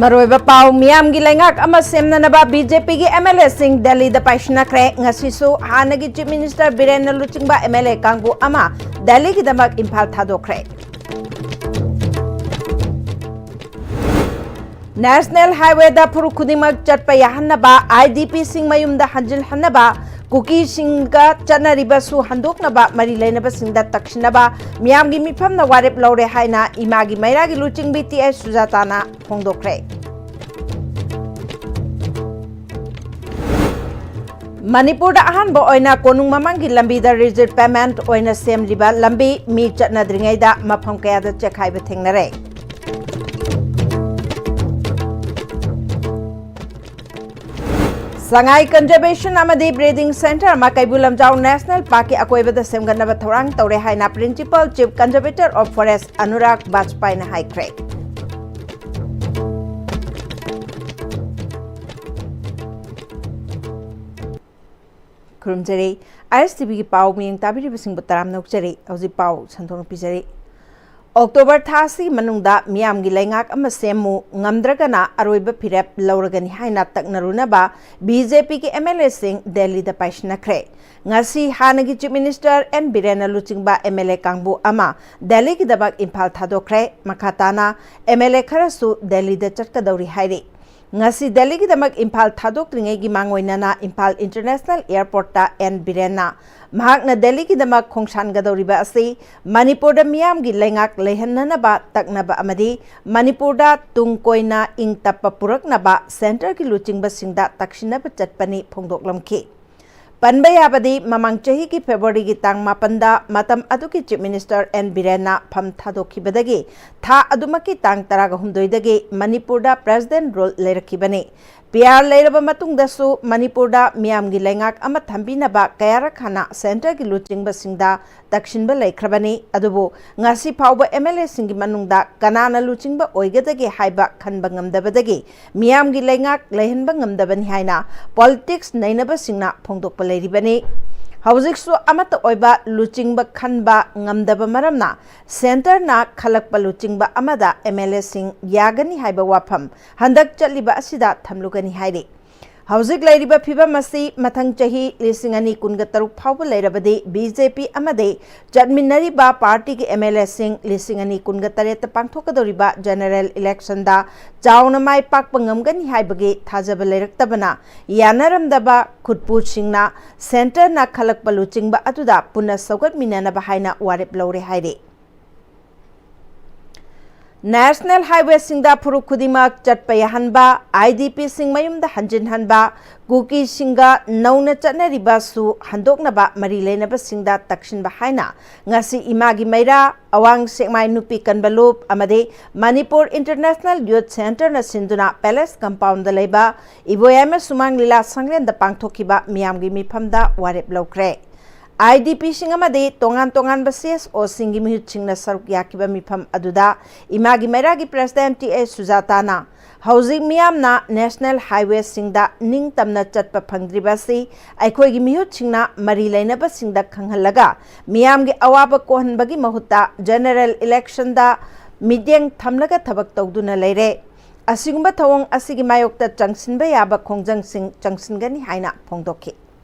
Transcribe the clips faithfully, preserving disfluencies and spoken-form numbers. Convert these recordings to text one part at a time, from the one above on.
ꯃꯔꯨꯑꯣꯏꯕ ꯄꯥꯎ꯫ ꯃꯤꯌꯥꯝꯒꯤ ꯂꯩꯉꯥꯛ ꯑꯃ ꯁꯦꯝꯅꯅꯕ ꯕꯤ ꯖꯦ ꯄꯤꯒꯤ ꯑꯦꯝ ꯑꯦꯜ ꯑꯦꯁꯤꯡ ꯗꯦꯜꯂꯤꯗ ꯄꯥꯏꯁꯤꯟꯅꯈ꯭ꯔꯦ꯫ ꯉꯁꯤꯁꯨ ꯍꯥꯟꯅꯒꯤ ꯆꯤꯐ ꯃꯤꯅꯤꯁꯇꯔ ꯕꯤꯔꯦꯟꯅ ꯂꯨꯆꯤꯡꯕ ꯑꯦꯝ ꯑꯦꯜ ꯑꯦ ꯀꯥꯡꯕꯨ ꯑꯃ ꯗꯦꯜꯂꯤꯒꯤꯗꯃꯛ ꯏꯝꯐꯥꯜ ꯊꯥꯗꯣꯛꯈ꯭ꯔꯦ꯫ ꯅꯦꯁꯅꯦꯜ ꯍꯥꯏꯋꯦꯗ ꯐꯨꯔꯨꯞ ꯈꯨꯗꯤꯡꯃꯛ ꯆꯠꯄ ꯌꯥꯍꯟꯅꯕ, ꯑꯥꯏ ꯗꯤ ꯄꯤꯁꯤꯡ ꯃꯌꯨꯝꯗ ꯍꯟꯖꯤꯜꯍꯟꯅꯕ, ꯀꯨꯀꯤꯁꯤꯡꯒ ꯆꯠꯅꯔꯤꯕꯁꯨ ꯍꯟꯗꯣꯛꯅꯕ, ꯃꯔꯤ ꯂꯩꯅꯕꯁꯤꯡꯗ ꯇꯛꯁꯤꯟꯅꯕ ꯃꯤꯌꯥꯝꯒꯤ ꯃꯤꯐꯝꯅ ꯋꯥꯔꯦꯞ ꯂꯧꯔꯦ ꯍꯥꯏꯅ ꯏꯃꯥꯒꯤ ꯃꯩꯔꯥꯒꯤ ꯂꯨꯆꯤꯡꯕꯤ ꯇꯤ ꯑꯩꯆ ꯁꯨꯖꯥꯇꯥꯅ ꯐꯣꯡꯗꯣꯛꯈ꯭ꯔꯦ꯫ ꯃꯅꯤꯄꯨꯔꯗ ꯑꯍꯥꯟꯕ ꯑꯣꯏꯅ ꯀꯣꯅꯨꯡ ꯃꯃꯥꯡꯒꯤ ꯂꯝꯕꯤꯗ ꯔꯤꯖꯤꯠ ꯄꯦꯃꯦꯟꯠ ꯑꯣꯏꯅ ꯁꯦꯝꯂꯤꯕ ꯂꯝꯕꯤ ꯃꯤ ꯆꯠꯅꯗ꯭ꯔꯤꯉꯩꯗ ꯃꯐꯝ ꯀꯌꯥꯗ ꯆꯦꯛꯈꯥꯏꯕ ꯊꯦꯡꯅꯔꯦ꯫ ꯁꯉꯥꯏ ꯀꯟꯖꯔꯕꯦꯁꯟ ꯑꯃꯗꯤ ꯕ꯭ꯔꯤꯗꯤꯡ ꯁꯦꯟꯇꯔ ꯑꯃ ꯀꯩꯕꯨꯜ ꯂꯝꯖꯥꯎ ꯅꯦꯁꯅꯦꯜ ꯄꯥꯔꯛꯀꯤ ꯑꯀꯣꯏꯕꯗ ꯁꯦꯝꯒꯠꯅꯕ ꯊꯧꯔꯥꯡ ꯇꯧꯔꯦ ꯍꯥꯏꯅ principal chief ꯀꯟꯖꯔꯕꯦꯇꯔ of forest Anurag ꯕꯥꯖꯄꯥꯏꯅ ꯍꯥꯏꯈ꯭ꯔꯦ꯫ ꯈꯨꯔꯨꯝꯖꯔꯤ꯫ ꯑꯥꯏ ꯑꯦꯁ ꯇꯤ ꯚꯤꯒꯤ ꯄꯥꯎ ꯃꯤꯠꯌꯦꯡ ꯇꯥꯕꯤꯔꯤꯕꯁꯤꯡꯕꯨ ꯇꯔꯥꯝꯅ ꯑꯣꯛꯆꯔꯤ꯫ ꯍꯧꯖꯤꯛ ꯄꯥꯎ ꯁꯟꯗꯣꯛꯅ ꯄꯤꯖꯔꯤ꯫ ꯑꯣꯛꯇꯣꯕꯔ ꯊꯥ ꯑꯁꯤꯒꯤ ꯃꯅꯨꯡꯗ ꯃꯤꯌꯥꯝꯒꯤ ꯂꯩꯉꯥꯛ ꯑꯃ ꯁꯦꯝꯃꯨ, ꯉꯝꯗ꯭ꯔꯒꯅ ꯑꯔꯣꯏꯕ ꯐꯤꯔꯦꯞ ꯂꯧꯔꯒꯅꯤ ꯍꯥꯏꯅ ꯇꯛꯅꯔꯨꯅꯕ ꯕꯤ ꯖꯦ ꯄꯤꯒꯤ ꯑꯦꯝ ꯑꯦꯜ ꯑꯦꯁꯤꯡ ꯗꯦꯜꯂꯤꯗ ꯄꯥꯏꯁꯤꯟꯅꯈ꯭ꯔꯦ꯫ ꯉꯁꯤ ꯍꯥꯟꯅꯒꯤ ꯆꯤꯐ ꯃꯤꯅꯤꯁꯇꯔ ꯑꯦꯟ ꯕꯤꯔꯦꯟꯅ ꯂꯨꯆꯤꯡꯕ ꯑꯦꯝ ꯑꯦꯜ ꯑꯦ ꯀꯥꯡꯕꯨ ꯑꯃ ꯗꯦꯜꯂꯤꯒꯤꯗꯃꯛ ꯏꯝꯐꯥꯜ ꯊꯥꯗꯣꯛꯈ꯭ꯔꯦ꯫ ꯃꯈꯥ ꯇꯥꯅ ꯑꯦꯝ ꯑꯦꯜ ꯑꯦ ꯈꯔꯁꯨ ꯗꯦꯜꯂꯤꯗ ꯆꯠꯀꯗꯧꯔꯤ ꯍꯥꯏꯔꯤ꯫ ꯉꯁꯤ ꯗꯦꯜꯂꯤꯒꯤꯗꯃꯛ ꯏꯝꯐꯥꯜ ꯊꯥꯗꯣꯛꯇ꯭ꯔꯤꯉꯩꯒꯤ ꯃꯥꯡꯑꯣꯏꯅꯅ ꯏꯝꯐꯥꯜ ꯏꯟꯇꯔꯅꯦꯁꯅꯦꯜ ꯑꯦꯌꯔꯄꯣꯔꯠꯇ ꯑꯦꯟ ꯕꯤꯔꯦꯟꯅ ꯃꯍꯥꯛꯅ ꯗꯦꯜꯂꯤꯒꯤꯗꯃꯛ ꯈꯣꯡꯁꯥꯟꯒꯗꯧꯔꯤꯕ ꯑꯁꯤ ꯃꯅꯤꯄꯨꯔꯗ ꯃꯤꯌꯥꯝꯒꯤ ꯂꯩꯉꯥꯛ ꯂꯩꯍꯟꯅꯅꯕ ꯇꯛꯅꯕ ꯑꯃꯗꯤ ꯃꯅꯤꯄꯨꯔꯗ ꯇꯨꯡ ꯀꯣꯏꯅ ꯏꯪ ꯇꯞꯄ ꯄꯨꯔꯛꯅꯕ ꯁꯦꯟꯇꯔꯒꯤ ꯂꯨꯆꯤꯡꯕꯁꯤꯡꯗ ꯇꯛꯁꯤꯟꯅꯕ ꯆꯠꯄꯅꯤ ꯐꯣꯡꯗꯣꯛꯂꯝꯈꯤ꯫ ꯄꯟꯕ ꯌꯥꯕꯗꯤ, ꯃꯃꯥꯡ ꯆꯍꯤꯒꯤ ꯐꯦꯕ꯭ꯔꯨꯋꯥꯔꯤꯒꯤ ꯇꯥꯡ ꯃꯥꯄꯟꯗ ꯃꯇꯝ ꯑꯗꯨꯒꯤ ꯆꯤꯐ ꯃꯤꯅꯤꯁꯇꯔ ꯑꯦꯟ ꯕꯤꯔꯦꯟꯅ ꯐꯝ ꯊꯥꯗꯣꯛꯈꯤꯕꯗꯒꯤ ꯊꯥ ꯑꯗꯨꯃꯛꯀꯤ ꯇꯥꯡ ꯇꯔꯥꯒ ꯍꯨꯝꯗꯣꯏꯗꯒꯤ ꯃꯅꯤꯄꯨꯔꯗ ꯄ꯭ꯔꯦꯁꯤꯗꯦꯟꯠ ꯔꯨꯜ ꯂꯩꯔꯛꯈꯤꯕꯅꯤ꯫ ꯄꯤ ꯑꯥꯔ ꯂꯩꯔꯕ ꯃꯇꯨꯡꯗꯁꯨ ꯃꯅꯤꯄꯨꯔꯗ ꯃꯤꯌꯥꯝꯒꯤ ꯂꯩꯉꯥꯛ ꯑꯃ ꯊꯝꯕꯤꯅꯕ ꯀꯌꯥꯔꯛ ꯍꯥꯟꯅ ꯁꯦꯟꯇꯔꯒꯤ ꯂꯨꯆꯤꯡꯕꯁꯤꯡꯗ ꯇꯛꯁꯤꯟꯕ ꯂꯩꯈ꯭ꯔꯕꯅꯤ꯫ ꯑꯗꯨꯕꯨ ꯉꯁꯤ ꯐꯥꯎꯕ ꯑꯦꯝ ꯑꯦꯜ ꯑꯦꯁꯤꯡꯒꯤ ꯃꯅꯨꯡꯗ ꯀꯅꯥꯅ ꯂꯨꯆꯤꯡꯕ ꯑꯣꯏꯒꯗꯒꯦ ꯍꯥꯏꯕ ꯈꯟꯕ ꯉꯝꯗꯕꯗꯒꯤ ꯃꯤꯌꯥꯝꯒꯤ ꯂꯩꯉꯥꯛ ꯂꯩꯍꯟꯕ ꯉꯝꯗꯕꯅꯤ ꯍꯥꯏꯅ ꯄꯣꯂꯤꯇꯤꯛꯁ ꯅꯩꯅꯕꯁꯤꯡꯅ ꯐꯣꯡꯗꯣꯛꯄ ꯂꯩꯔꯤꯕꯅꯤ꯫ ꯍꯧꯖꯤꯛꯁꯨ ꯑꯃꯠꯇ ꯑꯣꯏꯕ ꯂꯨꯆꯤꯡꯕ ꯈꯟꯕ ꯉꯝꯗꯕ ꯃꯔꯝꯅ centreꯅ ꯈꯜꯂꯛꯄ ꯂꯨꯆꯤꯡꯕ ꯑꯃꯗ MLAꯁꯤꯡ ꯌꯥꯒꯅꯤ ꯍꯥꯏꯕ ꯋꯥꯐꯝ ꯍꯟꯗꯛ ꯆꯠꯂꯤꯕ ꯑꯁꯤꯗ ꯊꯝꯂꯨꯒꯅꯤ ꯍꯥꯏꯔꯤ꯫ ꯍꯧꯖꯤꯛ ꯂꯩꯔꯤꯕ ꯐꯤꯕꯝ ꯑꯁꯤ ꯃꯊꯪ ꯆꯍꯤ ꯂꯤꯁꯤꯡ ꯑꯅꯤ ꯀꯨꯟꯒ ꯇꯔꯨꯛ ꯐꯥꯎꯕ ꯂꯩꯔꯕꯗꯤ BJP ꯑꯃꯗꯤ ꯆꯠꯃꯤꯟꯅꯔꯤꯕ partyꯒꯤ MLAꯁꯤꯡ ꯂꯤꯁꯤꯡ ꯑꯅꯤ ꯀꯨꯟꯒ ꯇꯔꯦꯠꯇ ꯄꯥꯡꯊꯣꯛꯀꯗꯧꯔꯤꯕ general electionꯗ ꯆꯥꯎꯅ ꯃꯥꯏ ꯄꯥꯛꯄ ꯉꯝꯒꯅꯤ ꯍꯥꯏꯕꯒꯤ ꯊꯥꯖꯕ ꯂꯩꯔꯛꯇꯕꯅ ꯌꯥꯅꯔꯝꯗꯕ ꯈꯨꯠꯄꯨꯁꯤꯡꯅ centreꯅ ꯈꯜꯂꯛꯄ ꯂꯨꯆꯤꯡꯕ ꯑꯗꯨꯗ ꯄꯨꯟꯅ ꯁꯧꯒꯠꯃꯤꯟꯅꯅꯕ ꯍꯥꯏꯅ ꯋꯥꯔꯦꯞ ꯂꯧꯔꯦ ꯍꯥꯏꯔꯤ꯫ National highwayꯁꯤꯡꯗ ꯐꯨꯔꯨꯞ ꯈꯨꯗꯤꯡꯃꯛ ꯆꯠꯄ ꯌꯥꯍꯟꯕ, IDPꯁꯤꯡ ꯃꯌꯨꯝꯗ ꯍꯟꯖꯤꯟꯍꯟꯕ, ꯀꯨꯀꯤꯁꯤꯡꯒ ꯅꯧꯅ ꯆꯠꯅꯔꯤꯕꯁꯨ ꯍꯟꯗꯣꯛꯅꯕ ꯃꯔꯤ ꯂꯩꯅꯕꯁꯤꯡꯗ ꯇꯛꯁꯤꯟꯕ ꯍꯥꯏꯅ ꯉꯁꯤ ꯏꯃꯥꯒꯤ ꯃꯩꯔꯥ, ꯑꯋꯥꯡ ꯁꯦꯛꯃꯥꯏ ꯅꯨꯄꯤ ꯀꯟꯕ ꯂꯨꯞ ꯑꯃꯗꯤ ꯃꯅꯤꯄꯨꯔ International Youth Centreꯅ ꯁꯤꯟꯗꯨꯅ Palace Compoundꯗ ꯂꯩꯕ ꯏꯕꯣꯌꯥꯏꯃ ꯁꯨꯃꯥꯡ ꯂꯤꯂꯥ ꯁꯪꯂꯦꯟꯗ ꯄꯥꯡꯊꯣꯛꯈꯤꯕ ꯃꯤꯌꯥꯝꯒꯤ ꯃꯤꯐꯝꯗ ꯋꯥꯔꯦꯞ ꯂꯧꯈ꯭ꯔꯦ꯫ IDPꯁꯤꯡ ꯑꯃꯗꯤ ꯇꯣꯉꯥꯟ ꯇꯣꯉꯥꯟꯕ CSOꯁꯤꯡꯒꯤ ꯃꯤꯍꯨꯠꯁꯤꯡꯅ ꯁꯔꯨꯛ ꯌꯥꯈꯤꯕ ꯃꯤꯐꯝ ꯑꯗꯨꯗ ꯏꯃꯥꯒꯤ ꯃꯩꯔꯥꯒꯤ President TA ꯁꯨꯖꯥꯇꯥꯅ ꯍꯧꯖꯤꯛ ꯃꯤꯌꯥꯝꯅ National highwayꯁꯤꯡꯗ ꯅꯤꯡꯇꯝꯅ ꯆꯠꯄ ꯐꯪꯗ꯭ꯔꯤꯕ ꯑꯁꯤ ꯑꯩꯈꯣꯏꯒꯤ ꯃꯤꯍꯨꯠꯁꯤꯡꯅ ꯃꯔꯤ ꯂꯩꯅꯕꯁꯤꯡꯗ ꯈꯪꯍꯜꯂꯒ ꯃꯤꯌꯥꯝꯒꯤ ꯑꯋꯥꯕ ꯀꯣꯛꯍꯟꯕꯒꯤ ꯃꯍꯨꯠꯇ general electionꯗ ꯃꯤꯠꯌꯦꯡ ꯊꯝꯂꯒ ꯊꯕꯛ ꯇꯧꯗꯨꯅ ꯂꯩꯔꯦ꯫ ꯑꯁꯤꯒꯨꯝꯕ ꯊꯧꯑꯣꯡ ꯑꯁꯤꯒꯤ ꯃꯥꯌꯣꯛꯇ ꯆꯪꯁꯤꯟꯕ ꯌꯥꯕ ꯈꯣꯡꯖꯪꯁꯤꯡ ꯆꯪꯁꯤꯟꯒꯅꯤ ꯍꯥꯏꯅ ꯐꯣꯡꯗꯣꯛꯈꯤ꯫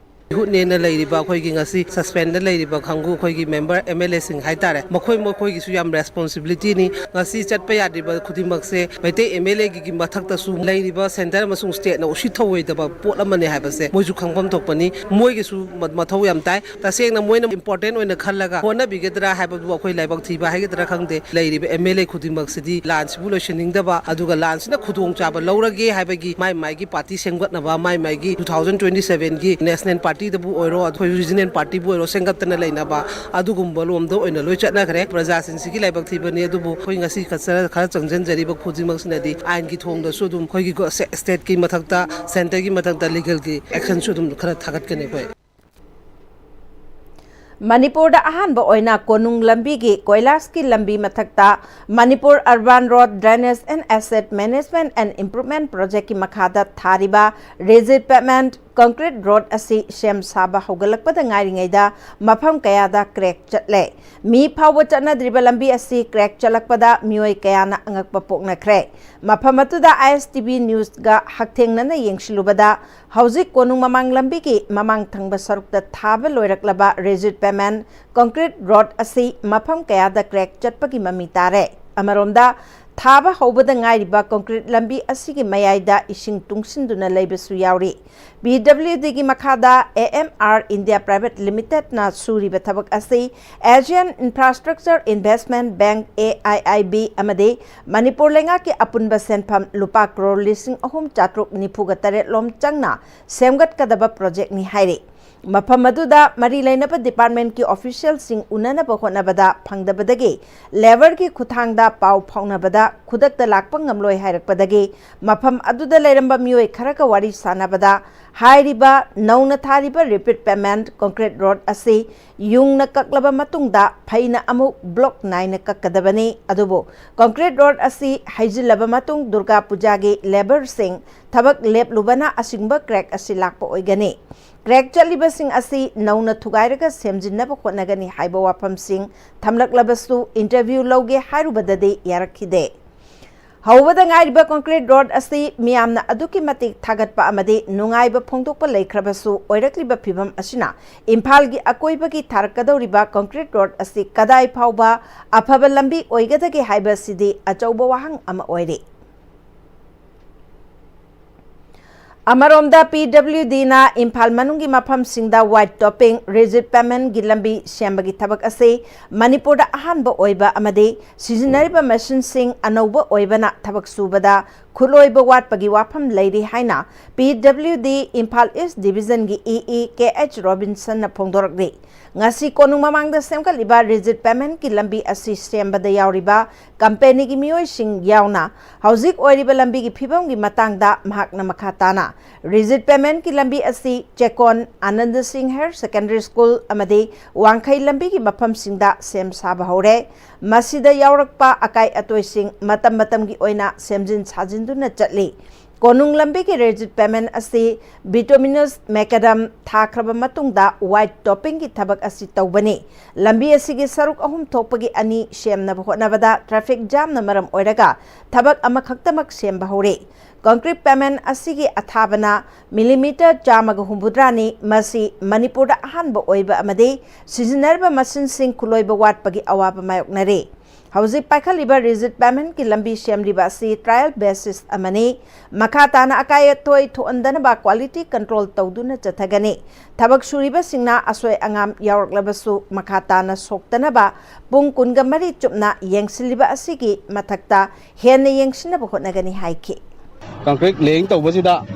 ꯃꯤꯍꯨꯠꯅꯦꯅ ꯂꯩꯔꯤꯕ ꯑꯩꯈꯣꯏꯒꯤ ꯉꯁꯤ suspendꯗ ꯂꯩꯔꯤꯕ ꯀꯥꯡꯕꯨ ꯑꯩꯈꯣꯏꯒꯤ member MLAꯁꯤꯡ ꯍꯥꯏꯇꯥꯔꯦ, ꯃꯈꯣꯏ ꯃꯈꯣꯏꯒꯤꯁꯨ ꯌꯥꯝ responsibilityꯅꯤ꯫ ꯉꯁꯤ ꯆꯠꯄ ꯌꯥꯗ꯭ꯔꯤꯕ ꯈꯨꯗꯤꯡꯃꯛꯁꯦ ꯃꯩꯇꯩ MLAꯒꯤ ꯃꯊꯛꯇꯁꯨ ꯂꯩꯔꯤꯕ centre ꯑꯃꯁꯨꯡ stateꯅ ꯎꯁꯤꯠ ꯊꯧꯑꯣꯏꯗꯕ ꯄꯣꯠ ꯑꯃꯅꯦ ꯍꯥꯏꯕꯁꯦ ꯃꯣꯏꯁꯨ ꯈꯪꯐꯝ ꯊꯣꯛꯄꯅꯤ꯫ ꯃꯣꯏꯒꯤꯁꯨ ꯃ- ꯃꯊꯧ ꯌꯥꯝ ꯇꯥꯏ꯫ ꯇꯁꯦꯡꯅ ꯃꯣꯏꯅ important ꯑꯣꯏꯅ ꯈꯜꯂꯒ ꯍꯣꯠꯅꯕꯤꯒꯗ꯭ꯔꯥ ꯍꯥꯏꯕꯗꯨ ꯑꯩꯈꯣꯏ ꯂꯥꯏꯕꯛ ꯊꯤꯕ ꯍꯥꯏꯒꯗ꯭ꯔꯥ ꯈꯪꯗꯦ꯫ ꯂꯩꯔꯤꯕ MLA ꯈꯨꯗꯤꯡꯃꯛꯁꯤꯗꯤ ꯂꯥꯟꯁꯤꯕꯨ ꯂꯣꯏꯁꯤꯟꯅꯤꯡꯗꯕ, ꯑꯗꯨꯒ ꯂꯥꯟꯁꯤꯅ ꯈꯨꯗꯣꯡꯆꯥꯕ ꯂꯧꯔꯒꯦ ꯍꯥꯏꯕꯒꯤ ꯃꯥꯏ ꯃꯥꯏꯒꯤ party ꯁꯦꯝꯒꯠꯅꯕ, ꯃꯥꯏ ꯃꯥꯏꯒꯤ two thousand twenty sevenꯒꯤ national partyꯗꯕꯨ ꯑꯣꯏꯔꯣ, ꯑꯩꯈꯣꯏ regional partyꯕꯨ ꯑꯣꯏꯔꯣ, ꯁꯦꯝꯒꯠꯇꯅ ꯂꯩꯅꯕ ꯑꯗꯨꯒꯨꯝꯕ ꯂꯣꯝꯗ ꯑꯣꯏꯅ ꯂꯣꯏ ꯆꯠꯅꯈ꯭ꯔꯦ꯫ ꯄ꯭ꯔꯖꯥꯁꯤꯡꯁꯤꯒꯤ ꯂꯥꯏꯕꯛ ꯊꯤꯕꯅꯤ꯫ ꯑꯗꯨꯕꯨ ꯑꯩꯈꯣꯏ ꯉꯁꯤ ꯈꯔ ꯈꯔ ꯆꯪꯁꯤꯟꯖꯔꯤꯕ ꯈꯨꯗꯤꯡꯃꯛꯁꯤꯅꯗꯤ ꯑꯥꯏꯟꯒꯤ ꯊꯣꯡꯗꯁꯨ ꯑꯗꯨꯝ ꯑꯩꯈꯣꯏꯒꯤ ꯒꯣ- ꯁꯦ- stateꯀꯤ ꯃꯊꯛꯇ, centreꯒꯤ ꯃꯊꯛꯇ legalꯒꯤ actionꯁꯨ ꯑꯗꯨꯝ ꯈꯔ ꯊꯥꯒꯠꯀꯅꯤ ꯑꯩꯈꯣꯏ꯫ ꯃꯅꯤꯄꯨꯔꯗ ꯑꯍꯥꯟꯕ ꯑꯣꯏꯅ ꯀꯣꯅꯨꯡ ꯂꯝꯕꯤꯒꯤ ꯀꯣꯏꯂꯥꯁꯀꯤ ꯂꯝꯕꯤ ꯃꯊꯛꯇ Manipur Urban Road Drainage and Asset Management and Improvement Projectꯀꯤ ꯃꯈꯥꯗ ꯊꯥꯔꯤꯕ rigid pavement concrete road ꯑꯁꯤ ꯁꯦꯝ ꯁꯥꯕ ꯍꯧꯒꯠꯂꯛꯄꯗ ꯉꯥꯏꯔꯤꯉꯩꯗ ꯃꯐꯝ ꯀꯌꯥꯗ crack ꯆꯠꯂꯦ꯫ ꯃꯤ ꯐꯥꯎꯕ ꯆꯠꯅꯗ꯭ꯔꯤꯕ ꯂꯝꯕꯤ ꯑꯁꯤ crack ꯆꯠꯂꯛꯄꯗ ꯃꯤꯑꯣꯏ ꯀꯌꯥꯅ ꯑꯉꯛꯄ ꯄꯣꯛꯅꯈ꯭ꯔꯦ꯫ ꯃꯐꯝ ꯑꯗꯨꯗ I S T V Newsꯒ ꯍꯛꯊꯦꯡꯅꯅ ꯌꯦꯡꯁꯤꯜꯂꯨꯕꯗ, ꯍꯧꯖꯤꯛ ꯀꯣꯅꯨꯡ ꯃꯃꯥꯡ ꯂꯝꯕꯤꯒꯤ ꯃꯃꯥꯡ ꯊꯪꯕ ꯁꯔꯨꯛꯇ ꯊꯥꯕ ꯂꯣꯏꯔꯛꯂꯕ rigid pavement concrete road ꯑꯁꯤ ꯃꯐꯝ ꯀꯌꯥꯗ crack ꯆꯠꯄꯒꯤ ꯃꯃꯤ ꯇꯥꯔꯦ꯫ ꯑꯃꯔꯣꯝꯗ, ꯊꯥꯕ ꯍꯧꯕꯗ ꯉꯥꯏꯔꯤꯕ concrete ꯂꯝꯕꯤ ꯑꯁꯤꯒꯤ ꯃꯌꯥꯏꯗ ꯏꯁꯤꯡ ꯇꯨꯡꯁꯤꯟꯗꯨꯅ ꯂꯩꯕꯁꯨ ꯌꯥꯎꯔꯤ꯫ P W Dꯒꯤ ꯃꯈꯥꯗ A M R India Private Limitedꯅ ꯁꯨꯔꯤꯕ ꯊꯕꯛ ꯑꯁꯤ Asian Infrastructure Investment Bank, A I I B, ꯑꯃꯗꯤ ꯃꯅꯤꯄꯨꯔ ꯂꯩꯉꯥꯛꯀꯤ ꯑꯄꯨꯟꯕ ꯁꯦꯟꯐꯝ ꯂꯨꯄꯥ ꯀ꯭ꯔꯣꯔ ꯂꯤꯁꯤꯡ ꯑꯍꯨꯝ ꯆꯥꯇ꯭ꯔꯨꯛ ꯅꯤꯐꯨꯒ ꯇꯔꯦꯠ ꯂꯣꯝ ꯆꯪꯅ ꯁꯦꯝꯒꯠꯀꯗꯕ projectꯅꯤ ꯍꯥꯏꯔꯤ꯫ ꯃꯐꯝ ꯑꯗꯨꯗ ꯃꯔꯤ ꯂꯩꯅꯕ departmentꯀꯤ officialꯁꯤꯡ ꯎꯅꯅꯕ ꯍꯣꯠꯅꯕꯗ ꯐꯪꯗꯕꯗꯒꯤ labourꯒꯤ ꯈꯨꯠꯊꯥꯡꯗ ꯄꯥꯎ ꯐꯥꯎꯅꯕꯗ ꯈꯨꯗꯛꯇ ꯂꯥꯛꯄ ꯉꯝꯂꯣꯏ ꯍꯥꯏꯔꯛꯄꯗꯒꯤ ꯃꯐꯝ ꯑꯗꯨꯗ ꯂꯩꯔꯝꯕ ꯃꯤꯑꯣꯏ ꯈꯔꯒ ꯋꯥꯔꯤ ꯁꯥꯟꯅꯕꯗ ꯍꯥꯏꯔꯤꯕ ꯅꯧꯅ ꯊꯥꯔꯤꯕ rigid pavement concrete road ꯑꯁꯤ ꯌꯨꯡꯅ ꯀꯛꯂꯕ ꯃꯇꯨꯡꯗ ꯐꯩꯅ ꯑꯃꯨꯛ block ꯅꯥꯏꯅ ꯀꯛꯀꯗꯕꯅꯤ꯫ ꯑꯗꯨꯕꯨ concrete road ꯑꯁꯤ ꯍꯩꯖꯤꯜꯂꯕ ꯃꯇꯨꯡ ꯗꯨꯔꯒꯥ ꯄꯨꯖꯥꯒꯤ labourꯁꯤꯡ ꯊꯕꯛ ꯂꯦꯞꯂꯨꯕꯅ ꯑꯁꯤꯒꯨꯝꯕ crack ꯑꯁꯤ ꯂꯥꯛꯄ ꯑꯣꯏꯒꯅꯤ꯫ Crack ꯆꯠꯂꯤꯕꯁꯤꯡ ꯑꯁꯤ ꯅꯧꯅ ꯊꯨꯒꯥꯏꯔꯒ ꯁꯦꯝꯖꯤꯟꯅꯕ ꯍꯣꯠꯅꯒꯅꯤ ꯍꯥꯏꯕ ꯋꯥꯐꯝꯁꯤꯡ ꯊꯝꯂꯛꯂꯕꯁꯨ interview ꯂꯧꯒꯦ ꯍꯥꯏꯔꯨꯕꯗꯗꯤ ꯌꯥꯔꯛꯈꯤꯗꯦ꯫ ꯍꯧꯕꯗ ꯉꯥꯏꯔꯤꯕ concrete road ꯑꯁꯤ ꯃꯤꯌꯥꯝꯅ ꯑꯗꯨꯛꯀꯤ ꯃꯇꯤꯛ ꯊꯥꯒꯠꯄ ꯑꯃꯗꯤ ꯅꯨꯡꯉꯥꯏꯕ ꯐꯣꯡꯗꯣꯛꯄ ꯂꯩꯈ꯭ꯔꯕꯁꯨ, ꯑꯣꯏꯔꯛꯂꯤꯕ ꯐꯤꯚꯝ ꯑꯁꯤꯅ ꯏꯝꯐꯥꯜꯒꯤ ꯑꯀꯣꯏꯕꯒꯤ ꯊꯥꯔꯛꯀꯗꯧꯔꯤꯕ concrete road ꯑꯁꯤ ꯀꯗꯥꯏ ꯐꯥꯎꯕ ꯑꯐꯕ ꯂꯝꯕꯤ ꯑꯣꯏꯒꯗꯒꯦ ꯍꯥꯏꯕꯁꯤꯗꯤ ꯑꯆꯧꯕ ꯋꯥꯍꯪ ꯑꯃ ꯑꯣꯏꯔꯤ꯫ ꯑꯃꯔꯣꯝꯗ, P W Dꯅ ꯏꯝꯐꯥꯜ ꯃꯅꯨꯡꯒꯤ ꯃꯐꯝꯁꯤꯡꯗ white topping, rigid pavementꯒꯤ ꯂꯝꯕꯤ ꯁꯦꯝꯕꯒꯤ ꯊꯕꯛ ꯑꯁꯤ ꯃꯅꯤꯄꯨꯔꯗ ꯑꯍꯥꯟꯕ ꯑꯣꯏꯕ ꯑꯃꯗꯤ ꯁꯤꯖꯤꯟꯅꯔꯤꯕ machineꯁꯤꯡ ꯑꯅꯧꯕ ꯑꯣꯏꯕꯅ ꯊꯕꯛ ꯁꯨꯕꯗ ꯈꯨꯠꯂꯣꯏꯕ ꯋꯥꯠꯄꯒꯤ ꯋꯥꯐꯝ ꯂꯩꯔꯤ ꯍꯥꯏꯅ P W D Imphal East Divisionꯒꯤ E E K H Robinsonꯅ ꯐꯣꯡꯗꯣꯔꯛꯂꯤ꯫ ꯉꯁꯤ ꯀꯣꯅꯨꯡ ꯃꯃꯥꯡꯗ ꯁꯦꯝꯒꯠꯂꯤꯕ rigid pavementꯀꯤ ꯂꯝꯕꯤ ꯑꯁꯤ ꯁꯦꯝꯕꯗ ꯌꯥꯎꯔꯤꯕ companyꯒꯤ ꯃꯤꯑꯣꯏꯁꯤꯡ ꯌꯥꯎꯅ ꯍꯧꯖꯤꯛ ꯑꯣꯏꯔꯤꯕ ꯂꯝꯕꯤꯒꯤ ꯐꯤꯕꯝꯒꯤ ꯃꯇꯥꯡꯗ ꯃꯍꯥꯛꯅ ꯃꯈꯥ ꯇꯥꯅ, rigid pavementꯀꯤ ꯂꯝꯕꯤ ꯑꯁꯤ ꯆꯦꯛꯀꯣꯟ, ꯑꯥꯅꯟꯗ ꯁꯤꯡ Higher Secondary School ꯑꯃꯗꯤ ꯋꯥꯡꯈꯩ ꯂꯝꯕꯤꯒꯤ ꯃꯐꯝꯁꯤꯡꯗ ꯁꯦꯝ ꯁꯥꯕ ꯍꯧꯔꯦ꯫ ꯃꯁꯤꯗ ꯌꯥꯎꯔꯛꯄ ꯑꯀꯥꯏ ꯑꯇꯣꯏꯁꯤꯡ ꯃꯇꯝ ꯃꯇꯝꯒꯤ ꯑꯣꯏꯅ ꯁꯦꯝꯖꯤꯟ ꯁꯥꯖꯤꯟꯗꯨꯅ ꯆꯠꯂꯤ꯫ ꯀꯣꯅꯨꯡ ꯂꯝꯕꯤꯒꯤ ꯔꯤꯖꯤꯠ ꯄꯦꯃꯦꯟ ꯑꯁꯤ ꯕꯤꯇꯨꯃꯤꯅꯁ ꯃꯦꯀꯥꯗꯝ ꯊꯥꯈ꯭ꯔꯕ ꯃꯇꯨꯡꯗ ꯋꯥꯏꯠ ꯇꯣꯞꯄꯤꯡꯒꯤ ꯊꯕꯛ ꯑꯁꯤ ꯇꯧꯕꯅꯤ꯫ ꯂꯝꯕꯤ ꯑꯁꯤꯒꯤ ꯁꯔꯨꯛ ꯑꯍꯨꯝ ꯊꯣꯛꯄꯒꯤ ꯑꯅꯤ ꯁꯦꯝꯅꯕ ꯍꯣꯠꯅꯕꯗ ꯇ꯭ꯔꯥꯐꯤꯛ ꯖꯥꯝꯅ ꯃꯔꯝ ꯑꯣꯏꯔꯒ ꯊꯕꯛ ꯑꯃꯈꯛꯇꯃꯛ ꯁꯦꯝꯕ ꯍꯧꯔꯦ꯫ ꯀꯪꯀ꯭ꯔꯤꯠ ꯄꯦꯃꯦꯟ ꯑꯁꯤꯒꯤ ꯑꯊꯥꯕꯅ ꯃꯤꯂꯤꯃꯤꯇꯔ ꯆꯥꯝꯃꯒ ꯍꯨꯝꯐꯨꯇꯔꯥꯅꯤ꯫ ꯃꯁꯤ ꯃꯅꯤꯄꯨꯔꯗ ꯑꯍꯥꯟꯕ ꯑꯣꯏꯕ ꯑꯃꯗꯤ ꯁꯤꯖꯤꯟꯅꯔꯤꯕ ꯃꯁꯤꯟꯁꯤꯡ ꯈꯨꯠꯂꯣꯏꯕ ꯋꯥꯠꯄꯒꯤ ꯑꯋꯥꯕ ꯃꯥꯌꯣꯛꯅꯔꯤ꯫ ꯍꯧꯖꯤꯛ ꯄꯥꯏꯈꯠꯂꯤꯕ ꯔꯤꯖꯤꯠ ꯄꯦꯃꯦꯟꯒꯤ ꯂꯝꯕꯤ ꯁꯦꯝꯂꯤꯕ ꯑꯁꯤ ꯇ꯭ꯔꯥꯌꯦꯜ ꯕꯦꯁꯤꯁ ꯑꯃꯅꯤ꯫ ꯃꯈꯥ ꯇꯥꯅ ꯑꯀꯥꯏ ꯑꯇꯣꯏ ꯊꯣꯛꯍꯟꯗꯅꯕ ꯀ꯭ꯋꯥꯂꯤꯇꯤ ꯀꯟꯇ꯭ꯔꯣꯜ ꯇꯧꯗꯨꯅ ꯆꯠꯊꯒꯅꯤ꯫ ꯊꯕꯛ ꯁꯨꯔꯤꯕꯁꯤꯡꯅ ꯑꯁꯣꯏ ꯑꯉꯥꯝ ꯌꯥꯎꯔꯛꯂꯕꯁꯨ ꯃꯈꯥ ꯇꯥꯅ ꯁꯣꯛꯇꯅꯕ ꯄꯨꯡ ꯀꯨꯟꯒ ꯃꯔꯤ ꯆꯨꯞꯅ ꯌꯦꯡꯁꯤꯜꯂꯤꯕ ꯑꯁꯤꯒꯤ ꯃꯊꯛꯇ ꯍꯦꯟꯅ ꯌꯦꯡꯁꯤꯟꯅꯕ ꯍꯣꯠꯅꯒꯅꯤ ꯍꯥꯏꯈꯤ꯫ ꯀꯪꯀ꯭ꯔꯤꯠ ꯂꯦꯌꯤꯡ ꯇꯧꯕꯁꯤꯗ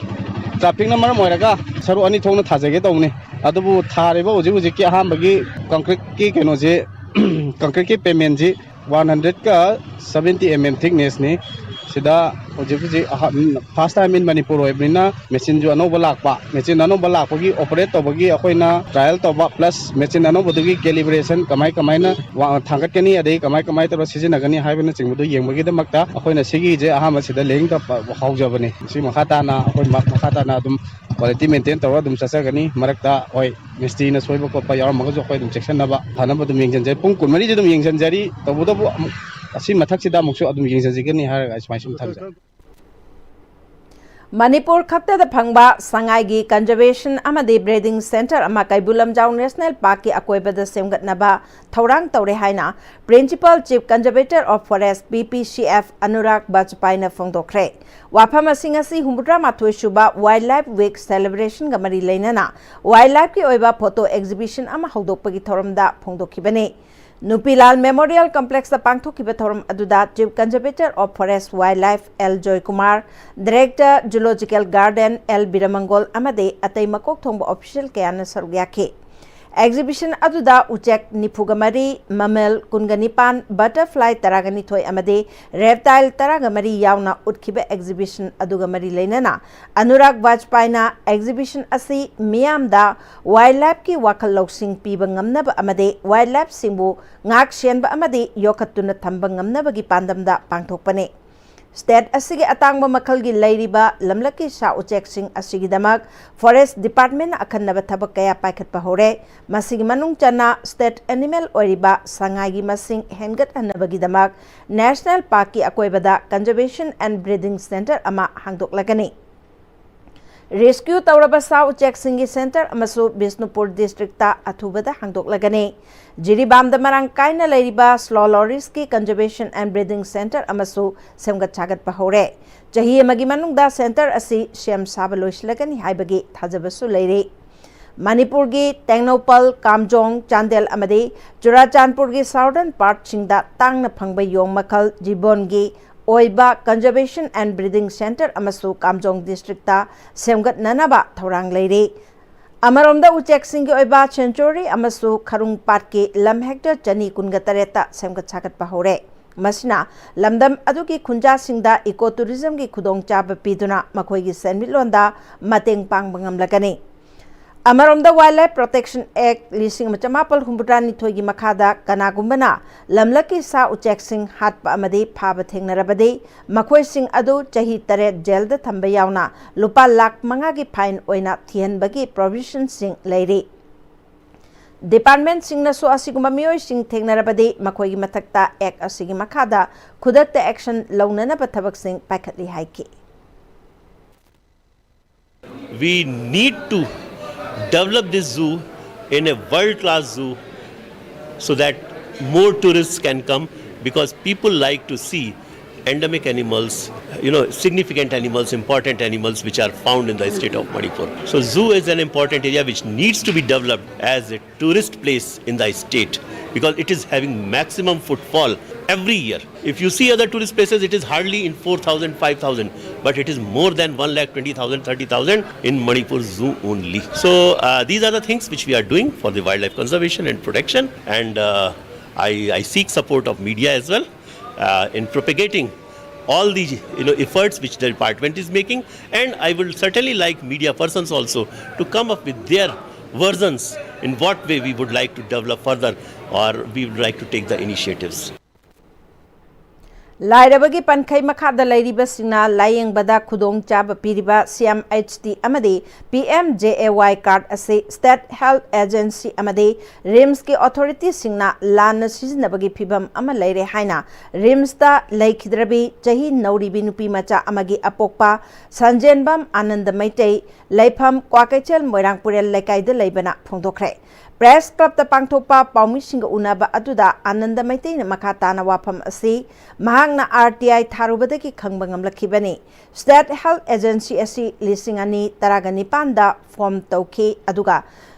ꯇ꯭ꯔꯥꯐꯤꯛꯅ ꯃꯔꯝ ꯑꯣꯏꯔꯒ ꯁꯔꯨꯛ ꯑꯅꯤ ꯊꯣꯛꯅ ꯊꯥꯖꯒꯦ ꯇꯧꯕꯅꯤ꯫ ꯑꯗꯨꯕꯨ ꯊꯥꯔꯤꯕ ꯍꯧꯖꯤꯛ ꯍꯧꯖꯤꯛꯀꯤ ꯑꯍꯥꯟꯕꯒꯤ ꯀꯪꯀ꯭ꯔꯤꯠꯀꯤ ꯀꯩꯅꯣꯁꯤ, ꯀꯪꯀ꯭ꯔꯤꯠꯀꯤ ꯄꯦꯃꯦꯟꯁꯤ ꯋꯥꯟ ꯍꯟꯗ꯭ꯔꯦꯠꯀ ꯁꯕꯦꯟꯇꯤ ꯑꯦꯝ ꯑꯦꯝ ꯊꯤꯛꯅꯦꯁꯅꯤ꯫ ꯁꯤꯗ ꯍꯧꯖꯤꯛ ꯍꯧꯖꯤꯛ ꯑꯍꯥꯟ-, first time in ꯃꯅꯤꯄꯨꯔ ꯑꯣꯏꯕꯅꯤꯅ ꯃꯦꯆꯤꯟꯁꯨ ꯑꯅꯧꯕ ꯂꯥꯛꯄ, ꯃꯦꯆꯤꯟ ꯑꯅꯧꯕ ꯂꯥꯛꯄꯒꯤ ꯑꯣꯄꯔꯦꯠ ꯇꯧꯕꯒꯤ ꯑꯩꯈꯣꯏꯅ ꯇ꯭ꯔꯥꯌꯦꯜ ꯇꯧꯕ, ꯄ꯭ꯂꯁ ꯃꯦꯆꯤꯟ ꯑꯅꯧꯕꯗꯨꯒꯤ ꯀꯦꯂꯤꯕ꯭ꯔꯦꯁꯟ ꯀꯃꯥꯏ ꯀꯃꯥꯏꯅ ꯋꯥ-, ꯊꯥꯡꯒꯠꯀꯅꯤ, ꯑꯗꯩ ꯀꯃꯥꯏ ꯀꯃꯥꯏ ꯇꯧꯔ ꯁꯤꯖꯤꯟꯅꯒꯅꯤ ꯍꯥꯏꯕꯅꯆꯤꯡꯕꯗꯨ ꯌꯦꯡꯕꯒꯤꯗꯃꯛꯇ ꯑꯩꯈꯣꯏꯅ ꯁꯤꯒꯤꯁꯦ ꯑꯍꯥꯟꯕꯁꯤꯗ ꯂꯦꯌꯤꯡ ꯇꯧꯕ ꯍꯧꯖꯕꯅꯤ꯫ ꯁꯤ ꯃꯈꯥ ꯇꯥꯅ ꯑꯩꯈꯣꯏ ꯃ-, ꯃꯈꯥ ꯇꯥꯅ ꯑꯗꯨꯝ ꯀ꯭ꯋꯥꯂꯤꯇꯤ ꯃꯦꯟꯇꯦꯟ ꯇꯧꯔꯒ ꯑꯗꯨꯝ ꯆꯠꯆꯒꯅꯤ꯫ ꯃꯔꯛꯇ ꯍꯣꯏ, ꯃꯤꯁꯇ꯭ꯔꯤꯅ ꯁꯣꯏꯕ ꯈꯣꯠꯄ ꯌꯥꯎꯔꯝꯃꯒꯁꯨ ꯑꯩꯈꯣꯏ ꯑꯗꯨꯝ ꯆꯦꯛꯁꯤꯟꯅꯕ ꯐꯅꯕ ꯑꯗꯨꯝ ꯌꯦꯡꯁꯤꯟꯖꯩ꯫ ꯄꯨꯡ ꯀꯨꯟꯃꯔꯤꯁꯦ ꯑꯗꯨꯝ ꯌꯦꯡꯁꯤꯟꯖꯔꯤ꯫ ꯇꯧꯕꯇꯕꯨ ꯑꯃꯨꯛ ꯑꯁꯤ ꯃꯊꯛꯁꯤꯗ ꯑꯃꯨꯛꯁꯨ ꯑꯗꯨꯝ ꯌꯦꯡꯁꯤꯟꯖꯒꯅꯤ ꯍꯥꯏꯔꯒ ꯑꯩ ꯁꯨꯃꯥꯏꯅ ꯁꯨꯝ ꯊꯝꯖꯒꯦ꯫ ꯃꯅꯤꯄꯨꯔ ꯈꯛꯇꯗ ꯐꯪꯕ ꯁꯉꯥꯏꯒꯤ ꯀꯟꯖꯔꯕꯦꯁꯟ ꯑꯃꯗꯤ ꯕ꯭ꯔꯤꯗꯤꯡ ꯁꯦꯟꯇꯔ ꯑꯃ ꯀꯩꯕꯨꯜ ꯂꯝꯖꯥꯎ ꯅꯦꯁꯅꯦꯜ ꯄꯥꯔꯛꯀꯤ ꯑꯀꯣꯏꯕꯗ ꯁꯦꯝꯒꯠꯅꯕ ꯊꯧꯔꯥꯡ ꯇꯧꯔꯦ ꯍꯥꯏꯅ Principal Chief Conservator of Forest, P P C F, Anurag ꯕꯥꯖꯄꯥꯏꯅ ꯐꯣꯡꯗꯣꯛꯈ꯭ꯔꯦ꯫ ꯋꯥꯐꯝ ꯑꯁꯤ ꯉꯁꯤ ꯍꯨꯝꯐꯨꯇꯔꯥ ꯃꯥꯊꯣꯏ ꯁꯨꯕ ꯋꯥꯏꯜꯗ ꯂꯥꯏꯐ ꯋꯤꯛ ꯁꯦꯂꯦꯕ꯭ꯔꯦꯁꯟꯒ ꯃꯔꯤ ꯂꯩꯅꯅ ꯋꯥꯏꯜꯗ ꯂꯥꯏꯐꯀꯤ ꯑꯣꯏꯕ ꯐꯣꯇꯣ ꯑꯦꯛꯖꯤꯕꯤꯁꯟ ꯑꯃ ꯍꯧꯗꯣꯛꯄꯒꯤ ꯊꯧꯔꯝꯗ ꯐꯣꯡꯗꯣꯛꯈꯤꯕꯅꯤ꯫ ꯅꯨꯄꯤꯂꯥꯜ ꯃꯦꯃꯣꯔꯤꯌꯦꯜ ꯀꯝꯄ꯭ꯂꯦꯛꯁꯇ ꯄꯥꯡꯊꯣꯛꯈꯤꯕ ꯊꯧꯔꯝ ꯑꯗꯨꯗ Chief Conservator of Forest Wildlife L Joykumar, Director Zoological Garden L ꯕꯤꯔꯃꯪꯒꯣꯜ ꯑꯃꯗꯤ ꯑꯇꯩ ꯃꯀꯣꯛ ꯊꯣꯡꯕ ꯑꯣꯐꯤꯁꯤꯌꯦꯜ ꯀꯌꯥꯅ ꯁꯔꯨꯛ ꯌꯥꯈꯤ꯫ ꯑꯦꯛꯖꯤꯕꯤꯁꯟ ꯑꯗꯨꯗ ꯎꯆꯦꯛ ꯅꯤꯐꯨꯒ ꯃꯔꯤ, ꯃꯃꯦꯜ ꯀꯨꯟꯒ ꯅꯤꯄꯥꯟ, ꯕꯇꯔꯐ꯭ꯂꯥꯏ ꯇꯔꯥꯒ ꯅꯤꯊꯣꯏ ꯑꯃꯗꯤ ꯔꯦꯞꯇꯥꯏꯜ ꯇꯔꯥꯒ ꯃꯔꯤ ꯌꯥꯎꯅ ꯎꯠꯈꯤꯕ ꯑꯦꯛꯖꯤꯕꯤꯁꯟ ꯑꯗꯨꯒ ꯃꯔꯤ ꯂꯩꯅꯅ ꯑꯅꯨꯔꯥꯒ ꯕꯥꯖꯄꯥꯏꯅ ꯑꯦꯛꯖꯤꯕꯤꯁꯟ ꯑꯁꯤ ꯃꯤꯌꯥꯝꯗ ꯋꯥꯏꯜꯗ ꯂꯥꯏꯐꯀꯤ ꯋꯥꯈꯜ ꯂꯧꯁꯤꯡ ꯄꯤꯕ ꯉꯝꯅꯕ ꯑꯃꯗꯤ ꯋꯥꯏꯜꯗ ꯂꯥꯏꯐꯁꯤꯡꯕꯨ ꯉꯥꯛ ꯁꯦꯟꯕ ꯑꯃꯗꯤ ꯌꯣꯛꯈꯠꯇꯨꯅ ꯊꯝꯕ ꯉꯝꯅꯕꯒꯤ ꯄꯥꯟꯗꯝꯗ ꯄꯥꯡꯊꯣꯛꯄꯅꯤ꯫ ꯁ꯭ꯇꯦꯠ ꯑꯁꯤꯒꯤ ꯑꯇꯥꯡꯕ ꯃꯈꯜꯒꯤ ꯂꯩꯔꯤꯕ ꯂꯝꯂꯛꯀꯤ ꯁꯥ ꯎꯆꯦꯛꯁꯤꯡ ꯑꯁꯤꯒꯤꯗꯃꯛ ꯐꯣꯔꯦꯁ꯭ꯠ ꯗꯤꯄꯥꯔꯠꯃꯦꯟꯠꯅ ꯑꯈꯟꯅꯕ ꯊꯕꯛ ꯀꯌꯥ ꯄꯥꯏꯈꯠꯄ ꯍꯧꯔꯦ꯫ ꯃꯁꯤꯒꯤ ꯃꯅꯨꯡ ꯆꯟꯅ ꯁ꯭ꯇꯦꯠ ꯑꯦꯅꯤꯃꯦꯜ ꯑꯣꯏꯔꯤꯕ ꯁꯉꯥꯏꯒꯤ ꯃꯁꯤꯡ ꯍꯦꯟꯒꯠꯍꯟꯅꯕꯒꯤꯗꯃꯛ ꯅꯦꯁꯅꯦꯜ ꯄꯥꯔꯛꯀꯤ ꯑꯀꯣꯏꯕꯗ conservation and breeding centre ꯑꯃ ꯍꯥꯡꯗꯣꯛꯂꯒꯅꯤ꯫ ꯔꯦꯁꯀ꯭ꯌꯨ ꯇꯧꯔꯕ ꯁꯥ ꯎꯆꯦꯛꯁꯤꯡꯒꯤ ꯁꯦꯟꯇꯔ ꯑꯃꯁꯨ ꯕꯤꯁꯅꯨꯄꯨꯔ ꯗꯤꯁꯇ꯭ꯔꯤꯛꯇ ꯑꯊꯨꯕꯗ ꯍꯥꯡꯗꯣꯛꯂꯒꯅꯤ꯫ ꯖꯤꯔꯤꯕꯥꯝꯗ ꯃꯔꯥꯡ ꯀꯥꯏꯅ ꯂꯩꯔꯤꯕ slow ꯂꯣꯔꯤꯁꯀꯤ conservation and breeding centre ꯑꯃꯁꯨ ꯁꯦꯝꯒꯠ ꯁꯥꯒꯠꯄ ꯍꯧꯔꯦ꯫ ꯆꯍꯤ ꯑꯃꯒꯤ ꯃꯅꯨꯡꯗ ꯁꯦꯟꯇꯔ ꯑꯁꯤ ꯁꯦꯝ ꯁꯥꯕ ꯂꯣꯏꯁꯤꯜꯂꯒꯅꯤ ꯍꯥꯏꯕꯒꯤ ꯊꯥꯖꯕꯁꯨ ꯂꯩꯔꯤ꯫ ꯃꯅꯤꯄꯨꯔꯒꯤ ꯇꯦꯡꯅꯧꯄꯜ, ꯀꯥꯝꯖꯣꯡ, ꯆꯥꯟꯗꯦꯜ ꯑꯃꯗꯤ ꯆꯨꯔꯥꯆꯥꯟꯄꯨꯔꯒꯤ ꯁꯥꯎꯗꯔꯟ ꯄꯥꯔꯠꯁꯤꯡꯗ ꯇꯥꯡꯅ ꯐꯪꯕ ꯌꯣꯡ ꯃꯈꯜ ꯖꯤꯕꯣꯟꯒꯤ ꯑꯣꯏꯕ conservation and breeding centre ꯑꯃꯁꯨ ꯀꯥꯝꯖꯣꯡ ꯗꯤꯁꯇ꯭ꯔꯤꯛꯇ ꯁꯦꯝꯒꯠꯅꯅꯕ ꯊꯧꯔꯥꯡ ꯂꯩꯔꯤ꯫ ꯑꯃꯔꯣꯝꯗ ꯎꯆꯦꯛꯁꯤꯡꯒꯤ ꯑꯣꯏꯕ sanctuary ꯑꯃꯁꯨ ꯈꯔꯨꯡ ꯄꯥꯠꯀꯤ ꯂꯝ ꯍꯦꯛꯇꯔ ꯆꯅꯤ ꯀꯨꯟꯒ ꯇꯔꯦꯠꯇ ꯁꯦꯝꯒꯠ ꯁꯥꯒꯠꯄ ꯍꯧꯔꯦ꯫ ꯃꯁꯤꯅ ꯂꯝꯗꯝ ꯑꯗꯨꯒꯤ ꯈꯨꯟꯖꯥꯁꯤꯡꯗ eco tourismꯒꯤ ꯈꯨꯗꯣꯡꯆꯥꯕ ꯄꯤꯗꯨꯅ ꯃꯈꯣꯏꯒꯤ ꯁꯦꯟꯃꯤꯠꯂꯣꯟꯗ ꯃꯇꯦꯡ ꯄꯥꯡꯕ ꯉꯝꯂꯒꯅꯤ꯫ ꯑꯃꯔꯣꯝꯗ Wildlife Protection Act ꯂꯤꯁꯤꯡ ꯑꯃ ꯆꯃꯥꯄꯜ ꯍꯨꯝꯐꯨꯇꯔꯥ ꯅꯤꯊꯣꯏꯒꯤ ꯃꯈꯥꯗ ꯀꯅꯥꯒꯨꯝꯕꯅ ꯂꯝꯂꯛꯀꯤ ꯁꯥ ꯎꯆꯦꯛꯁꯤꯡ ꯍꯥꯠꯄ ꯑꯃꯗꯤ ꯐꯥꯕ ꯊꯦꯡꯅꯔꯕꯗꯤ ꯃꯈꯣꯏꯁꯤꯡ ꯑꯗꯨ ꯆꯍꯤ ꯇꯔꯦꯠ ꯖꯦꯜꯗ ꯊꯝꯕ ꯌꯥꯎꯅ ꯂꯨꯄꯥ ꯂꯥꯈ ꯃꯉꯥꯒꯤ fine ꯑꯣꯏꯅ ꯊꯤꯍꯟꯕꯒꯤ provisionꯁꯤꯡ ꯂꯩꯔꯤ꯫ ꯗꯤꯄꯥꯔꯠꯃꯦꯟꯠꯁꯤꯡꯅꯁꯨ ꯑꯁꯤꯒꯨꯝꯕ ꯃꯤꯑꯣꯏꯁꯤꯡ ꯊꯦꯡꯅꯔꯕꯗꯤ ꯃꯈꯣꯏꯒꯤ ꯃꯊꯛꯇ Act ꯑꯁꯤꯒꯤ ꯃꯈꯥꯗ ꯈꯨꯗꯛꯇ action ꯂꯧꯅꯅꯕ ꯊꯕꯛꯁꯤꯡ ꯄꯥꯏꯈꯠꯂꯤ ꯍꯥꯏꯈꯤ꯫ We need to develop this zoo in a world-class zoo so that more tourists can come, because people like to see endemic animals, you know, significant animals, important animals which are found in the state of Manipur. So zoo is an important area which needs to be developed as a tourist place in the state, because it is having maximum footfall every year. If you see other tourist places, it is hardly in four thousand, five thousand, but it is more than one lakh twenty thousand, thirty thousand in Manipur Zoo only. So uh, these are the things which we are doing for the wildlife conservation and protection, and uh, I, I seek support of media as well uh, in propagating all the, you know, efforts which the department is making, and I will certainly like media persons also to come up with their versions in what way we would like to develop further or we would like to take the initiatives. ꯂꯥꯏꯔꯕꯒꯤ ꯄꯟꯈꯩ ꯃꯈꯥꯗ ꯂꯩꯔꯤꯕꯁꯤꯡꯅ ꯂꯥꯌꯦꯡꯕꯗ ꯈꯨꯗꯣꯡꯆꯥꯕ ꯄꯤꯔꯤꯕ ꯁꯤ M H T ꯑꯃꯗꯤ P M J ꯑꯦ ꯋꯥꯏ card ꯑꯁꯤ state health agency ꯑꯃꯗꯤ ꯔꯤꯝꯁꯀꯤ ꯑꯣꯊꯣꯔꯤꯇꯤꯁꯤꯡꯅ ꯂꯥꯟꯅ ꯁꯤꯖꯤꯟꯅꯕꯒꯤ ꯐꯤꯚꯝ ꯑꯃ ꯂꯩꯔꯦ ꯍꯥꯏꯅ ꯔꯤꯝꯁꯇ ꯂꯩꯈꯤꯗ꯭ꯔꯕꯤ ꯆꯍꯤ ꯅꯧꯔꯤꯕꯤ ꯅꯨꯄꯤ ꯃꯆꯥ ꯑꯃꯒꯤ ꯑꯄꯣꯛꯄ ꯁꯟꯖꯦꯟꯕꯝ ꯑꯥꯅꯟꯗ ꯃꯩꯇꯩ, ꯂꯩꯐꯝ ꯀ꯭ꯋꯥꯀꯩꯊꯦꯜ ꯃꯣꯏꯔꯥꯡ ꯄꯨꯔꯦꯜ ꯂꯩꯀꯥꯏꯗ ꯂꯩꯕꯅ ꯐꯣꯡꯗꯣꯛꯈ꯭ꯔꯦ꯫ ꯄ꯭ꯔꯦꯁ ꯀ꯭ꯂꯕꯇ ꯄꯥꯡꯊꯣꯛꯄ ꯄꯥꯎꯃꯤꯁꯤꯡꯒ ꯎꯅꯕ ꯑꯗꯨꯗ ꯑꯥꯅꯟꯗ ꯃꯩꯇꯩꯅ ꯃꯈꯥ ꯇꯥꯅ ꯋꯥꯐꯝ ꯑꯁꯤ ꯃꯍꯥꯛꯅ ꯑꯥꯔ ꯇꯤ ꯑꯥꯏ ꯊꯥꯔꯨꯕꯗꯒꯤ ꯈꯪꯕ ꯉꯝꯂꯛꯈꯤꯕꯅꯤ꯫ ꯁ꯭ꯇꯦꯠ ꯍꯦꯜꯊ ꯑꯦꯖꯦꯟꯁꯤ ꯑꯁꯤ ꯂꯤꯁꯤꯡ ꯑꯅꯤ ꯇꯔꯥꯒ ꯅꯤꯄꯥꯟꯗ ꯐꯣꯔꯝ ꯇꯧꯈꯤ, ꯑꯗꯨꯒ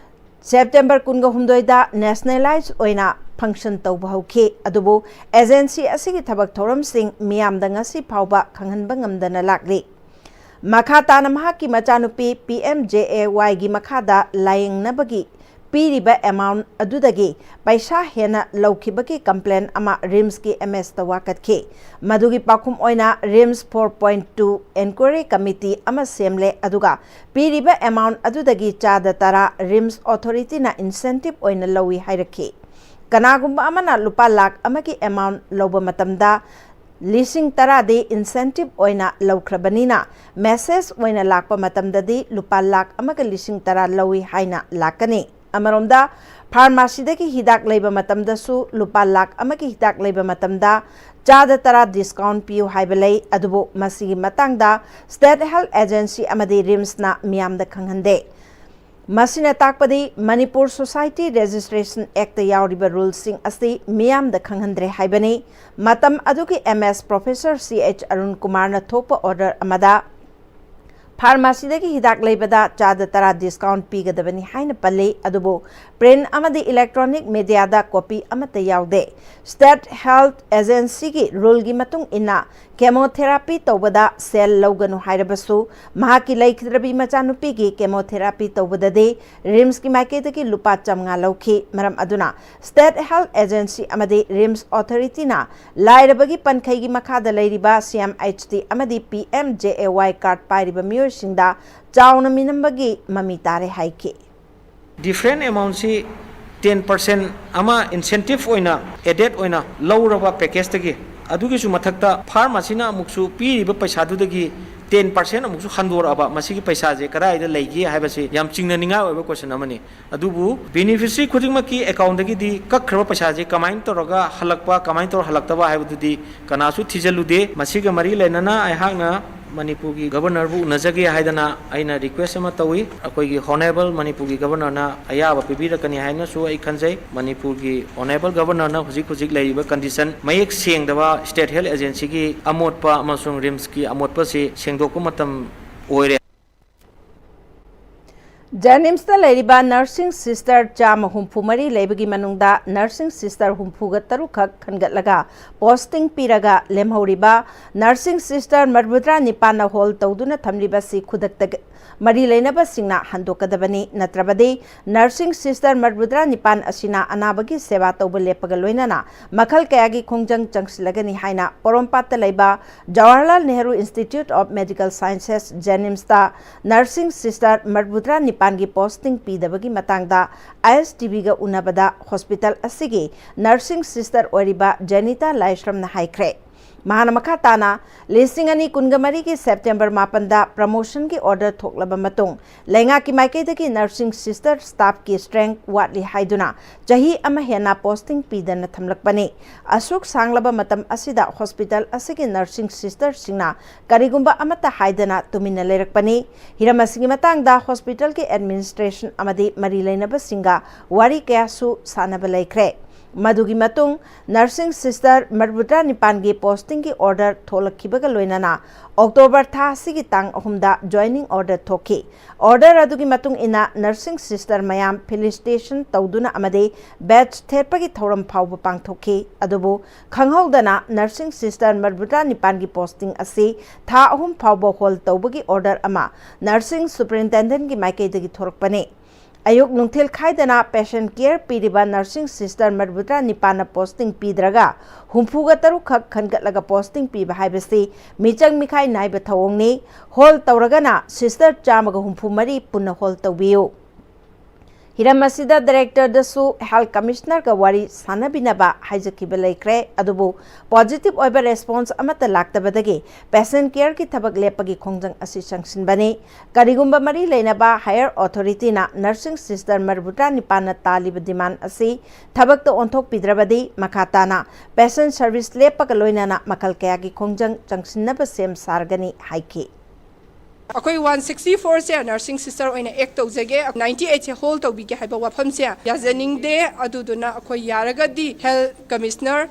ꯁꯦꯞꯇꯦꯝꯕꯔ ꯀꯨꯟꯒ ꯍꯨꯝꯗꯣꯏꯗ ꯅꯦꯁꯅꯦꯂꯥꯏꯖ ꯑꯣꯏꯅ ꯐꯪꯁꯟ ꯇꯧꯕ ꯍꯧꯈꯤ꯫ ꯑꯗꯨꯕꯨ ꯑꯦꯖꯦꯟꯁꯤ ꯑꯁꯤꯒꯤ ꯊꯕꯛ ꯊꯧꯔꯝꯁꯤꯡ ꯃꯤꯌꯥꯝꯗ ꯉꯁꯤ ꯐꯥꯎꯕ ꯈꯪꯍꯟꯕ ꯉꯝꯗꯅ ꯂꯥꯛꯂꯤ꯫ ꯃꯈꯥ ꯇꯥꯅ ꯃꯍꯥꯛꯀꯤ ꯃꯆꯥꯅꯨꯄꯤ ꯄꯤ ꯑꯦꯝ ꯖꯦ ꯑꯦ ꯋꯥꯏꯒꯤ ꯃꯈꯥꯗ ꯂꯥꯌꯦꯡꯅꯕꯒꯤ ꯄꯤꯔꯤꯕ ꯑꯦꯃꯥꯎꯟ ꯑꯗꯨꯗꯒꯤ ꯄꯩꯁꯥ ꯍꯦꯟꯅ ꯂꯧꯈꯤꯕꯒꯤ ꯀꯝꯄ꯭ꯂꯦꯟ ꯑꯃ ꯔꯤꯝꯁꯀꯤ ꯑꯦꯝ ꯑꯦꯁꯇ ꯋꯥꯀꯠꯈꯤ꯫ ꯃꯗꯨꯒꯤ ꯄꯥꯎꯈꯨꯝ ꯑꯣꯏꯅ RIMS four point two enquiry committee ꯑꯃ ꯁꯦꯝꯂꯦ, ꯑꯗꯨꯒ ꯄꯤꯔꯤꯕ ꯑꯦꯃꯥꯎꯟ ꯑꯗꯨꯗꯒꯤ ꯆꯥꯗ ꯇꯔꯥ ꯔꯤꯝꯁ ꯑꯣꯊꯣꯔꯤꯇꯤꯅ ꯏꯟꯁꯦꯟꯇꯤꯚ ꯑꯣꯏꯅ ꯂꯧꯏ ꯍꯥꯏꯔꯛꯈꯤ꯫ ꯀꯅꯥꯒꯨꯝꯕ ꯑꯃꯅ ꯂꯨꯄꯥ ꯂꯥꯈ ꯑꯃꯒꯤ ꯑꯦꯃꯥꯎꯟ ꯂꯧꯕ ꯃꯇꯝꯗ ꯂꯤꯁꯤꯡ ꯇꯔꯥꯗꯤ ꯏꯟꯁꯦꯟꯇꯤꯚ ꯑꯣꯏꯅ ꯂꯧꯈ꯭ꯔꯕꯅꯤꯅ, ꯃꯦꯁꯦꯖ ꯑꯣꯏꯅ ꯂꯥꯛꯄ ꯃꯇꯝꯗꯗꯤ ꯂꯨꯄꯥ ꯂꯥꯈ ꯑꯃꯒ ꯂꯤꯁꯤꯡ ꯇꯔꯥ ꯂꯧꯏ ꯍꯥꯏꯅ ꯂꯥꯛꯀꯅꯤ꯫ ꯑꯃꯔꯣꯝꯗ, ꯐꯥꯔꯃꯥꯁꯤꯗꯒꯤ ꯍꯤꯗꯥꯛ ꯂꯩꯕ ꯃꯇꯝꯗꯁꯨ ꯂꯨꯄꯥ ꯂꯥꯈ ꯑꯃꯒꯤ ꯍꯤꯗꯥꯛ ꯂꯩꯕ ꯃꯇꯝꯗ ꯆꯥꯗ ꯇꯔꯥ ꯗꯤꯁꯀꯥꯎꯟ ꯄꯤꯌꯨ ꯍꯥꯏꯕ ꯂꯩ, ꯑꯗꯨꯕꯨ ꯃꯁꯤꯒꯤ ꯃꯇꯥꯡꯗ ꯁ꯭ꯇꯦꯠ ꯍꯦꯜꯊ ꯑꯦꯖꯦꯟꯁꯤ ꯑꯃꯗꯤ ꯔꯤꯝꯁꯅ ꯃꯤꯌꯥꯝꯗ ꯈꯪꯍꯟꯗꯦ꯫ ꯃꯁꯤꯅ ꯇꯥꯛꯄꯗꯤ ꯃꯅꯤꯄꯨꯔ ꯁꯣꯁꯥꯏꯇꯤ ꯔꯦꯖꯤꯁꯇ꯭ꯔꯦꯁꯟ ꯑꯦꯛꯇ ꯌꯥꯎꯔꯤꯕ ꯔꯨꯜꯁꯤꯡ ꯑꯁꯤ ꯃꯤꯌꯥꯝꯗ ꯈꯪꯍꯟꯗ꯭ꯔꯦ ꯍꯥꯏꯕꯅꯤ꯫ ꯃꯇꯝ ꯑꯗꯨꯒꯤ ꯑꯦꯝ ꯑꯦꯁ ꯄ꯭ꯔꯣꯐꯦꯁꯔ ꯁꯤ ꯑꯩꯆ ꯑꯔꯨꯟ ꯀꯨꯃꯥꯔꯅ ꯊꯣꯛꯄ ꯑꯣꯔꯗꯔ ꯑꯃꯗ ꯐꯥꯔꯃꯥꯁꯤꯗꯒꯤ ꯍꯤꯗꯥꯛ ꯂꯩꯕꯗ ꯆꯥꯗ ꯇꯔꯥ ꯗꯤꯁꯀꯥꯎꯟ ꯄꯤꯒꯗꯕꯅꯤ ꯍꯥꯏꯅ ꯄꯜꯂꯤ, ꯑꯗꯨꯕꯨ ꯄ꯭ꯔꯤꯟ ꯑꯃꯗꯤ ꯏꯂꯦꯛꯇ꯭ꯔꯣꯅꯤꯛ ꯃꯦꯗꯤꯌꯥꯗ ꯀꯣꯄꯤ ꯑꯃꯠꯇ ꯌꯥꯎꯗꯦ꯫ ꯁ꯭ꯇꯦꯠ ꯍꯦꯜꯊ ꯑꯦꯖꯦꯟꯁꯤꯒꯤ ꯔꯨꯜꯒꯤ ꯃꯇꯨꯡ ꯏꯟꯅ ꯀꯦꯃꯣꯊꯦꯔꯥꯄꯤ ꯇꯧꯕꯗ ꯁꯦꯜ ꯂꯧꯒꯅꯨ ꯍꯥꯏꯔꯕꯁꯨ, ꯃꯍꯥꯛꯀꯤ ꯂꯩꯈꯤꯗ꯭ꯔꯕꯤ ꯃꯆꯥꯅꯨꯄꯤꯒꯤ ꯀꯦꯃꯣꯊꯦꯔꯥꯄꯤ ꯇꯧꯕꯗꯗꯤ ꯔꯤꯝꯁꯀꯤ ꯃꯥꯏꯀꯩꯗꯒꯤ ꯂꯨꯄꯥ ꯆꯥꯝꯃꯉꯥ ꯂꯧꯈꯤ꯫ ꯃꯔꯝ ꯑꯗꯨꯅ ꯁ꯭ꯇꯦꯠ ꯍꯦꯜꯊ ꯑꯦꯖꯦꯟꯁꯤ ꯑꯃꯗꯤ ꯔꯤꯝꯁ ꯑꯣꯊꯣꯔꯤꯇꯤꯅ ꯂꯥꯏꯔꯕꯒꯤ ꯄꯟꯈꯩꯒꯤ ꯃꯈꯥꯗ ꯂꯩꯔꯤꯕ ꯁꯤ ꯑꯦꯝ ꯑꯩꯆ ꯇꯤ ꯑꯃꯗꯤ ꯄꯤ ꯑꯦꯝ ꯖꯦ ꯑꯦ ꯋꯥꯏ ꯀꯥꯔꯗ ꯄꯥꯏꯔꯤꯕ ꯃꯤꯑꯣꯏꯁꯤꯡꯗ ꯆꯥꯎꯅ ꯃꯤꯅꯝꯕꯒꯤ ꯃꯃꯤ ꯇꯥꯔꯦ ꯍꯥꯏꯈꯤ꯫ ꯗꯤꯐ꯭ꯔꯦꯟ ꯑꯦꯃꯥꯎꯟꯁꯤ ꯇꯦꯟ ꯄꯥꯔꯁꯦꯟ ꯑꯃ ꯏꯟꯁꯦꯟꯇꯤꯞ ꯑꯣꯏꯅ ꯑꯦꯗꯦꯠ ꯑꯣꯏꯅ ꯂꯧꯔꯕ ꯄꯦꯀꯦꯖꯇꯒꯤ ꯑꯗꯨꯒꯤꯁꯨ ꯃꯊꯛꯇ ꯐꯥꯔꯝ ꯑꯁꯤꯅ ꯑꯃꯨꯛꯁꯨ ꯄꯤꯔꯤꯕ ꯄꯩꯁꯥꯗꯨꯗꯒꯤ ꯇꯦꯟ ꯄꯥꯔꯁꯦꯟ ꯑꯃꯨꯛꯁꯨ ꯍꯟꯗꯣꯔꯛꯑꯕ, ꯃꯁꯤꯒꯤ ꯄꯩꯁꯥꯁꯦ ꯀꯗꯥꯏꯗ ꯂꯩꯒꯦ ꯍꯥꯏꯕꯁꯤ ꯌꯥꯝ ꯆꯤꯡꯅꯅꯤꯡꯉꯥꯏ ꯑꯣꯏꯕ ꯀꯣꯏꯁꯟ ꯑꯃꯅꯤ꯫ ꯑꯗꯨꯕꯨ ꯕꯦꯅꯤꯐꯤꯁꯔꯤ ꯈꯨꯗꯤꯡꯃꯛꯀꯤ ꯑꯦꯀꯥꯎꯟꯗꯒꯤꯗꯤ ꯀꯛꯈ꯭ꯔꯕ ꯄꯩꯁꯥꯁꯦ ꯀꯃꯥꯏꯅ ꯇꯧꯔꯒ ꯍꯜꯂꯛꯄ, ꯀꯃꯥꯏꯅ ꯇꯧꯔꯒ ꯍꯜꯂꯛꯇꯕ ꯍꯥꯏꯕꯗꯨꯗꯤ ꯀꯅꯥꯁꯨ ꯊꯤꯖꯤꯜꯂꯨꯗꯦ꯫ ꯃꯁꯤꯒ ꯃꯔꯤ ꯂꯩꯅꯅ ꯑꯩꯍꯥꯛꯅ ꯃꯅꯤꯄꯨꯔꯒꯤ ꯒꯕꯔꯅꯔꯕꯨ ꯎꯅꯖꯒꯦ ꯍꯥꯏꯗꯅ ꯑꯩꯅ ꯔꯤꯀ꯭ꯋꯦꯁ ꯑꯃ ꯇꯧꯏ꯫ ꯑꯩꯈꯣꯏꯒꯤ ꯍꯣꯅꯦꯕꯜ ꯃꯅꯤꯄꯨꯔꯒꯤ ꯒꯕꯔꯅꯔꯅ ꯑꯌꯥꯕ ꯄꯤꯕꯤꯔꯛꯀꯅꯤ ꯍꯥꯏꯅꯁꯨ ꯑꯩ ꯈꯟꯖꯩ꯫ ꯃꯅꯤꯄꯨꯔꯒꯤ ꯍꯣꯅꯦꯕꯜ ꯒꯕꯔꯅꯔꯅ ꯍꯧꯖꯤꯛ ꯍꯧꯖꯤꯛ ꯂꯩꯔꯤꯕ ꯀꯟꯗꯤꯁꯟ, ꯃꯌꯦꯛ ꯁꯦꯡꯗꯕ ꯁ꯭ꯇꯦꯠ ꯍꯦꯜꯊ ꯑꯦꯖꯦꯟꯁꯤꯒꯤ ꯑꯃꯣꯠꯄ ꯑꯃꯁꯨꯡ ꯔꯤꯝꯁꯀꯤ ꯑꯃꯣꯠꯄꯁꯤ ꯁꯦꯡꯗꯣꯛꯄ ꯃꯇꯝ ꯑꯣꯏꯔꯦ꯫ ꯖꯦꯅꯤꯝꯁꯇ ꯂꯩꯔꯤꯕ ꯅꯔꯁꯤꯡ ꯁꯤꯁꯇꯔ ꯆꯥꯝꯃ ꯍꯨꯝꯐꯨ ꯃꯔꯤ ꯂꯩꯕꯒꯤ ꯃꯅꯨꯡꯗ ꯅꯔꯁꯤꯡ ꯁꯤꯁꯇꯔ ꯍꯨꯝꯐꯨꯒ ꯇꯔꯨꯛ ꯈꯛ ꯈꯟꯒꯠꯂꯒ ꯄꯣꯁꯇꯤꯡ ꯄꯤꯔꯒ ꯂꯦꯝꯍꯧꯔꯤꯕ ꯅꯔꯁꯤꯡ ꯁꯤꯁꯇꯔ ꯃꯔꯤꯐꯨꯇꯔꯥ ꯅꯤꯄꯥꯟꯅ ꯍꯣꯜ ꯇꯧꯗꯨꯅ ꯊꯝꯂꯤꯕꯁꯤ ꯈꯨꯗꯛꯇ ꯃꯔꯤ ꯂꯩꯅꯕꯁꯤꯡꯅ ꯍꯟꯗꯣꯛꯀꯗꯕꯅꯤ꯫ ꯅꯠꯇ꯭ꯔꯕꯗꯤ ꯅꯔꯁꯤꯡ ꯁꯤꯁꯇꯔ ꯃꯔꯤꯐꯨꯇꯔꯥ ꯅꯤꯄꯥꯟ ꯑꯁꯤꯅ ꯑꯅꯥꯕꯒꯤ ꯁꯦꯕꯥ ꯇꯧꯕ ꯂꯦꯞꯄꯒ ꯂꯣꯏꯅꯅ ꯃꯈꯜ ꯀꯌꯥꯒꯤ ꯈꯣꯡꯖꯪ ꯆꯪꯁꯤꯜꯂꯒꯅꯤ ꯍꯥꯏꯅ ꯄꯣꯔꯣꯝꯄꯥꯠꯇ ꯂꯩꯕ Jawaharlal Nehru institute of medical sciences, ꯖꯦꯅꯤꯝꯁꯇ ꯅꯔꯁꯤꯡ ꯁꯤꯁꯇꯔ ꯃꯔꯤꯐꯨꯇꯔꯥ ꯅꯤꯄꯥꯟꯒꯤ ꯄꯣꯁꯇꯤꯡ ꯄꯤꯗꯕꯒꯤ ꯃꯇꯥꯡꯗ ꯑꯥꯏ ꯑꯦꯁ ꯇꯤ ꯚꯤꯒ ꯎꯅꯕꯗ ꯍꯣꯁꯄꯤꯇꯥꯜ ꯑꯁꯤꯒꯤ ꯅꯔꯁꯤꯡ ꯁꯤꯁꯇꯔ ꯑꯣꯏꯔꯤꯕ ꯖꯦꯅꯤꯇꯥ ꯂꯥꯏꯁ꯭ꯔꯝꯅ ꯍꯥꯏꯈ꯭ꯔꯦ꯫ ꯃꯍꯥꯛꯅ ꯃꯈꯥ ꯇꯥꯅ, ꯂꯤꯁꯤꯡ ꯑꯅꯤ ꯀꯨꯟꯒ ꯃꯔꯤꯒꯤ ꯁꯦꯞꯇꯦꯝꯕꯔ ꯃꯥꯄꯟꯗ ꯄ꯭ꯔꯃꯣꯁꯟꯒꯤ ꯑꯣꯔꯗꯔ ꯊꯣꯛꯂꯕ ꯃꯇꯨꯡ, ꯂꯩꯉꯥꯛꯀꯤ ꯃꯥꯏꯀꯩꯗꯒꯤ ꯅꯔꯁꯤꯡ ꯁꯤꯁꯇꯔ ꯁ꯭ꯇꯥꯐꯀꯤ ꯁ꯭ꯇꯔꯦꯡ ꯋꯥꯠꯂꯤ ꯍꯥꯏꯗꯨꯅ ꯆꯍꯤ ꯑꯃ ꯍꯦꯟꯅ ꯄꯣꯁꯇꯤꯡ ꯄꯤꯗꯅ ꯊꯝꯂꯛꯄꯅꯤ꯫ ꯑꯁꯨꯛ ꯁꯥꯡꯂꯕ ꯃꯇꯝ ꯑꯁꯤꯗ ꯍꯣꯁꯄꯤꯇꯥꯜ ꯑꯁꯤꯒꯤ ꯅꯔꯁꯤꯡ ꯁꯤꯁꯇꯔꯁꯤꯡꯅ ꯀꯔꯤꯒꯨꯝꯕ ꯑꯃꯠꯇ ꯍꯥꯏꯗꯅ ꯇꯨꯃꯤꯟꯅ ꯂꯩꯔꯛꯄꯅꯤ꯫ ꯍꯤꯔꯝ ꯑꯁꯤꯒꯤ ꯃꯇꯥꯡꯗ ꯍꯣꯁꯄꯤꯇꯥꯜꯒꯤ ꯑꯦꯗꯃꯤꯅꯤꯁꯇ꯭ꯔꯦꯁꯟ ꯑꯃꯗꯤ ꯃꯔꯤ ꯂꯩꯅꯕꯁꯤꯡꯒ ꯋꯥꯔꯤ ꯀꯌꯥꯁꯨ ꯁꯥꯟꯅꯕ ꯂꯩꯈ꯭ꯔꯦ꯫ ꯃꯗꯨꯒꯤ ꯃꯇꯨꯡ ꯅꯔꯁꯤꯡ ꯁꯤꯁꯇꯔ ꯃꯔꯤꯐꯨꯇꯔꯥ ꯅꯤꯄꯥꯟꯒꯤ ꯄꯣꯁꯇꯤꯡꯒꯤ ꯑꯣꯔꯗꯔ ꯊꯣꯛꯂꯛꯈꯤꯕꯒ ꯂꯣꯏꯅꯅ ꯑꯣꯛꯇꯣꯕꯔ ꯊꯥ ꯑꯁꯤꯒꯤ ꯇꯥꯡ ꯑꯍꯨꯝꯗ ꯖꯣꯏꯅꯤꯡ ꯑꯣꯔꯗꯔ ꯊꯣꯛꯈꯤ꯫ ꯑꯣꯔꯗꯔ ꯑꯗꯨꯒꯤ ꯃꯇꯨꯡ ꯏꯟꯅ ꯅꯔꯁꯤꯡ ꯁꯤꯁꯇꯔ ꯃꯌꯥꯝ ꯐꯤꯂꯤꯁꯤꯇꯦꯁꯟ ꯇꯧꯗꯨꯅ ꯑꯃꯗꯤ ꯕꯦꯖ ꯊꯦꯠꯄꯒꯤ ꯊꯧꯔꯝ ꯐꯥꯎꯕ ꯄꯥꯡꯊꯣꯛꯈꯤ꯫ ꯑꯗꯨꯕꯨ ꯈꯪꯍꯧꯗꯅ ꯅꯔꯁꯤꯡ ꯁꯤꯁꯇꯔ ꯃꯔꯤꯐꯨꯇꯔꯥ ꯅꯤꯄꯥꯟꯒꯤ ꯄꯣꯁꯇꯤꯡ ꯑꯁꯤ ꯊꯥ ꯑꯍꯨꯝ ꯐꯥꯎꯕ ꯍꯣꯜ ꯇꯧꯕꯒꯤ ꯑꯣꯔꯗꯔ ꯑꯃ ꯅꯔꯁꯤꯡ ꯁꯨꯄꯔꯤꯟꯇꯦꯟꯗꯦꯟꯠꯀꯤ ꯃꯥꯏꯀꯩꯗꯒꯤ ꯊꯣꯔꯛꯄꯅꯤ꯫ ꯑꯌꯨꯛ ꯅꯨꯡꯊꯤꯜ ꯈꯥꯏꯗꯅ ꯄꯦꯁꯦꯟꯠ ꯀꯦꯌꯔ ꯄꯤꯔꯤꯕ ꯅꯔꯁꯤꯡ ꯁꯤꯁꯇꯔ ꯃꯔꯤꯐꯨꯇꯔꯥ ꯅꯤꯄꯥꯟꯅ ꯄꯣꯁꯇꯤꯡ ꯄꯤꯗ꯭ꯔꯒ ꯍꯨꯝꯐꯨꯒ ꯇꯔꯨꯛ ꯈꯛ ꯈꯟꯒꯠꯂꯒ ꯄꯣꯁꯇꯤꯡ ꯄꯤꯕ ꯍꯥꯏꯕꯁꯤ ꯃꯤꯆꯪ ꯃꯤꯈꯥꯏ ꯅꯥꯏꯕ ꯊꯧꯑꯣꯡꯅꯤ꯫ ꯍꯣꯜ ꯇꯧꯔꯒꯅ ꯁꯤꯁꯇꯔ ꯆꯥꯝꯃꯒ ꯍꯨꯝꯐꯨ ꯃꯔꯤ ꯄꯨꯟꯅ ꯍꯣꯜ ꯇꯧꯕꯤꯌꯨ꯫ ꯍꯤꯔꯝ ꯑꯁꯤꯗ ꯗꯥꯏꯔꯦꯛꯇꯔꯗꯁꯨ ꯍꯦꯜꯊ ꯀꯃꯤꯁꯅꯔꯒ ꯋꯥꯔꯤ ꯁꯥꯟꯅꯕꯤꯅꯕ ꯍꯥꯏꯖꯈꯤꯕ ꯂꯩꯈ꯭ꯔꯦ꯫ ꯑꯗꯨꯕꯨ ꯄꯣꯖꯤꯇꯤꯚ ꯑꯣꯏꯕ ꯔꯦꯁꯄꯣꯟꯁ ꯑꯃꯠꯇ ꯂꯥꯛꯇꯕꯗꯒꯤ ꯄꯦꯁꯦꯟꯠ ꯀꯦꯌꯔꯒꯤ ꯊꯕꯛ ꯂꯦꯞꯄꯒꯤ ꯈꯣꯡꯖꯪ ꯑꯁꯤ ꯆꯪꯁꯤꯟꯕꯅꯤ꯫ ꯀꯔꯤꯒꯨꯝꯕ ꯃꯔꯤ ꯂꯩꯅꯕ ꯍꯥꯌꯔ ꯑꯣꯊꯣꯔꯤꯇꯤꯅ ꯅꯔꯁꯤꯡ ꯁꯤꯁꯇꯔ ꯃꯔꯤꯐꯨꯇꯔꯥ ꯅꯤꯄꯥꯟꯅ ꯇꯥꯜꯂꯤꯕ ꯗꯤꯃꯥꯟ ꯑꯁꯤ ꯊꯕꯛꯇ ꯑꯣꯟꯊꯣꯛꯄꯤꯗ꯭ꯔꯕꯗꯤ ꯃꯈꯥ ꯇꯥꯅ ꯄꯦꯁꯦꯟꯠ ꯁꯔꯚꯤꯁ ꯂꯦꯞꯄꯒ ꯂꯣꯏꯅꯅ ꯃꯈꯜ ꯀꯌꯥꯒꯤ ꯈꯣꯡꯖꯪ ꯆꯪꯁꯤꯟꯅꯕ ꯁꯦꯝ ꯁꯥꯔꯒꯅꯤ ꯍꯥꯏꯈꯤ꯫ ꯑꯩꯈꯣꯏ ꯋꯥꯟ ꯁꯤꯛꯁꯇꯤ ꯐꯣꯔꯁꯦ ꯅꯔꯁꯤꯡ ꯁꯤꯁꯇꯔ ꯑꯣꯏꯅ ꯑꯦꯛ ꯇꯧꯖꯒꯦ, ꯅꯥꯏꯟꯇꯤ ꯑꯩꯠꯁꯦ ꯍꯣꯜ ꯇꯧꯕꯤꯒꯦ ꯍꯥꯏꯕ ꯋꯥꯐꯝꯁꯦ ꯌꯥꯖꯅꯤꯡꯗꯦ꯫ ꯑꯗꯨꯗꯨꯅ ꯑꯩꯈꯣꯏ ꯌꯥꯔꯒꯗꯤ ꯍꯦꯜꯊ ꯀꯃꯤꯁꯅꯔ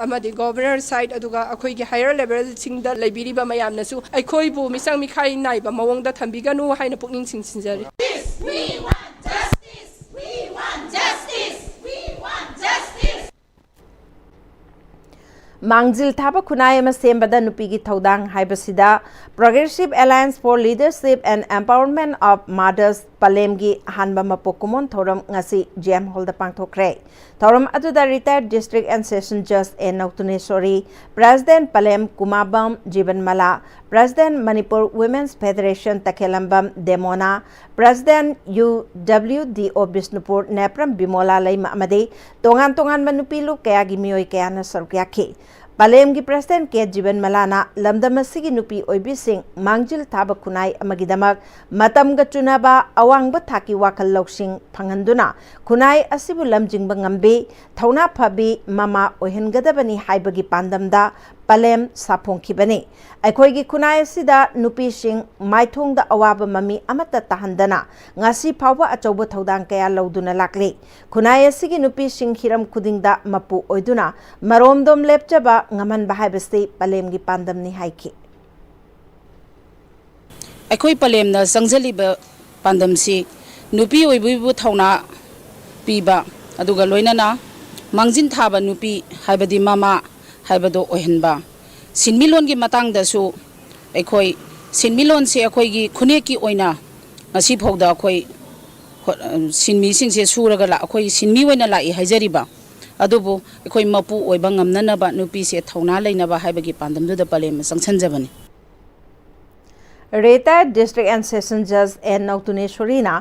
ꯑꯃꯗꯤ ꯒꯣꯚꯔꯅꯔ ꯁꯥꯏꯠ, ꯑꯗꯨꯒ ꯑꯩꯈꯣꯏꯒꯤ ꯍꯥꯌꯔ ꯂꯦꯚꯦꯜꯁꯤꯡꯗ ꯂꯩꯕꯤꯔꯤꯕ ꯃꯌꯥꯝꯅꯁꯨ ꯑꯩꯈꯣꯏꯕꯨ ꯃꯤꯆꯪ ꯃꯤꯈꯥꯏ ꯅꯥꯏꯕ ꯃꯑꯣꯡꯗ ꯊꯝꯕꯤꯒꯅꯨ ꯍꯥꯏꯅ ꯄꯨꯛꯅꯤꯡ ꯆꯤꯡꯁꯤꯟꯖꯔꯤ꯫ We want justice! We want justice! We want justice! ꯃꯥꯡꯖꯤꯜ ꯊꯥꯕ ꯈꯨꯟꯅꯥꯏ ꯑꯃ ꯁꯦꯝꯕꯗ ꯅꯨꯄꯤꯒꯤ ꯊꯧꯗꯥꯡ ꯍꯥꯏꯕꯁꯤꯗ Progressive Alliance for Leadership and Empowerment of Mothers, ꯄꯂꯦꯝꯒꯤ ꯑꯍꯥꯟꯕ ꯃꯄꯣꯛ ꯀꯨꯝꯑꯣꯟ ꯊꯧꯔꯝ ꯉꯁꯤ ꯖꯤ ꯑꯦꯝ ꯍꯣꯜꯗ ꯄꯥꯡꯊꯣꯛꯈ꯭ꯔꯦ꯫ ꯊꯧꯔꯝ ꯑꯗꯨꯗ ꯔꯤꯇꯥꯌꯔꯗ ꯗꯤꯁꯇ꯭ꯔꯤꯛ ꯑꯦꯟ ꯁꯦꯁꯟ ꯖꯖ ꯑꯦ ꯅꯧꯇꯨꯅꯦꯁꯣꯔꯤ, ꯄ꯭ꯔꯦꯁꯤꯗꯦꯟꯠ ꯄꯂꯦꯝ Kumabam Jibanmala, president Manipur women's federation Takhellambam ꯗꯦꯃꯣꯅꯥ, president U W D O Bishnupur Nepram ꯕꯤꯃꯣꯂꯥ ꯂꯩꯃ ꯑꯃꯗꯤ ꯇꯣꯉꯥꯟ ꯇꯣꯉꯥꯟꯕ ꯅꯨꯄꯤ ꯂꯨꯞ ꯀꯌꯥꯒꯤ ꯃꯤꯑꯣꯏ ꯀꯌꯥꯅ ꯁꯔꯨꯛ ꯌꯥꯈꯤ꯫ ꯄꯂꯦꯝꯒꯤ ꯄ꯭ꯔꯦꯁꯤꯗꯦꯟꯠ ꯀꯦ ꯖꯤꯕꯟꯃꯂꯥꯅ ꯂꯝꯗꯝ ꯑꯁꯤꯒꯤ ꯅꯨꯄꯤ ꯑꯣꯏꯕꯤꯁꯤꯡ ꯃꯥꯡꯖꯤꯜ ꯊꯥꯕ ꯈꯨꯟꯅꯥꯏ ꯑꯃꯒꯤꯗꯃꯛ ꯃꯇꯝꯒ ꯆꯨꯅꯕ ꯑꯋꯥꯡꯕ ꯊꯥꯛꯀꯤ ꯋꯥꯈꯜ ꯂꯧꯁꯤꯡ ꯐꯪꯍꯟꯗꯨꯅ ꯈꯨꯟꯅꯥꯏ ꯑꯁꯤꯕꯨ ꯂꯝꯖꯤꯡꯕ ꯉꯝꯕꯤ, ꯊꯧꯅꯥ ꯐꯕꯤ ꯃꯃꯥ ꯑꯣꯏꯍꯟꯒꯗꯕꯅꯤ ꯍꯥꯏꯕꯒꯤ ꯄꯥꯟꯗꯝꯗ ꯄꯂꯦꯝ ꯁꯥꯐꯣꯡꯈꯤꯕꯅꯤ꯫ ꯑꯩꯈꯣꯏꯒꯤ ꯈꯨꯟꯅꯥꯏ ꯑꯁꯤꯗ ꯅꯨꯄꯤꯁꯤꯡ ꯃꯥꯏꯊꯣꯡꯗ ꯑꯋꯥꯕ ꯃꯃꯤ ꯑꯃꯠꯇ ꯇꯥꯍꯟꯗꯅ ꯉꯁꯤ ꯐꯥꯎꯕ ꯑꯆꯧꯕ ꯊꯧꯗꯥꯡ ꯀꯌꯥ ꯂꯧꯗꯨꯅ ꯂꯥꯛꯂꯤ꯫ ꯈꯨꯟꯅꯥꯏ ꯑꯁꯤꯒꯤ ꯅꯨꯄꯤꯁꯤꯡ ꯍꯤꯔꯝ ꯈꯨꯗꯤꯡꯗ ꯃꯄꯨ ꯑꯣꯏꯗꯨꯅ ꯃꯔꯣꯝꯗꯣꯝ ꯂꯦꯞꯆꯕ ꯉꯝꯍꯟꯕ ꯍꯥꯏꯕꯁꯤ ꯄꯂꯦꯝꯒꯤ ꯄꯥꯟꯗꯝꯅꯤ ꯍꯥꯏꯈꯤ꯫ ꯑꯩꯈꯣꯏ ꯄꯂꯦꯝꯅ ꯆꯪꯁꯤꯜꯂꯤꯕ ꯄꯥꯟꯗꯝꯁꯤ ꯅꯨꯄꯤ ꯑꯣꯏꯕꯤꯕꯨ ꯊꯧꯅꯥ ꯄꯤꯕ, ꯑꯗꯨꯒ ꯂꯣꯏꯅꯅ ꯃꯥꯡꯖꯤꯟ ꯊꯥꯕ ꯅꯨꯄꯤ ꯍꯥꯏꯕꯗꯤ ꯃꯃꯥ ꯍꯥꯏꯕꯗꯨ ꯑꯣꯏꯍꯟꯕ꯫ ꯁꯤꯟꯃꯤꯠꯂꯣꯟꯒꯤ ꯃꯇꯥꯡꯗꯁꯨ ꯑꯩꯈꯣꯏ ꯁꯤꯟꯃꯤꯠꯂꯣꯟꯁꯦ ꯑꯩꯈꯣꯏꯒꯤ ꯈꯨꯟꯅꯦꯛꯀꯤ ꯑꯣꯏꯅ ꯉꯁꯤꯐꯥꯎꯗ ꯑꯩꯈꯣꯏ ꯍꯣ-, ꯁꯤꯟꯃꯤꯁꯤꯡꯁꯦ ꯁꯨꯔꯒ ꯂꯥ-, ꯑꯩꯈꯣꯏ ꯁꯤꯟꯃꯤ ꯑꯣꯏꯅ ꯂꯥꯛꯏ ꯍꯥꯏꯖꯔꯤꯕ, ꯑꯗꯨꯕꯨ ꯑꯩꯈꯣꯏ ꯃꯄꯨ ꯑꯣꯏꯕ ꯉꯝꯅꯅꯕ ꯅꯨꯄꯤꯁꯦ ꯊꯧꯅꯥ ꯂꯩꯅꯕ ꯍꯥꯏꯕꯒꯤ ꯄꯥꯟꯗꯝꯗꯨꯗ ꯄꯂꯦꯝꯅ ꯆꯪꯁꯤꯟꯖꯕꯅꯤ꯫ Retired District and Session Judge N ꯅꯧꯇꯨꯅꯦꯁꯣꯔꯤꯅ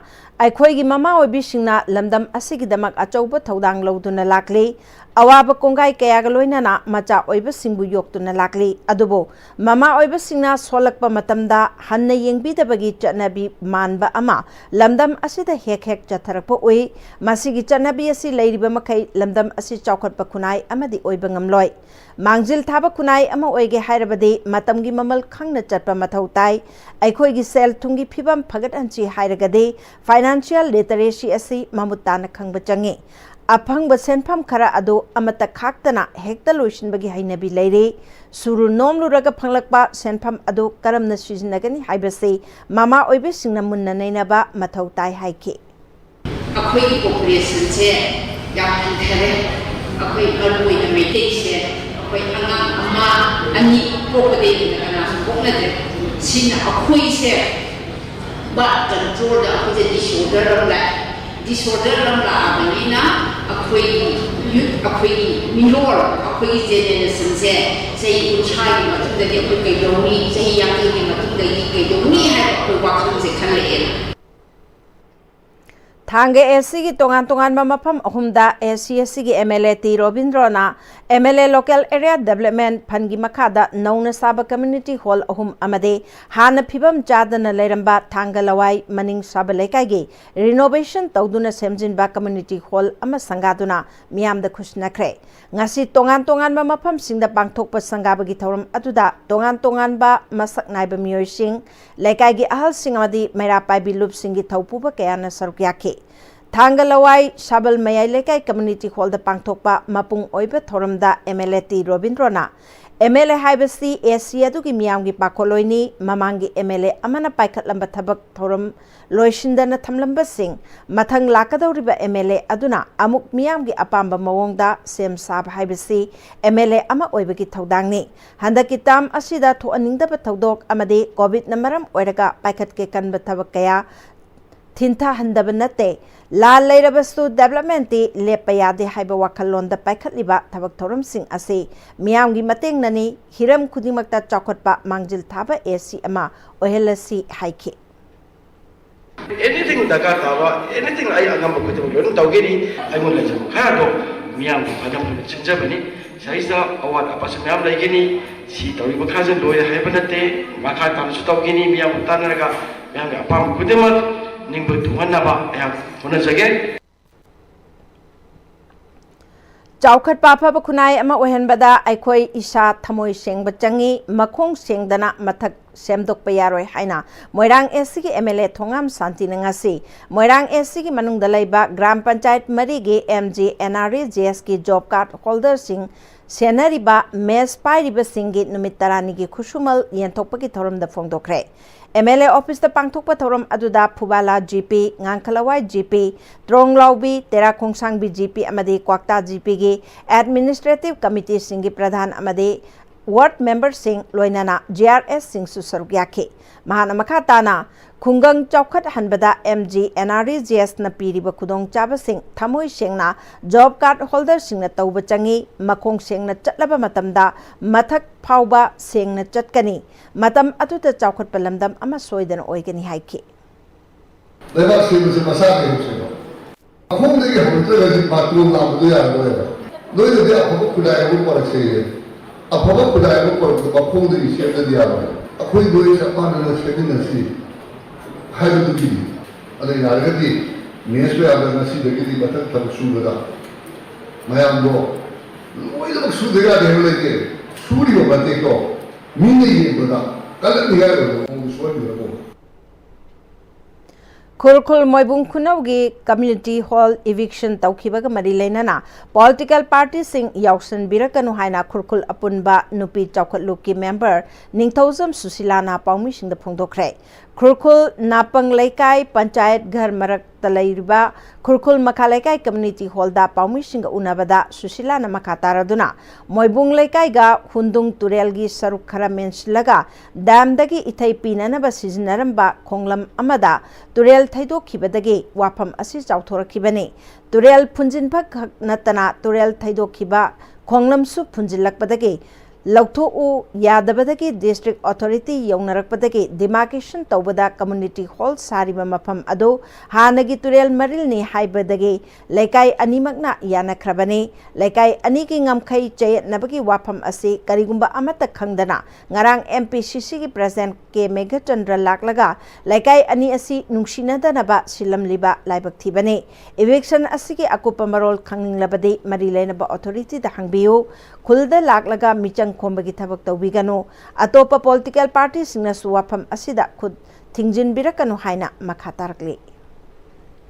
ꯑꯩꯈꯣꯏꯒꯤ ꯃꯃꯥ ꯑꯣꯏꯕꯤꯁꯤꯡꯅ ꯂꯝꯗꯝ ꯑꯁꯤꯒꯤꯗꯃꯛ ꯑꯆꯧꯕ ꯊꯧꯗꯥꯡ ꯂꯧꯗꯨꯅ ꯂꯥꯛꯂꯤ꯫ ꯑꯋꯥꯕ ꯀꯣꯡꯒꯥꯏ ꯀꯌꯥꯒ ꯂꯣꯏꯅꯅ ꯃꯆꯥ ꯑꯣꯏꯕꯁꯤꯡꯕꯨ ꯌꯣꯛꯇꯨꯅ ꯂꯥꯛꯂꯤ꯫ ꯑꯗꯨꯕꯨ ꯃꯃꯥ ꯑꯣꯏꯕꯁꯤꯡꯅ ꯁꯣꯜꯂꯛꯄ ꯃꯇꯝꯗ ꯍꯟꯅ ꯌꯦꯡꯕꯤꯗꯕꯒꯤ ꯆꯠꯅꯕꯤ ꯃꯥꯟꯕ ꯑꯃ ꯂꯝꯗꯝ ꯑꯁꯤꯗ ꯍꯦꯛ ꯍꯦꯛ ꯆꯠꯊꯔꯛꯄ ꯎꯏ꯫ ꯃꯁꯤꯒꯤ ꯆꯠꯅꯕꯤ ꯑꯁꯤ ꯂꯩꯔꯤꯕ ꯃꯈꯩ ꯂꯝꯗꯝ ꯑꯁꯤ ꯆꯥꯎꯈꯠꯄ ꯈꯨꯟꯅꯥꯏ ꯑꯃꯗꯤ ꯑꯣꯏꯕ ꯉꯝꯂꯣꯏ꯫ ꯃꯥꯡꯖꯤꯜ ꯊꯥꯕ ꯈꯨꯟꯅꯥꯏ ꯑꯃ ꯑꯣꯏꯒꯦ ꯍꯥꯏꯔꯕꯗꯤ ꯃꯇꯝꯒꯤ ꯃꯃꯜ ꯈꯪꯅ ꯆꯠꯄ ꯃꯊꯧ ꯇꯥꯏ꯫ ꯑꯩꯈꯣꯏꯒꯤ ꯁꯦꯜ ꯊꯨꯝꯒꯤ ꯐꯤꯕꯝ ꯐꯒꯠꯍꯟꯁꯤ ꯍꯥꯏꯔꯒꯗꯤ financial literacy ꯑꯁꯤ ꯃꯃꯨꯠ ꯇꯥꯅ ꯈꯪꯕ ꯆꯪꯏ꯫ ꯑꯐꯪꯕ ꯁꯦꯟꯐꯝ ꯈꯔ ꯑꯗꯨ ꯑꯃꯠꯇ ꯈꯥꯛꯇꯅ ꯍꯦꯛꯇ ꯂꯣꯏꯁꯤꯟꯕꯒꯤ ꯍꯩꯅꯕꯤ ꯂꯩꯔꯤ꯫ ꯁꯨꯔꯨ ꯅꯣꯝꯂꯨꯔꯒ ꯐꯪꯂꯛꯄ ꯁꯦꯟꯐꯝ ꯑꯗꯨ ꯀꯔꯝꯅ ꯁꯤꯖꯤꯟꯅꯒꯅꯤ ꯍꯥꯏꯕꯁꯤ ꯃꯃꯥ ꯑꯣꯏꯕꯤꯁꯤꯡꯅ ꯃꯨꯟꯅ ꯅꯩꯅꯕ ꯃꯊꯧ ꯇꯥꯏ ꯍꯥꯏꯈꯤ꯫ ꯑꯩꯈꯣꯏꯒꯤ populationꯁꯦ ꯌꯥꯝ ꯍꯟꯊꯔꯦ꯫ ꯑꯩꯈꯣꯏ ꯃꯔꯨ ꯑꯣꯏꯅ ꯃꯩꯇꯩꯁꯦ ꯑꯩꯈꯣꯏ ꯑꯉꯥꯡ ꯑꯃ ꯑꯅꯤ ꯄꯣꯛꯄꯗꯒꯤ ꯍꯦꯟꯅ ꯀꯅꯥꯁꯨ ꯄꯣꯛꯅꯗ꯭ꯔꯦ꯫ ꯁꯤꯅ ꯑꯩꯈꯣꯏꯁꯦ birth controlꯗ ꯑꯩꯈꯣꯏꯁꯦ disorder ꯑꯃ ꯂꯥꯛꯑꯦ꯫ Disorder ꯑꯃ ꯂꯥꯛꯑꯕꯅꯤꯅ ꯑꯩꯈꯣꯏꯒꯤ youth, ꯑꯩꯈꯣꯏꯒꯤ ꯃꯤꯔꯣꯜ, ꯑꯩꯈꯣꯏꯒꯤ generationꯁꯦ ꯆꯍꯤ ꯀꯨꯟꯊ꯭ꯔꯥꯒꯤ ꯃꯇꯨꯡꯗꯗꯤ ꯑꯩꯈꯣꯏ ꯀꯩꯗꯧꯅꯤ, ꯆꯍꯤ ꯌꯥꯡꯈꯩꯒꯤ ꯃꯇꯨꯡꯗꯗꯤ ꯀꯩꯗꯧꯅꯤ ꯍꯥꯏꯕ ꯑꯩꯈꯣꯏ ꯋꯥꯈꯜꯁꯦ ꯈꯜꯂꯛꯑꯦ꯫ ꯊꯥꯡꯒ ACꯒꯤ ꯇꯣꯉꯥꯟ ꯇꯣꯉꯥꯟꯕ ꯃꯐꯝ ꯑꯍꯨꯝꯗ ACACꯒꯤ MLA ꯇꯤ ꯔꯣꯕꯤꯟꯗ꯭ꯔꯣꯅ MLA Local Area Development Fundꯒꯤ ꯃꯈꯥꯗ ꯅꯧꯅ ꯁꯥꯕ community hall ꯑꯍꯨꯝ ꯑꯃꯗꯤ ꯍꯥꯟꯅ ꯐꯤꯕꯝ ꯆꯥꯗꯅ ꯂꯩꯔꯝꯕ ꯊꯥꯡꯒ ꯂꯋꯥꯏ ꯃꯅꯤꯡ ꯁꯥꯕ ꯂꯩꯀꯥꯏꯒꯤ renovation ꯇꯧꯗꯨꯅ ꯁꯦꯝꯖꯤꯟꯕ community hall ꯑꯃ ꯁꯪꯒꯥꯗꯨꯅ ꯃꯤꯌꯥꯝꯗ ꯈꯨꯠꯁꯤꯟꯅꯈ꯭ꯔꯦ꯫ ꯉꯁꯤ ꯇꯣꯉꯥꯟ ꯇꯣꯉꯥꯟꯕ ꯃꯐꯝꯁꯤꯡꯗ ꯄꯥꯡꯊꯣꯛꯄ ꯁꯪꯒꯥꯕꯒꯤ ꯊꯧꯔꯝ ꯑꯗꯨꯗ ꯇꯣꯉꯥꯟ ꯇꯣꯉꯥꯟꯕ ꯃꯁꯛ ꯅꯥꯏꯕ ꯃꯤꯑꯣꯏꯁꯤꯡ, ꯂꯩꯀꯥꯏꯒꯤ ꯑꯍꯜꯁꯤꯡ ꯑꯃꯗꯤ ꯃꯩꯔꯥ ꯄꯥꯏꯕꯤ ꯂꯨꯞꯁꯤꯡꯒꯤ ꯊꯧꯄꯨꯕ ꯀꯌꯥꯅ ꯁꯔꯨꯛ ꯌꯥꯈꯤ꯫ ꯊꯥꯡꯒ ꯂꯋꯥꯏ ꯁꯥꯕꯜ ꯃꯌꯥꯏ ꯂꯩꯀꯥꯏ community hallꯗ ꯄꯥꯡꯊꯣꯛꯄ ꯃꯄꯨꯡ ꯑꯣꯏꯕ ꯊꯧꯔꯝꯗ MLA ꯇꯤ ꯔꯣꯕꯤꯟꯗ꯭ꯔꯣꯅ, MLA ꯍꯥꯏꯕꯁꯤ AC ꯑꯗꯨꯒꯤ ꯃꯤꯌꯥꯝꯒꯤ ꯄꯥꯈꯣꯜꯂꯣꯏꯅꯤ, ꯃꯃꯥꯡꯒꯤ MLA ꯑꯃꯅ ꯄꯥꯏꯈꯠꯂꯝꯕ ꯊꯕꯛ ꯊꯧꯔꯝ ꯂꯣꯏꯁꯤꯟꯗꯅ ꯊꯝꯂꯝꯕꯁꯤꯡ ꯃꯊꯪ ꯂꯥꯛꯀꯗꯧꯔꯤꯕ MLA ꯑꯗꯨꯅ ꯑꯃꯨꯛ ꯃꯤꯌꯥꯝꯒꯤ ꯑꯄꯥꯝꯕ ꯃꯑꯣꯡꯗ ꯁꯦꯝ ꯁꯥꯕ ꯍꯥꯏꯕꯁꯤ MLA ꯑꯃ ꯑꯣꯏꯕꯒꯤ ꯊꯧꯗꯥꯡꯅꯤ꯫ ꯍꯟꯗꯛꯀꯤ term ꯑꯁꯤꯗ ꯊꯣꯛꯍꯟꯅꯤꯡꯗꯕ ꯊꯧꯗꯣꯛ ꯑꯃꯗꯤ COVIDꯅ ꯃꯔꯝ ꯑꯣꯏꯔꯒ ꯄꯥꯏꯈꯠꯀꯦ ꯈꯟꯕ ꯊꯕꯛ ꯀꯌꯥ ꯊꯤꯟꯊꯍꯟꯗꯕ ꯅꯠꯇꯦ, ꯂꯥꯟ ꯂꯩꯔꯕꯁꯨ ꯗꯤꯕꯦꯂꯞꯃꯦꯟꯠꯇꯤ ꯂꯦꯞꯄ ꯌꯥꯗꯦ ꯍꯥꯏꯕ ꯋꯥꯈꯜꯂꯣꯟꯗ ꯄꯥꯏꯈꯠꯂꯤꯕ ꯊꯕꯛ ꯊꯧꯔꯝꯁꯤꯡ ꯑꯁꯤ ꯃꯤꯌꯥꯝꯒꯤ ꯃꯇꯦꯡꯅꯅꯤ, ꯍꯤꯔꯝ ꯈꯨꯗꯤꯡꯃꯛꯇ ꯆꯥꯎꯈꯠꯄ ꯃꯥꯡꯖꯤꯜ ꯊꯥꯕ ꯑꯦ ꯁꯤ ꯑꯃ ꯑꯣꯏꯍꯜꯂꯁꯤ ꯍꯥꯏꯈꯤ꯫ ꯑꯦꯅꯤꯊꯤꯡ ꯗꯔꯀꯥꯔ ꯇꯥꯕ, ꯑꯦꯅꯤꯊꯤꯡ ꯑꯩ ꯑꯉꯝꯕ ꯈꯨꯗꯤꯡꯃꯛ ꯂꯣꯏꯅ ꯇꯧꯒꯅꯤ꯫ ꯑꯩꯉꯣꯟꯗ ꯂꯩꯖꯕ ꯈꯔꯗꯣ ꯃꯤꯌꯥꯝꯒꯤ ꯐꯅꯕ ꯁꯤꯟꯖꯕꯅꯤ꯫ ꯁꯤꯗꯩꯁꯤꯗ ꯑꯋꯥꯠ ꯑꯄꯥꯁꯨ ꯃꯌꯥꯝ ꯂꯩꯒꯅꯤ꯫ ꯁꯤ ꯇꯧꯔꯤꯕ ꯈꯔꯁꯦ ꯂꯣꯏꯔꯦ ꯍꯥꯏꯕ ꯅꯠꯇꯦ꯫ ꯃꯈꯥ ꯇꯥꯅꯁꯨ ꯇꯧꯒꯅꯤ꯫ ꯃꯤꯌꯥꯝꯒ ꯇꯥꯟꯅꯔꯒ ꯃꯤꯌꯥꯝꯒꯤ ꯑꯄꯥꯝꯕ ꯈꯨꯗꯤꯡꯃꯛ ꯅꯤꯡꯕ ꯊꯨꯡꯍꯟꯅꯕ ꯑꯩꯍꯥꯛ ꯍꯣꯠꯅꯖꯒꯦ꯫ ꯆꯥꯎꯈꯠꯄ ꯑꯐꯕ ꯈꯨꯟꯅꯥꯏ ꯑꯃ ꯑꯣꯏꯍꯟꯕꯗ ꯑꯩꯈꯣꯏ ꯏꯁꯥ ꯊꯃꯣꯏ ꯁꯦꯡꯕ ꯆꯪꯏ, ꯃꯈꯣꯡ ꯁꯦꯡꯗꯅ ꯃꯊꯛ ꯁꯦꯝꯗꯣꯛꯄ ꯌꯥꯔꯣꯏ ꯍꯥꯏꯅ ꯃꯣꯏꯔꯥꯡ ꯑꯦꯁ ꯁꯤꯒꯤ ꯑꯦꯝ ꯑꯦꯜ ꯑꯦ ꯊꯣꯉꯥꯝ ꯁꯥꯟꯇꯤꯅ ꯉꯁꯤ ꯃꯣꯏꯔꯥꯡ ꯑꯦꯁ ꯁꯤꯒꯤ ꯃꯅꯨꯡꯗ ꯂꯩꯕ ꯒ꯭ꯔꯥꯝ ꯄꯟꯆꯥꯌꯠ ꯃꯔꯤꯒꯤ M G N R E G ꯑꯦꯁꯀꯤ ꯖꯣꯕ ꯀꯥꯔꯗ ꯍꯣꯜꯗꯔꯁꯤꯡ ꯁꯦꯟꯅꯔꯤꯕ ꯃꯦꯁ ꯄꯥꯏꯔꯤꯕꯁꯤꯡꯒꯤ ꯅꯨꯃꯤꯠ ꯇꯔꯥꯅꯤꯒꯤ ꯈꯨꯠꯁꯨꯃꯜ ꯌꯦꯟꯊꯣꯛꯄꯒꯤ ꯊꯧꯔꯝꯗ ꯐꯣꯡꯗꯣꯛꯈ꯭ꯔꯦ꯫ ꯑꯦꯝ ꯑꯦꯜ ꯑꯦ ꯑꯣꯐꯤꯁꯇ ꯄꯥꯡꯊꯣꯛꯄ ꯊꯧꯔꯝ ꯑꯗꯨꯗ ꯐꯨꯕꯥꯂꯥ ꯖꯤ ꯄꯤ, ꯉꯥꯡꯈꯂꯋꯥꯏ ꯖꯤ ꯄꯤ, ꯇ꯭ꯔꯣꯡꯂꯥꯎꯕꯤ, ꯇꯦꯔꯥ ꯈꯣꯡꯁꯥꯡꯕꯤ ꯖꯤ ꯄꯤ ꯑꯃꯗꯤ ꯀ꯭ꯋꯥꯛꯇꯥ ꯖꯤ ꯄꯤꯒꯤ ꯑꯦꯗꯃꯤꯅꯤꯁꯇ꯭ꯔꯦꯇꯤꯚ ꯀꯃꯤꯇꯤꯁꯤꯡꯒꯤ ꯄ꯭ꯔꯙꯥꯟ ꯑꯃꯗꯤ ꯋꯥꯔꯗ ꯃꯦꯝꯕꯔꯁꯤꯡ, ꯂꯣꯏꯅꯅ ꯖꯤ ꯑꯥꯔ ꯑꯦꯁꯁꯤꯡꯁꯨ ꯁꯔꯨꯛ ꯌꯥꯈꯤ꯫ ꯃꯍꯥꯛꯅ ꯃꯈꯥ ꯇꯥꯅ ꯈꯨꯡꯒꯪ ꯆꯥꯎꯈꯠꯍꯟꯕꯗ M G N R E G ꯑꯦꯁꯅ ꯄꯤꯔꯤꯕ ꯈꯨꯗꯣꯡꯆꯥꯕꯁꯤꯡ ꯊꯃꯣꯏ ꯁꯦꯡꯅ ꯖꯣꯕ ꯀꯥꯔꯗ ꯍꯣꯜꯗꯔꯁꯤꯡꯅ ꯇꯧꯕ ꯆꯪꯏ꯫ ꯃꯈꯣꯡ ꯁꯦꯡꯅ ꯆꯠꯂꯕ ꯃꯇꯝꯗ ꯃꯊꯛ ꯐꯥꯎꯕ ꯁꯦꯡꯅ ꯆꯠꯀꯅꯤ꯫ ꯃꯇꯝ ꯑꯗꯨꯗ ꯆꯥꯎꯈꯠꯄ ꯂꯝꯗꯝ ꯑꯃ ꯁꯣꯏꯗꯅ ꯑꯣꯏꯒꯅꯤ ꯍꯥꯏꯈꯤ꯫ ꯂꯩꯕꯥꯛ ꯁꯦꯝꯕꯁꯦ ꯃꯁꯥꯒꯤ ꯍꯧꯁꯦꯕ꯫ ꯃꯈꯣꯡꯗꯒꯤ ꯍꯧꯔꯛꯇ꯭ꯔꯒꯗꯤ ꯃꯇꯣꯟ ꯂꯥꯛꯄꯗꯣ ꯌꯥꯔꯔꯣꯏꯕ꯫ ꯅꯣꯏꯅꯗꯤ ꯑꯐꯕ ꯈꯨꯟꯅꯥꯏ ꯑꯃ ꯄꯣꯔꯛꯁꯦꯌꯦ꯫ ꯑꯐꯕ ꯈꯨꯟꯅꯥꯏ ꯑꯃ ꯄꯣꯔꯛꯄꯗ ꯃꯈꯣꯡꯗꯒꯤ ꯁꯦꯝꯗ꯭ꯔꯗꯤ ꯌꯥꯔꯣꯏ꯫ ꯑꯩꯈꯣꯏ ꯂꯣꯏ ꯆꯞ ꯃꯥꯟꯅꯅ ꯁꯦꯝꯃꯤꯟꯅꯁꯤ ꯍꯥꯏꯕꯗꯨꯒꯤꯅꯤ꯫ ꯑꯗ ꯌꯥꯔꯒꯗꯤ ꯃꯦꯁ ꯃꯌꯥꯝꯗ ꯉꯁꯤꯗꯒꯤꯗꯤ ꯃꯊꯪ ꯊꯕꯛ ꯁꯨꯕꯗ ꯃꯌꯥꯝꯗꯣ ꯂꯣꯏꯅꯃꯛ ꯁꯨꯗ ꯌꯥꯗꯦ ꯍꯥꯏꯕ ꯂꯩꯇꯦ꯫ ꯁꯨꯔꯤꯕ ꯃꯇꯦꯛꯇꯣ ꯃꯤꯅ ꯌꯦꯡꯕꯗ ꯀꯜꯂꯛꯅꯤꯡꯉꯥꯏ ꯑꯣꯏꯕ ꯃꯑꯣꯡꯗ ꯁꯣꯏꯍꯟꯒꯗꯕ꯫ ꯈꯨꯔꯈꯨꯜ ꯃꯣꯏꯕꯨꯡ ꯈꯨꯅꯧꯒꯤ ꯀꯝꯃ꯭ꯌꯨꯅꯤꯇꯤ ꯍꯣꯜ ꯏꯚꯤꯛꯁꯟ ꯇꯧꯈꯤꯕꯒ ꯃꯔꯤ ꯂꯩꯅꯅ ꯄꯣꯂꯤꯇꯤꯀꯦꯜ ꯄꯥꯔꯇꯤꯁꯤꯡ ꯌꯥꯎꯁꯟꯕꯤꯔꯛꯀꯅꯨ ꯍꯥꯏꯅ ꯈꯨꯔꯈꯨꯜ ꯑꯄꯨꯟꯕ ꯅꯨꯄꯤ ꯆꯥꯎꯈꯠꯂꯨꯞꯀꯤ ꯃꯦꯝꯕꯔ ꯅꯤꯡꯊꯧꯖꯝ ꯁꯨꯁꯤꯂꯥꯅ ꯄꯥꯎꯃꯤꯁꯤꯡꯗ ꯐꯣꯡꯗꯣꯛꯈ꯭ꯔꯦ꯫ ꯈꯨꯔꯈꯨꯜ ꯅꯥꯄꯪ ꯂꯩꯀꯥꯏ ꯄꯟꯆꯥꯌꯠ ꯘꯔ ꯃꯔꯛꯇ ꯂꯩꯔꯤꯕ ꯈꯨꯔꯈꯨꯜ ꯃꯈꯥ ꯂꯩꯀꯥꯏ ꯀꯝꯃ꯭ꯌꯨꯅꯤꯇꯤ ꯍꯣꯜꯗ ꯄꯥꯎꯃꯤꯁꯤꯡꯒ ꯎꯅꯕꯗ ꯁꯨꯁꯤꯂꯥꯅ ꯃꯈꯥ ꯇꯥꯔꯗꯨꯅ ꯃꯣꯏꯕꯨꯡ ꯂꯩꯀꯥꯏꯒ ꯍꯨꯟꯗꯨꯡ ꯇꯨꯔꯦꯜꯒꯤ ꯁꯔꯨꯛ ꯈꯔ ꯃꯦꯟꯁꯤꯜꯂꯒ ꯗꯥꯝꯗꯒꯤ ꯏꯊꯩ ꯄꯤꯅꯅꯕ ꯁꯤꯖꯤꯟꯅꯔꯝꯕ ꯈꯣꯡꯂꯝ ꯑꯃꯗ ꯇꯨꯔꯦꯜ ꯊꯩꯗꯣꯛꯈꯤꯕꯗꯒꯤ ꯋꯥꯐꯝ ꯑꯁꯤ ꯆꯥꯎꯊꯣꯔꯛꯈꯤꯕꯅꯤ꯫ ꯇꯨꯔꯦꯜ ꯐꯨꯟꯖꯤꯟꯕ ꯈꯛ ꯅꯠꯇꯅ ꯇꯨꯔꯦꯜ ꯊꯩꯗꯣꯛꯈꯤꯕ ꯈꯣꯡꯂꯝꯁꯨ ꯐꯨꯟꯖꯤꯜꯂꯛꯄꯗꯒꯤ ꯂꯧꯊꯣꯛꯎ ꯌꯥꯗꯕꯗꯒꯤ ꯗꯤꯁꯇ꯭ꯔꯤꯛ ꯑꯣꯊꯣꯔꯤꯇꯤ ꯌꯧꯅꯔꯛꯄꯗꯒꯤ ꯗꯤꯃꯥꯔꯀꯦꯁꯟ ꯇꯧꯕꯗ ꯀꯝꯃ꯭ꯌꯨꯅꯤꯇꯤ ꯍꯣꯜ ꯁꯥꯔꯤꯕ ꯃꯐꯝ ꯑꯗꯨ ꯍꯥꯟꯅꯒꯤ ꯇꯨꯔꯦꯜ ꯃꯔꯤꯜꯅꯤ ꯍꯥꯏꯕꯗꯒꯤ ꯂꯩꯀꯥꯏ ꯑꯅꯤꯃꯛꯅ ꯌꯥꯅꯈ꯭ꯔꯕꯅꯤ꯫ ꯂꯩꯀꯥꯏ ꯑꯅꯤꯒꯤ ꯉꯝꯈꯩ ꯆꯌꯦꯠꯅꯕꯒꯤ ꯋꯥꯐꯝ ꯑꯁꯤ ꯀꯔꯤꯒꯨꯝꯕ ꯑꯃꯠꯇ ꯈꯪꯗꯅ ꯉꯔꯥꯡ ꯑꯦꯝ ꯄꯤ ꯁꯤ ꯁꯤꯒꯤ ꯄ꯭ꯔꯦꯁꯤꯗꯦꯟꯠ ꯀꯦ ꯃꯦꯘꯆꯟꯗ꯭ꯔ ꯂꯥꯛꯂꯒ ꯂꯩꯀꯥꯏ ꯑꯅꯤ ꯑꯁꯤ ꯅꯨꯡꯁꯤꯅꯗꯅꯕ ꯁꯤꯜꯂꯝꯂꯤꯕ ꯂꯥꯏꯕꯛ ꯊꯤꯕꯅꯤ꯫ ꯏꯚꯤꯛꯁꯟ ꯑꯁꯤꯒꯤ ꯑꯀꯨꯞꯄ ꯃꯔꯣꯜ ꯈꯪꯅꯤꯡꯂꯕꯗꯤ ꯃꯔꯤ ꯂꯩꯅꯕ ꯑꯣꯊꯣꯔꯤꯇꯤꯗ ꯍꯪꯕꯤꯌꯨ꯫ ꯈꯨꯜꯗ ꯂꯥꯛꯂꯒ ꯃꯤꯆꯪ ꯈꯣꯝꯕꯒꯤ ꯊꯕꯛ ꯇꯧꯕꯤꯒꯅꯨ꯫ ꯑꯇꯣꯞꯄ ꯄꯣꯂꯤꯇꯤꯀꯦꯜ ꯄꯥꯔꯇꯤꯁꯤꯡꯅꯁꯨ ꯋꯥꯐꯝ ꯑꯁꯤꯗ ꯈꯨꯠ ꯊꯤꯡꯖꯤꯟꯕꯤꯔꯛꯀꯅꯨ ꯍꯥꯏꯅ ꯃꯈꯥ ꯇꯥꯔꯛꯂꯤ꯫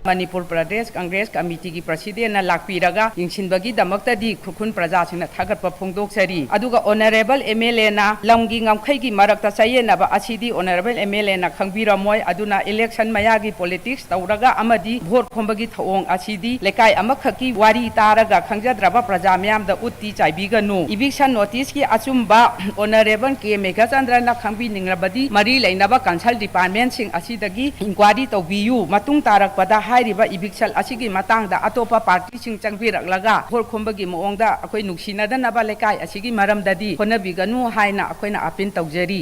ꯃꯅꯤꯄꯨꯔ ꯄ꯭ꯔꯗꯦꯁ ꯀꯪꯒ꯭ꯔꯦꯁ ꯀꯃꯤꯇꯤꯒꯤ ꯄ꯭ꯔꯁꯤꯗꯦꯟꯅ ꯂꯥꯛꯄꯤꯔꯒ ꯌꯦꯡꯁꯤꯟꯕꯒꯤ ꯗꯃꯛꯇꯗꯤ ꯈꯨꯔꯈꯨꯜ ꯄ꯭ꯔꯖꯥꯁꯤꯡꯅ ꯊꯥꯒꯠꯄ ꯐꯣꯡꯗꯣꯛꯆꯔꯤ꯫ ꯑꯗꯨꯒ ꯑꯣꯅꯔꯦꯕꯜ ꯑꯦꯝ ꯑꯦꯜ ꯑꯦꯅ ꯂꯝꯒꯤ ꯉꯝꯈꯩꯒꯤ ꯃꯔꯛꯇ ꯆꯌꯦꯠꯅꯕ ꯑꯁꯤꯗꯤ ꯑꯣꯅꯔꯦꯕꯜ ꯑꯦꯝ ꯑꯦꯜ ꯑꯦꯅ ꯈꯪꯕꯤꯔꯝꯃꯣꯏ꯫ ꯑꯗꯨꯅ ꯏꯂꯦꯛꯁꯟ ꯃꯌꯥꯒꯤ ꯄꯣꯂꯤꯇꯤꯛꯁ ꯇꯧꯔꯒ ꯑꯃꯗꯤ ꯚꯣꯠ ꯈꯣꯝꯕꯒꯤ ꯊꯧꯑꯣꯡ ꯑꯁꯤꯗꯤ ꯂꯩꯀꯥꯏ ꯑꯃꯈꯛꯀꯤ ꯋꯥꯔꯤ ꯇꯥꯔꯒ ꯈꯪꯖꯗ꯭ꯔꯕ ꯄ꯭ꯔꯖꯥ ꯃꯤꯌꯥꯝꯗ ꯎꯠꯇꯤ ꯆꯥꯏꯕꯤꯒꯅꯨ꯫ ꯏꯚꯤꯛꯁꯟ ꯅꯣꯇꯤꯁꯀꯤ ꯑꯆꯨꯝꯕ ꯑꯣꯅꯔꯦꯕꯜ ꯀꯦ ꯃꯦꯘꯆꯟꯗ꯭ꯔꯅ ꯈꯪꯕꯤꯅꯤꯡꯂꯕꯗꯤ ꯃꯔꯤ ꯂꯩꯅꯕ ꯀꯟꯁꯔꯟ ꯗꯤꯄꯥꯔꯠꯃꯦꯟꯁꯤꯡ ꯑꯁꯤꯗꯒꯤ ꯏꯟꯀ꯭ꯋꯥꯏꯔꯤ ꯇꯧꯕꯤꯌꯨ꯫ ꯃꯇꯨꯡ ꯇꯥꯔꯛꯄꯗ ꯍꯥꯏꯔꯤꯕ ꯏꯚꯤꯛꯁꯟ ꯑꯁꯤꯒꯤ ꯃꯇꯥꯡꯗ ꯑꯇꯣꯞꯄ ꯄꯥꯔꯇꯤꯁꯤꯡ ꯆꯪꯕꯤꯔꯛꯂꯒ ꯚꯣꯠ ꯈꯣꯝꯕꯒꯤ ꯃꯑꯣꯡꯗ ꯑꯩꯈꯣꯏ ꯅꯨꯡꯁꯤꯅꯗꯅꯕ ꯂꯩꯀꯥꯏ ꯑꯁꯤꯒꯤ ꯃꯔꯝꯗꯗꯤ ꯍꯣꯠꯅꯕꯤꯒꯅꯨ ꯍꯥꯏꯅ ꯑꯩꯈꯣꯏꯅ ꯑꯥꯄꯤꯜ ꯇꯧꯖꯔꯤ꯫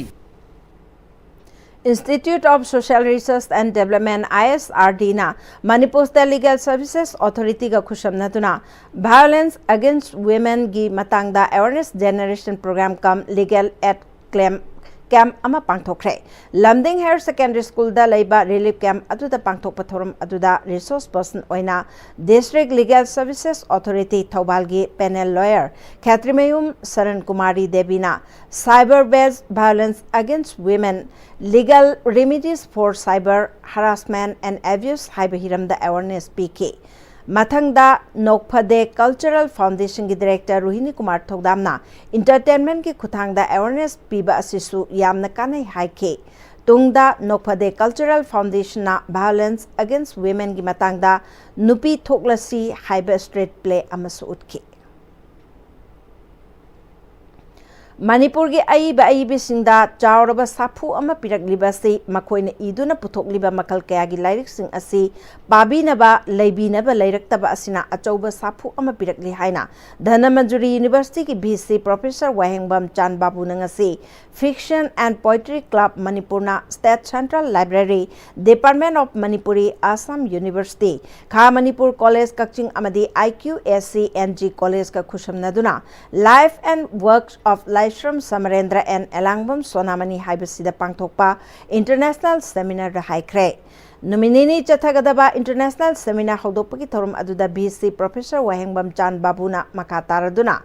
Institute of Social Research and Development, I S R D ꯅ ꯃꯅꯤꯄꯨꯔ ꯁ꯭ꯇꯦꯠ ꯂꯤꯒꯦꯜ ꯁꯔꯚꯤꯁꯦꯁ ꯑꯣꯊꯣꯔꯤꯇꯤꯒ ꯈꯨꯠꯁꯝꯅꯗꯨꯅ Violence Against Women ꯒꯤ ꯃꯇꯥꯡꯗ Awareness Generation Program cum Legal Aid Claim Camp ꯑꯃ ꯄꯥꯡꯊꯣꯛꯈ꯭ꯔꯦ꯫ ꯂꯝꯗꯤꯡ ꯍꯥꯌꯔ ꯁꯦꯀꯦꯟꯗꯔꯤ ꯁ꯭ꯀꯨꯜꯗ ꯂꯩꯕ ꯔꯤꯂꯤꯐ ꯀꯦꯝꯞ ꯑꯗꯨꯗ ꯄꯥꯡꯊꯣꯛꯄ ꯊꯧꯔꯝ ꯑꯗꯨꯗ ꯔꯤꯁꯣꯔꯁ ꯄꯔꯁꯟ ꯑꯣꯏꯅ ꯗꯤꯁꯇ꯭ꯔꯤꯛ ꯂꯤꯒꯦꯜ ꯁꯔꯚꯤꯁꯦꯁ ꯑꯣꯊꯣꯔꯤꯇꯤ ꯊꯧꯕꯥꯜꯒꯤ ꯄꯦꯅꯦꯜ ꯂꯣꯌꯔ ꯈꯦꯇ꯭ꯔꯤꯃꯌꯨꯝ ꯁꯔꯟ ꯀꯨꯃꯥꯔꯤ ꯗꯦꯕꯤꯅ Cyber Based Violence Against Women, Legal Remedies for Cyber Harassment and Abuse ꯍꯥꯏꯕ ꯍꯤꯔꯝꯗ ꯑꯦꯋꯥꯔꯅꯦꯁ ꯄꯤꯈꯤ꯫ ꯃꯊꯪꯗ ꯅꯣꯛꯐꯗꯦ ꯀꯜꯆꯔꯦꯜ ꯐꯥꯎꯟꯗꯦꯁꯟꯒꯤ ꯗꯤꯔꯦꯛꯇꯔ ꯔꯣꯍꯤꯅꯤ ꯀꯨꯃꯥꯔ ꯊꯧꯗꯥꯝꯅ ꯏꯟꯇꯔꯇꯦꯟꯃꯦꯟꯠꯀꯤ ꯈꯨꯠꯊꯥꯡꯗ ꯑꯦꯋꯥꯔꯅꯦꯁ ꯄꯤꯕ ꯑꯁꯤꯁꯨ ꯌꯥꯝꯅ ꯀꯥꯟꯅꯩ ꯍꯥꯏꯈꯤ꯫ ꯇꯨꯡꯗ ꯅꯣꯛꯐꯗꯦ Cultural Foundation ꯅ Violence Against Women ꯒꯤ ꯃꯇꯥꯡꯗ ꯅꯨꯄꯤ ꯊꯣꯛꯂꯁꯤ ꯍꯥꯏꯕ street play ꯑꯃꯁꯨ ꯎꯠꯈꯤ꯫ ꯃꯅꯤꯄꯨꯔꯒꯤ ꯑꯏꯕ ꯑꯏꯕꯤꯁꯤꯡꯗ ꯆꯥꯎꯔꯕ ꯁꯥꯐꯨ ꯑꯃ ꯄꯤꯔꯛꯂꯤꯕ ꯑꯁꯤ ꯃꯈꯣꯏꯅ ꯏꯗꯨꯅ ꯄꯨꯊꯣꯛꯂꯤꯕ ꯃꯈꯜ ꯀꯌꯥꯒꯤ ꯂꯥꯏꯔꯤꯛꯁꯤꯡ ꯑꯁꯤ ꯄꯥꯕꯤꯅꯕ, ꯂꯩꯕꯤꯅꯕ ꯂꯩꯔꯛꯇꯕ ꯑꯁꯤꯅ ꯑꯆꯧꯕ ꯁꯥꯐꯨ ꯑꯃ ꯄꯤꯔꯛꯂꯤ ꯍꯥꯏꯅ ꯙꯅꯃꯟꯖꯨꯔꯤ University ꯒꯤ V C Professor ꯋꯥꯍꯦꯡꯕꯝ ꯆꯥꯟ ꯕꯥꯕꯨꯅ ꯉꯁꯤ Fiction and Poetry Club ꯃꯅꯤꯄꯨꯔꯅ State Central Library, Department of Manipuri, Assam University, ꯈꯥ ꯃꯅꯤꯄꯨꯔ College ꯀꯛꯆꯤꯡ ꯑꯃꯗꯤ I Q S C N G College ꯀ ꯈꯨꯠꯁꯝꯅꯗꯨꯅ Life and Works of Laishram ꯁꯃꯔꯦꯟꯗ꯭ꯔ and ꯑꯦꯂꯥꯡꯕꯝ ꯁꯣꯅꯥꯃꯅꯤ ꯍꯥꯏꯕꯁꯤꯗ ꯄꯥꯡꯊꯣꯛꯄ International Seminar ꯗ ꯍꯥꯏꯈ꯭ꯔꯦ꯫ ꯅꯨꯃꯤꯠ ꯅꯤꯅꯤ ꯆꯠꯊꯒꯗꯕ International Seminar ꯍꯧꯗꯣꯛꯄꯒꯤ ꯊꯧꯔꯝ ꯑꯗꯨꯗ V C Professor ꯋꯥꯍꯦꯡꯕꯝ ꯆꯥꯟ ꯕꯥꯕꯨꯅ ꯃꯈꯥ ꯇꯥꯔꯗꯨꯅ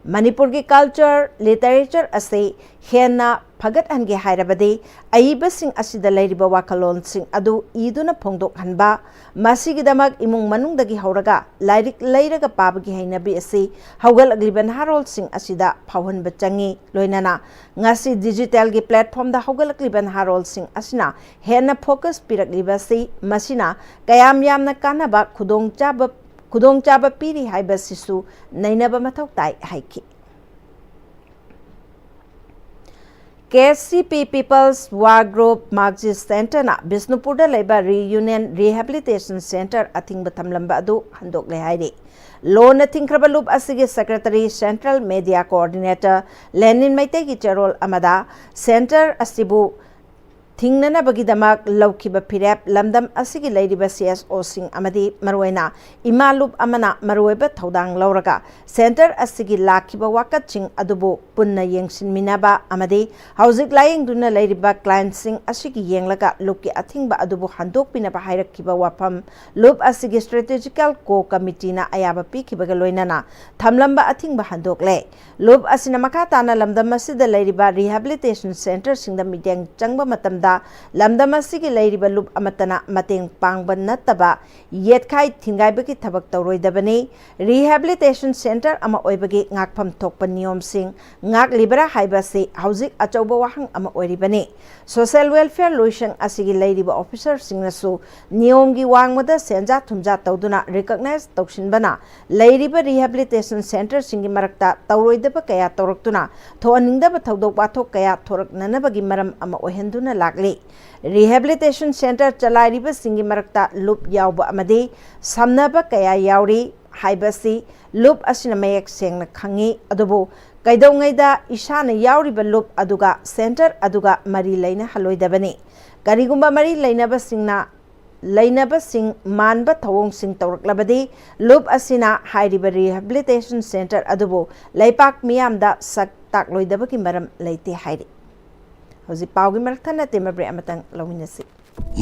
ꯃꯅꯤꯄꯨꯔꯒꯤ culture, literature ꯑꯁꯤ ꯍꯦꯟꯅ ꯐꯒꯠꯍꯟꯒꯦ ꯍꯥꯏꯔꯕꯗꯤ ꯑꯏꯕꯁꯤꯡ ꯑꯁꯤꯗ ꯂꯩꯔꯤꯕ ꯋꯥꯈꯜꯂꯣꯟꯁꯤꯡ ꯑꯗꯨ ꯏꯗꯨꯅ ꯐꯣꯡꯗꯣꯛꯍꯟꯕ, ꯃꯁꯤꯒꯤꯗꯃꯛ ꯏꯃꯨꯡ ꯃꯅꯨꯡꯗꯒꯤ ꯍꯧꯔꯒ ꯂꯥꯏꯔꯤꯛ ꯂꯩꯔꯒ ꯄꯥꯕꯒꯤ ꯍꯩꯅꯕꯤ ꯑꯁꯤ ꯍꯧꯒꯠꯂꯛꯂꯤꯕ ꯅꯍꯥꯔꯣꯜꯁꯤꯡ ꯑꯁꯤꯗ ꯐꯥꯎꯍꯟꯕ ꯆꯪꯏ꯫ ꯂꯣꯏꯅꯅ ꯉꯁꯤ digital ꯒꯤ platform ꯗ ꯍꯧꯒꯠꯂꯛꯂꯤꯕ ꯅꯍꯥꯔꯣꯜꯁꯤꯡ ꯑꯁꯤꯅ ꯍꯦꯟꯅ focus ꯄꯤꯔꯛꯂꯤꯕ ꯑꯁꯤ ꯃꯁꯤꯅ ꯀꯌꯥꯝ ꯌꯥꯝꯅ ꯀꯥꯟꯅꯕ ꯈꯨꯗꯣꯡꯆꯥꯕ, ꯈꯨꯗꯣꯡꯆꯥꯕ ꯄꯤꯔꯤ ꯍꯥꯏꯕꯁꯤꯁꯨ ꯅꯩꯅꯕ ꯃꯊꯧ ꯇꯥꯏ ꯍꯥꯏꯈꯤ꯫ K C P People's War Group Magji Centre ꯅ ꯕꯤꯁꯅꯨꯄꯨꯔꯗ ꯂꯩꯕ Reunion Rehabilitation Centre ꯑꯊꯤꯡꯕ ꯊꯝꯂꯝꯕ ꯑꯗꯨ ꯍꯟꯗꯣꯛꯂꯦ ꯍꯥꯏꯔꯤ꯫ ꯂꯣꯟꯅ ꯊꯤꯡꯈ꯭ꯔꯕ ꯂꯨꯞ ꯑꯁꯤꯒꯤ Secretary, Central Media Coordinator ꯂꯦꯅꯤꯟ ꯃꯩꯇꯩꯒꯤ ꯆꯦꯔꯣꯜ ꯑꯃꯗ Centre ꯑꯁꯤꯕꯨ ꯊꯤꯡꯅꯅꯕꯒꯤꯗꯃꯛ ꯂꯧꯈꯤꯕ ꯐꯤꯔꯦꯞ, ꯂꯝꯗꯝ ꯑꯁꯤꯒꯤ ꯂꯩꯔꯤꯕ C S O ꯁꯤꯡ ꯑꯃꯗꯤ ꯃꯔꯨꯑꯣꯏꯅ ꯏꯃꯥ ꯂꯨꯞ ꯑꯃꯅ ꯃꯔꯨꯑꯣꯏꯕ ꯊꯧꯗꯥꯡ ꯂꯧꯔꯒ Centre ꯑꯁꯤꯒꯤ ꯂꯥꯛꯈꯤꯕ ꯋꯥꯀꯠꯁꯤꯡ ꯑꯗꯨꯕꯨ ꯄꯨꯟꯅ ꯌꯦꯡꯁꯤꯟꯃꯤꯟꯅꯕ ꯑꯃꯗꯤ ꯍꯧꯖꯤꯛ ꯂꯥꯌꯦꯡꯗꯨꯅ ꯂꯩꯔꯤꯕ client ꯁꯤꯡ ꯑꯁꯤꯒꯤ ꯌꯦꯡꯂꯒ ꯂꯨꯞꯀꯤ ꯑꯊꯤꯡꯕ ꯑꯗꯨꯕꯨ ꯍꯟꯗꯣꯛꯄꯤꯅꯕ ꯍꯥꯏꯔꯛꯈꯤꯕ ꯋꯥꯐꯝ ꯂꯨꯞ ꯑꯁꯤꯒꯤ Strategical Core Committee ꯅ ꯑꯌꯥꯕ ꯄꯤꯈꯤꯕꯒ ꯂꯣꯏꯅꯅ ꯊꯝꯂꯝꯕ ꯑꯊꯤꯡꯕ ꯍꯟꯗꯣꯛꯂꯦ꯫ ꯂꯨꯞ ꯑꯁꯤꯅ ꯃꯈꯥ ꯇꯥꯅ ꯂꯝꯗꯝ ꯑꯁꯤꯗ ꯂꯩꯔꯤꯕ rehabilitation centre ꯁꯤꯡꯗ ꯃꯤꯠꯌꯦꯡ ꯆꯪꯕ ꯃꯇꯝꯗ ꯂꯝꯗꯝ ꯑꯁꯤꯒꯤ ꯂꯩꯔꯤꯕ ꯂꯨꯞ ꯑꯃꯠꯇꯅ ꯃꯇꯦꯡ ꯄꯥꯡꯕ ꯅꯠꯇꯕ ꯌꯦꯠꯈꯥꯏ ꯊꯤꯡꯒꯥꯏꯕꯒꯤ ꯊꯕꯛ ꯇꯧꯔꯣꯏꯗꯕꯅꯤ꯫ Rehabilitation Centre ꯑꯃ ꯑꯣꯏꯕꯒꯤ ꯉꯥꯛꯐꯝ ꯊꯣꯛꯄ ꯅꯤꯌꯣꯝꯁꯤꯡ ꯉꯥꯛꯂꯤꯕ꯭ꯔꯥ ꯍꯥꯏꯕ ꯑꯁꯤ ꯍꯧꯖꯤꯛ ꯑꯆꯧꯕ ꯋꯥꯍꯪ ꯑꯃ ꯑꯣꯏꯔꯤꯕꯅꯤ꯫ Social Welfare ꯂꯣꯏꯁꯪ ꯑꯁꯤꯒꯤ ꯂꯩꯔꯤꯕ officerꯁꯤꯡꯅꯁꯨ ꯅꯤꯌꯣꯝꯒꯤ ꯋꯥꯡꯃꯗ ꯁꯦꯟꯖꯥ ꯊꯨꯝꯖꯥ ꯇꯧꯗꯨꯅ recognize ꯇꯧꯁꯤꯟꯕꯅ ꯂꯩꯔꯤꯕ rehabilitation centreꯁꯤꯡꯒꯤ ꯃꯔꯛꯇ ꯇꯧꯔꯣꯏꯗꯕ ꯀꯌꯥ ꯇꯧꯔꯛꯇꯨꯅ ꯊꯣꯛꯍꯟꯅꯤꯡꯗꯕ ꯊꯧꯗꯣꯛ ꯋꯥꯊꯣꯛ ꯀꯌꯥ ꯊꯣꯔꯛꯅꯅꯕꯒꯤ ꯃꯔꯝ ꯑꯃ ꯑꯣꯏꯍꯟꯗꯨꯅ ꯂꯥꯛꯂꯤ꯫ Rehabilitation Centre ꯆꯂꯥꯏꯔꯤꯕꯁꯤꯡꯒꯤ ꯃꯔꯛꯇ ꯂꯨꯞ ꯌꯥꯎꯕ ꯑꯃꯗꯤ ꯁꯝꯅꯕ ꯀꯌꯥ ꯌꯥꯎꯔꯤ ꯍꯥꯏꯕꯁꯤ ꯂꯨꯞ ꯑꯁꯤꯅ ꯃꯌꯦꯛ ꯁꯦꯡꯅ ꯈꯪꯏ꯫ ꯑꯗꯨꯕꯨ ꯀꯩꯗꯧꯉꯩꯗ ꯏꯁꯥꯅ ꯌꯥꯎꯔꯤꯕ ꯂꯨꯞ ꯑꯗꯨꯒ centre ꯑꯗꯨꯒ ꯃꯔꯤ ꯂꯩꯅꯍꯜꯂꯣꯏꯗꯕꯅꯤ꯫ ꯀꯔꯤꯒꯨꯝꯕ ꯃꯔꯤ ꯂꯩꯅꯕꯁꯤꯡꯅ ꯂꯩꯅꯕꯁꯤꯡ ꯃꯥꯟꯕ ꯊꯧꯑꯣꯡꯁꯤꯡ ꯇꯧꯔꯛꯂꯕꯗꯤ ꯂꯨꯞ ꯑꯁꯤꯅ ꯍꯥꯏꯔꯤꯕ rehabilitation centre ꯑꯗꯨꯕꯨ ꯂꯩꯄꯥꯛ ꯃꯤꯌꯥꯝꯗ ꯁꯛ ꯇꯥꯛꯂꯣꯏꯗꯕꯒꯤ ꯃꯔꯝ ꯂꯩꯇꯦ ꯍꯥꯏꯔꯤ꯫ ꯍꯧꯖꯤꯛ ꯄꯥꯎꯒꯤ ꯃꯔꯛ ꯊꯠꯅ ꯇꯦꯝꯕ break ꯑꯃꯇꯪ ꯂꯧꯃꯤꯟꯅꯁꯤ꯫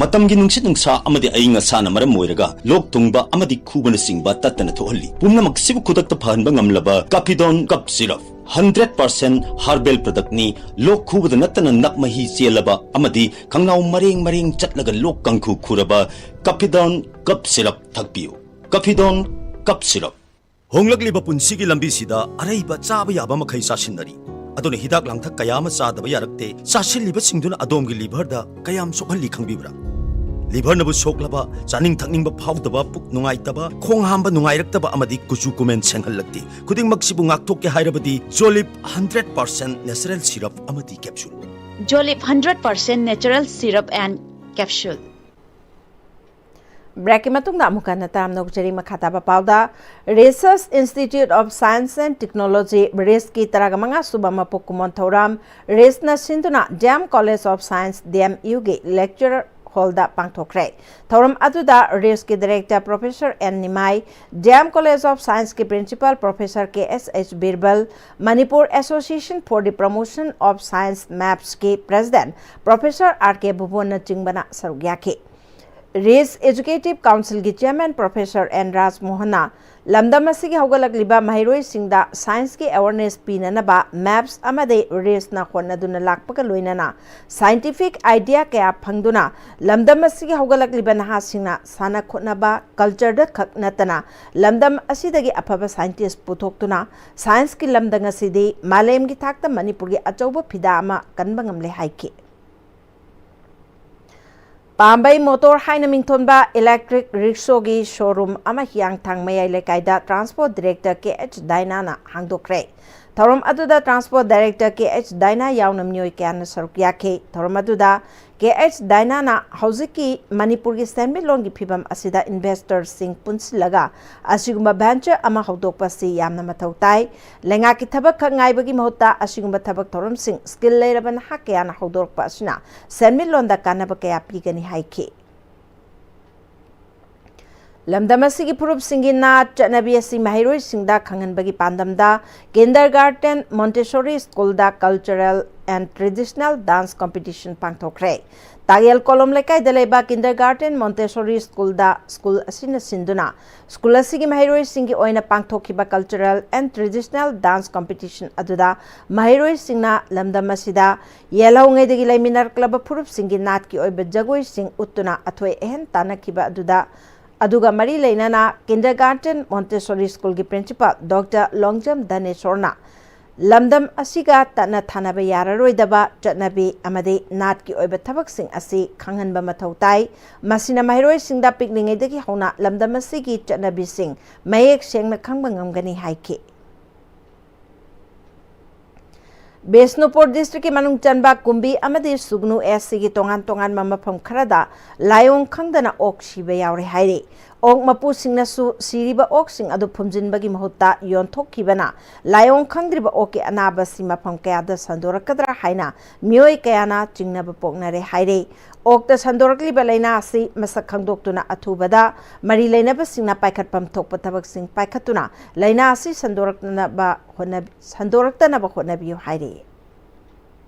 ꯃꯇꯝꯒꯤ ꯅꯨꯡꯁꯤꯠ ꯅꯨꯡꯁꯥ ꯑꯃꯗꯤ ꯑꯏꯪ ꯑꯁꯥꯅ ꯃꯔꯝ ꯑꯣꯏꯔꯒ ꯂꯣꯛ ꯊꯨꯡꯕ ꯑꯃꯗꯤ ꯈꯨꯕꯅꯆꯤꯡꯕ ꯇꯠꯇꯅ ꯊꯣꯛꯍꯜꯂꯤ꯫ ꯄꯨꯝꯅꯃꯛꯁꯤꯕꯨ ꯈꯨꯗꯛꯇ ꯐꯍꯟꯕ ꯉꯝꯂꯕ Cappidone Cough Syrup, hundred percent herbal productꯅꯤ꯫ ꯂꯣꯛ ꯈꯨꯕꯗ ꯅꯠꯇꯅ ꯅꯞ ꯃꯍꯤ ꯆꯦꯜꯂꯕ ꯑꯃꯗꯤ ꯈꯪꯅꯥꯎ ꯃꯔꯦꯡ ꯃꯔꯦꯡ ꯆꯠꯂꯒ ꯂꯣꯛ ꯀꯥꯡꯈꯨ ꯈꯨꯔꯕ Cappidone Cough Syrup ꯊꯛꯄꯤꯌꯨ꯫ Cappidone Cough Syrup꯫ ꯍꯣꯡꯂꯛꯂꯤꯕ ꯄꯨꯟꯁꯤꯒꯤ ꯂꯝꯕꯤꯁꯤꯗ ꯑꯔꯩꯕ ꯆꯥꯕ ꯌꯥꯕ ꯃꯈꯩ ꯆꯥꯁꯤꯟꯅꯔꯤ꯫ ꯑꯗꯨꯅ ꯍꯤꯗꯥꯛ ꯂꯥꯡꯊꯛ ꯀꯌꯥ ꯑꯃ ꯆꯥꯗꯕ ꯌꯥꯔꯛꯇꯦ꯫ ꯆꯥꯁꯤꯜꯂꯤꯕꯁꯤꯡꯗꯨꯅ ꯑꯗꯣꯝꯒꯤ liverꯗ ꯀꯌꯥꯝ ꯁꯣꯛꯍꯜꯂꯤ ꯈꯪꯕꯤꯕ꯭ꯔꯥ? Liverꯅꯕꯨ ꯁꯣꯛꯂꯕ, ꯆꯥꯅꯤꯡ ꯊꯛꯅꯤꯡꯕ ꯐꯥꯎꯗꯕ, ꯄꯨꯛ ꯅꯨꯡꯉꯥꯏꯇꯕ, ꯈꯣꯡ ꯍꯥꯝꯕ ꯅꯨꯡꯉꯥꯏꯔꯛꯇꯕ ꯑꯃꯗꯤ ꯀꯨꯆꯨ ꯀꯨꯃꯦꯟ ꯁꯦꯡꯍꯜꯂꯛꯇꯦ꯫ ꯈꯨꯗꯤꯡꯃꯛꯁꯤꯕꯨ ꯉꯥꯛꯊꯣꯛꯀꯦ ꯍꯥꯏꯔꯕꯗꯤ Jolib hundred percent natural syrup ꯑꯃꯗꯤ capsule꯫ Jolib hundred percent natural syrup and capsule꯫ Breakꯀꯤ ꯃꯇꯨꯡꯗ ꯑꯃꯨꯛ ꯍꯟꯅ ꯇꯔꯥꯝꯅ ꯑꯣꯛꯆꯔꯤ꯫ ꯃꯈꯥ ꯇꯥꯕ ꯄꯥꯎꯗ, Research Institute of Science and Technology, RISTꯀꯤ ꯇꯔꯥꯒ ꯃꯉꯥ ꯁꯨꯕ ꯃꯄꯣꯛ ꯀꯨꯝꯑꯣꯟ ꯊꯧꯔꯝ RISTꯅ ꯁꯤꯟꯗꯨꯅ D M College of Science, D M Uꯒꯤ lecture hallꯗ ꯄꯥꯡꯊꯣꯛꯈ꯭ꯔꯦ꯫ ꯊꯧꯔꯝ ꯑꯗꯨꯗ RISTꯀꯤ director Professor N Nimai, D M College of Scienceꯀꯤ principal Professor K S H ꯕꯤꯔꯕꯜ, Manipur Association for the Promotion of Science, MAPSꯀꯤ president Professor R K ꯚꯨꯕꯣꯟꯅꯆꯤꯡꯕꯅ ꯁꯔꯨꯛ ꯌꯥꯈꯤ꯫ ꯔꯤꯁ educative ꯀꯥꯎꯟꯁꯤꯜꯒꯤ chairman professor and ꯔꯥꯖꯃꯣꯍꯟꯅ ꯂꯝꯗꯝ ꯑꯁꯤꯒꯤ ꯍꯧꯒꯠꯂꯛꯂꯤꯕ ꯃꯍꯩꯔꯣꯏꯁꯤꯡꯗ ꯁꯥꯏꯟꯁꯀꯤ ꯑꯦꯋꯥꯔꯅꯦꯁ ꯄꯤꯅꯅꯕ ꯃꯦꯞꯁ ꯑꯃꯗꯤ ꯔꯤꯁꯅ ꯍꯣꯠꯅꯗꯨꯅ ꯂꯥꯛꯄꯒ ꯂꯣꯏꯅꯅ ꯁꯥꯏꯟꯇꯤꯐꯤꯛ ꯑꯥꯏꯗꯤꯌꯥ ꯀꯌꯥ ꯐꯪꯗꯨꯅ ꯂꯝꯗꯝ ꯑꯁꯤꯒꯤ ꯍꯧꯒꯠꯂꯛꯂꯤꯕ ꯅꯍꯥꯁꯤꯡꯅ ꯁꯥꯟꯅ ꯈꯣꯠꯅꯕ, ꯀꯜꯆꯔꯗ ꯈꯛ ꯅꯠꯇꯅ ꯂꯝꯗꯝ ꯑꯁꯤꯗꯒꯤ ꯑꯐꯕ ꯁꯥꯏꯟꯇꯤꯁ ꯄꯨꯊꯣꯛꯇꯨꯅ ꯁꯥꯏꯟꯁꯀꯤ ꯂꯝꯗ ꯉꯁꯤꯗꯤ ꯃꯥꯂꯦꯝꯒꯤ ꯊꯥꯛꯇ ꯃꯅꯤꯄꯨꯔꯒꯤ ꯑꯆꯧꯕ ꯐꯤꯗꯥ ꯑꯃ ꯀꯟꯕ ꯉꯝꯂꯦ ꯍꯥꯏꯈꯤ꯫ ꯄꯥꯝꯕꯩ ꯃꯣꯇꯣꯔ ꯍꯥꯏꯅ ꯃꯤꯡꯊꯣꯟꯕ ꯏꯂꯦꯛꯇ꯭ꯔꯤꯛ ꯔꯤꯛꯁꯣꯒꯤ ꯁꯣꯔꯨꯝ ꯑꯃ ꯍꯤꯌꯥꯡꯊꯥꯡ ꯃꯌꯥꯏ ꯂꯩꯀꯥꯏꯗ ꯇ꯭ꯔꯥꯟꯁꯄꯣꯔꯠ ꯗꯤꯔꯦꯛꯇꯔ ꯀꯦ ꯑꯩꯆ ꯗꯥꯏꯅꯥꯅ ꯍꯥꯡꯗꯣꯛꯈ꯭ꯔꯦ꯫ ꯊꯧꯔꯝ ꯑꯗꯨꯗ ꯇ꯭ꯔꯥꯟꯁꯄꯣꯔꯠ ꯗꯥꯏꯔꯦꯛꯇꯔ ꯀꯦ ꯑꯩꯆ ꯗꯥꯏꯅꯥ ꯌꯥꯎꯅ ꯃꯤꯑꯣꯏ ꯀꯌꯥꯅ ꯁꯔꯨꯛ ꯌꯥꯈꯤ꯫ ꯊꯧꯔꯝ ꯑꯗꯨꯗ ꯀꯦ ꯑꯩꯆ ꯗꯥꯏꯅꯥꯅ ꯍꯧꯖꯤꯛꯀꯤ ꯃꯅꯤꯄꯨꯔꯒꯤ ꯁꯦꯟꯃꯤꯠꯂꯣꯟꯒꯤ ꯐꯤꯕꯝ ꯑꯁꯤꯗ ꯏꯟꯚꯦꯁꯇꯔꯁꯤꯡ ꯄꯨꯟꯁꯤꯜꯂꯒ ꯑꯁꯤꯒꯨꯝꯕ ꯚꯦꯟꯆꯔ ꯑꯃ ꯍꯧꯗꯣꯛꯄ ꯑꯁꯤ ꯌꯥꯝꯅ ꯃꯊꯧ ꯇꯥꯏ꯫ ꯂꯩꯉꯥꯛꯀꯤ ꯊꯕꯛ ꯈꯛ ꯉꯥꯏꯕꯒꯤ ꯃꯍꯨꯠꯇ ꯑꯁꯤꯒꯨꯝꯕ ꯊꯕꯛ ꯊꯧꯔꯝꯁꯤꯡ ꯁ꯭ꯀꯤꯜ ꯂꯩꯔꯕ ꯅꯍꯥ ꯀꯌꯥꯅ ꯍꯧꯗꯣꯔꯛꯄ ꯑꯁꯤꯅ ꯁꯦꯟꯃꯤꯠꯂꯣꯟꯗ ꯀꯥꯟꯅꯕ ꯀꯌꯥ ꯄꯤꯒꯅꯤ ꯍꯥꯏꯈꯤ꯫ ꯂꯝꯗꯝ ꯑꯁꯤꯒꯤ ꯐꯨꯔꯨꯞꯁꯤꯡꯒꯤ ꯅꯥꯠ ꯆꯠꯅꯕꯤ ꯑꯁꯤ ꯃꯍꯩꯔꯣꯏꯁꯤꯡꯗ ꯈꯪꯍꯟꯕꯒꯤ ꯄꯥꯟꯗꯝꯗ Kindergarten Montessori Schoolꯗ Cultural and Traditional Dance Competition ꯄꯥꯡꯊꯣꯛꯈ꯭ꯔꯦ꯫ ꯇꯥꯒꯦꯜ ꯀꯣꯂꯣꯝ ꯂꯩꯀꯥꯏꯗ ꯂꯩꯕ Kindergarten Montessori Schoolꯗ ꯁ꯭ꯀꯨꯜ ꯑꯁꯤꯅ ꯁꯤꯟꯗꯨꯅ ꯁ꯭ꯀꯨꯜ ꯑꯁꯤꯒꯤ ꯃꯍꯩꯔꯣꯏꯁꯤꯡꯒꯤ ꯑꯣꯏꯅ ꯄꯥꯡꯊꯣꯛꯈꯤꯕ Cultural and Traditional Dance Competition ꯑꯗꯨꯗ ꯃꯍꯩꯔꯣꯏꯁꯤꯡꯅ ꯂꯝꯗꯝ ꯑꯁꯤꯗ ꯌꯦꯜꯍꯧꯉꯩꯗꯒꯤ ꯂꯩꯃꯤꯟꯅꯔꯛꯂꯕ ꯐꯨꯔꯨꯞꯁꯤꯡꯒꯤ ꯅꯥꯠꯀꯤ ꯑꯣꯏꯕ ꯖꯒꯣꯏꯁꯤꯡ ꯎꯠꯇꯨꯅ ꯑꯊꯣꯏ ꯑꯍꯦꯟ ꯇꯥꯟꯅꯈꯤꯕ ꯑꯗꯨꯗ, ꯑꯗꯨꯒ ꯃꯔꯤ ꯂꯩꯅꯅ Kindergarten Montessori Schoolꯒꯤ principal Doctor Longjam ꯙꯅꯦꯁꯣꯔꯅ ꯂꯝꯗꯝ ꯑꯁꯤꯒ ꯇꯠꯅ ꯊꯥꯅꯕ ꯌꯥꯔꯔꯣꯏꯗꯕ ꯆꯠꯅꯕꯤ ꯑꯃꯗꯤ ꯅꯥꯠꯀꯤ ꯑꯣꯏꯕ ꯊꯕꯛꯁꯤꯡ ꯑꯁꯤ ꯈꯪꯍꯟꯕ ꯃꯊꯧ ꯇꯥꯏ꯫ ꯃꯁꯤꯅ ꯃꯍꯩꯔꯣꯏꯁꯤꯡꯗ ꯄꯤꯛꯂꯤꯉꯩꯗꯒꯤ ꯍꯧꯅ ꯂꯝꯗꯝ ꯑꯁꯤꯒꯤ ꯆꯠꯅꯕꯤꯁꯤꯡ ꯃꯌꯦꯛ ꯁꯦꯡꯅ ꯈꯪꯕ ꯉꯝꯒꯅꯤ ꯍꯥꯏꯈꯤ꯫ ꯕꯤꯁꯅꯨꯄꯨꯔ districtꯀꯤ ꯃꯅꯨꯡ ꯆꯟꯕ ꯀꯨꯝꯕꯤ ꯑꯃꯗꯤ ꯁꯨꯒꯅꯨ SCꯒꯤ ꯇꯣꯉꯥꯟ ꯇꯣꯉꯥꯟꯕ ꯃꯐꯝ ꯈꯔꯗ ꯂꯥꯏꯑꯣꯡ ꯈꯪꯗꯅ ꯑꯣꯛ ꯁꯤꯕ ꯌꯥꯎꯔꯦ ꯍꯥꯏꯔꯤ꯫ ꯑꯣꯛ ꯃꯄꯨꯁꯤꯡꯅꯁꯨ ꯁꯤꯔꯤꯕ ꯑꯣꯛꯁꯤꯡ ꯑꯗꯨ ꯐꯨꯝꯖꯤꯟꯕꯒꯤ ꯃꯍꯨꯠꯇ ꯌꯣꯟꯊꯣꯛꯈꯤꯕꯅ ꯂꯥꯏꯑꯣꯡ ꯈꯪꯗ꯭ꯔꯤꯕ ꯑꯣꯛꯀꯤ ꯑꯅꯥꯕꯁꯤ ꯃꯐꯝ ꯀꯌꯥꯗ ꯁꯟꯗꯣꯔꯛꯀꯗ꯭ꯔꯥ ꯍꯥꯏꯅ ꯃꯤꯑꯣꯏ ꯀꯌꯥꯅ ꯆꯤꯡꯅꯕ ꯄꯣꯛꯅꯔꯦ ꯍꯥꯏꯔꯤ꯫ ꯑꯣꯛꯇ ꯁꯟꯗꯣꯔꯛꯂꯤꯕ ꯂꯥꯏꯅꯥ ꯑꯁꯤ ꯃꯁꯛ ꯈꯪꯗꯣꯛꯇꯨꯅ ꯑꯊꯨꯕꯗ ꯃꯔꯤ ꯂꯩꯅꯕꯁꯤꯡꯅ ꯄꯥꯏꯈꯠꯐꯝ ꯊꯣꯛꯄ ꯊꯕꯛꯁꯤꯡ ꯄꯥꯏꯈꯠꯇꯨꯅ ꯂꯥꯏꯅꯥ ꯑꯁꯤ ꯁꯟꯗꯣꯔꯛꯅꯕ ꯍꯣꯠꯅ-, ꯁꯟꯗꯣꯔꯛꯇꯅꯕ ꯍꯣꯠꯅꯕꯤꯌꯨ ꯍꯥꯏꯔꯤ꯫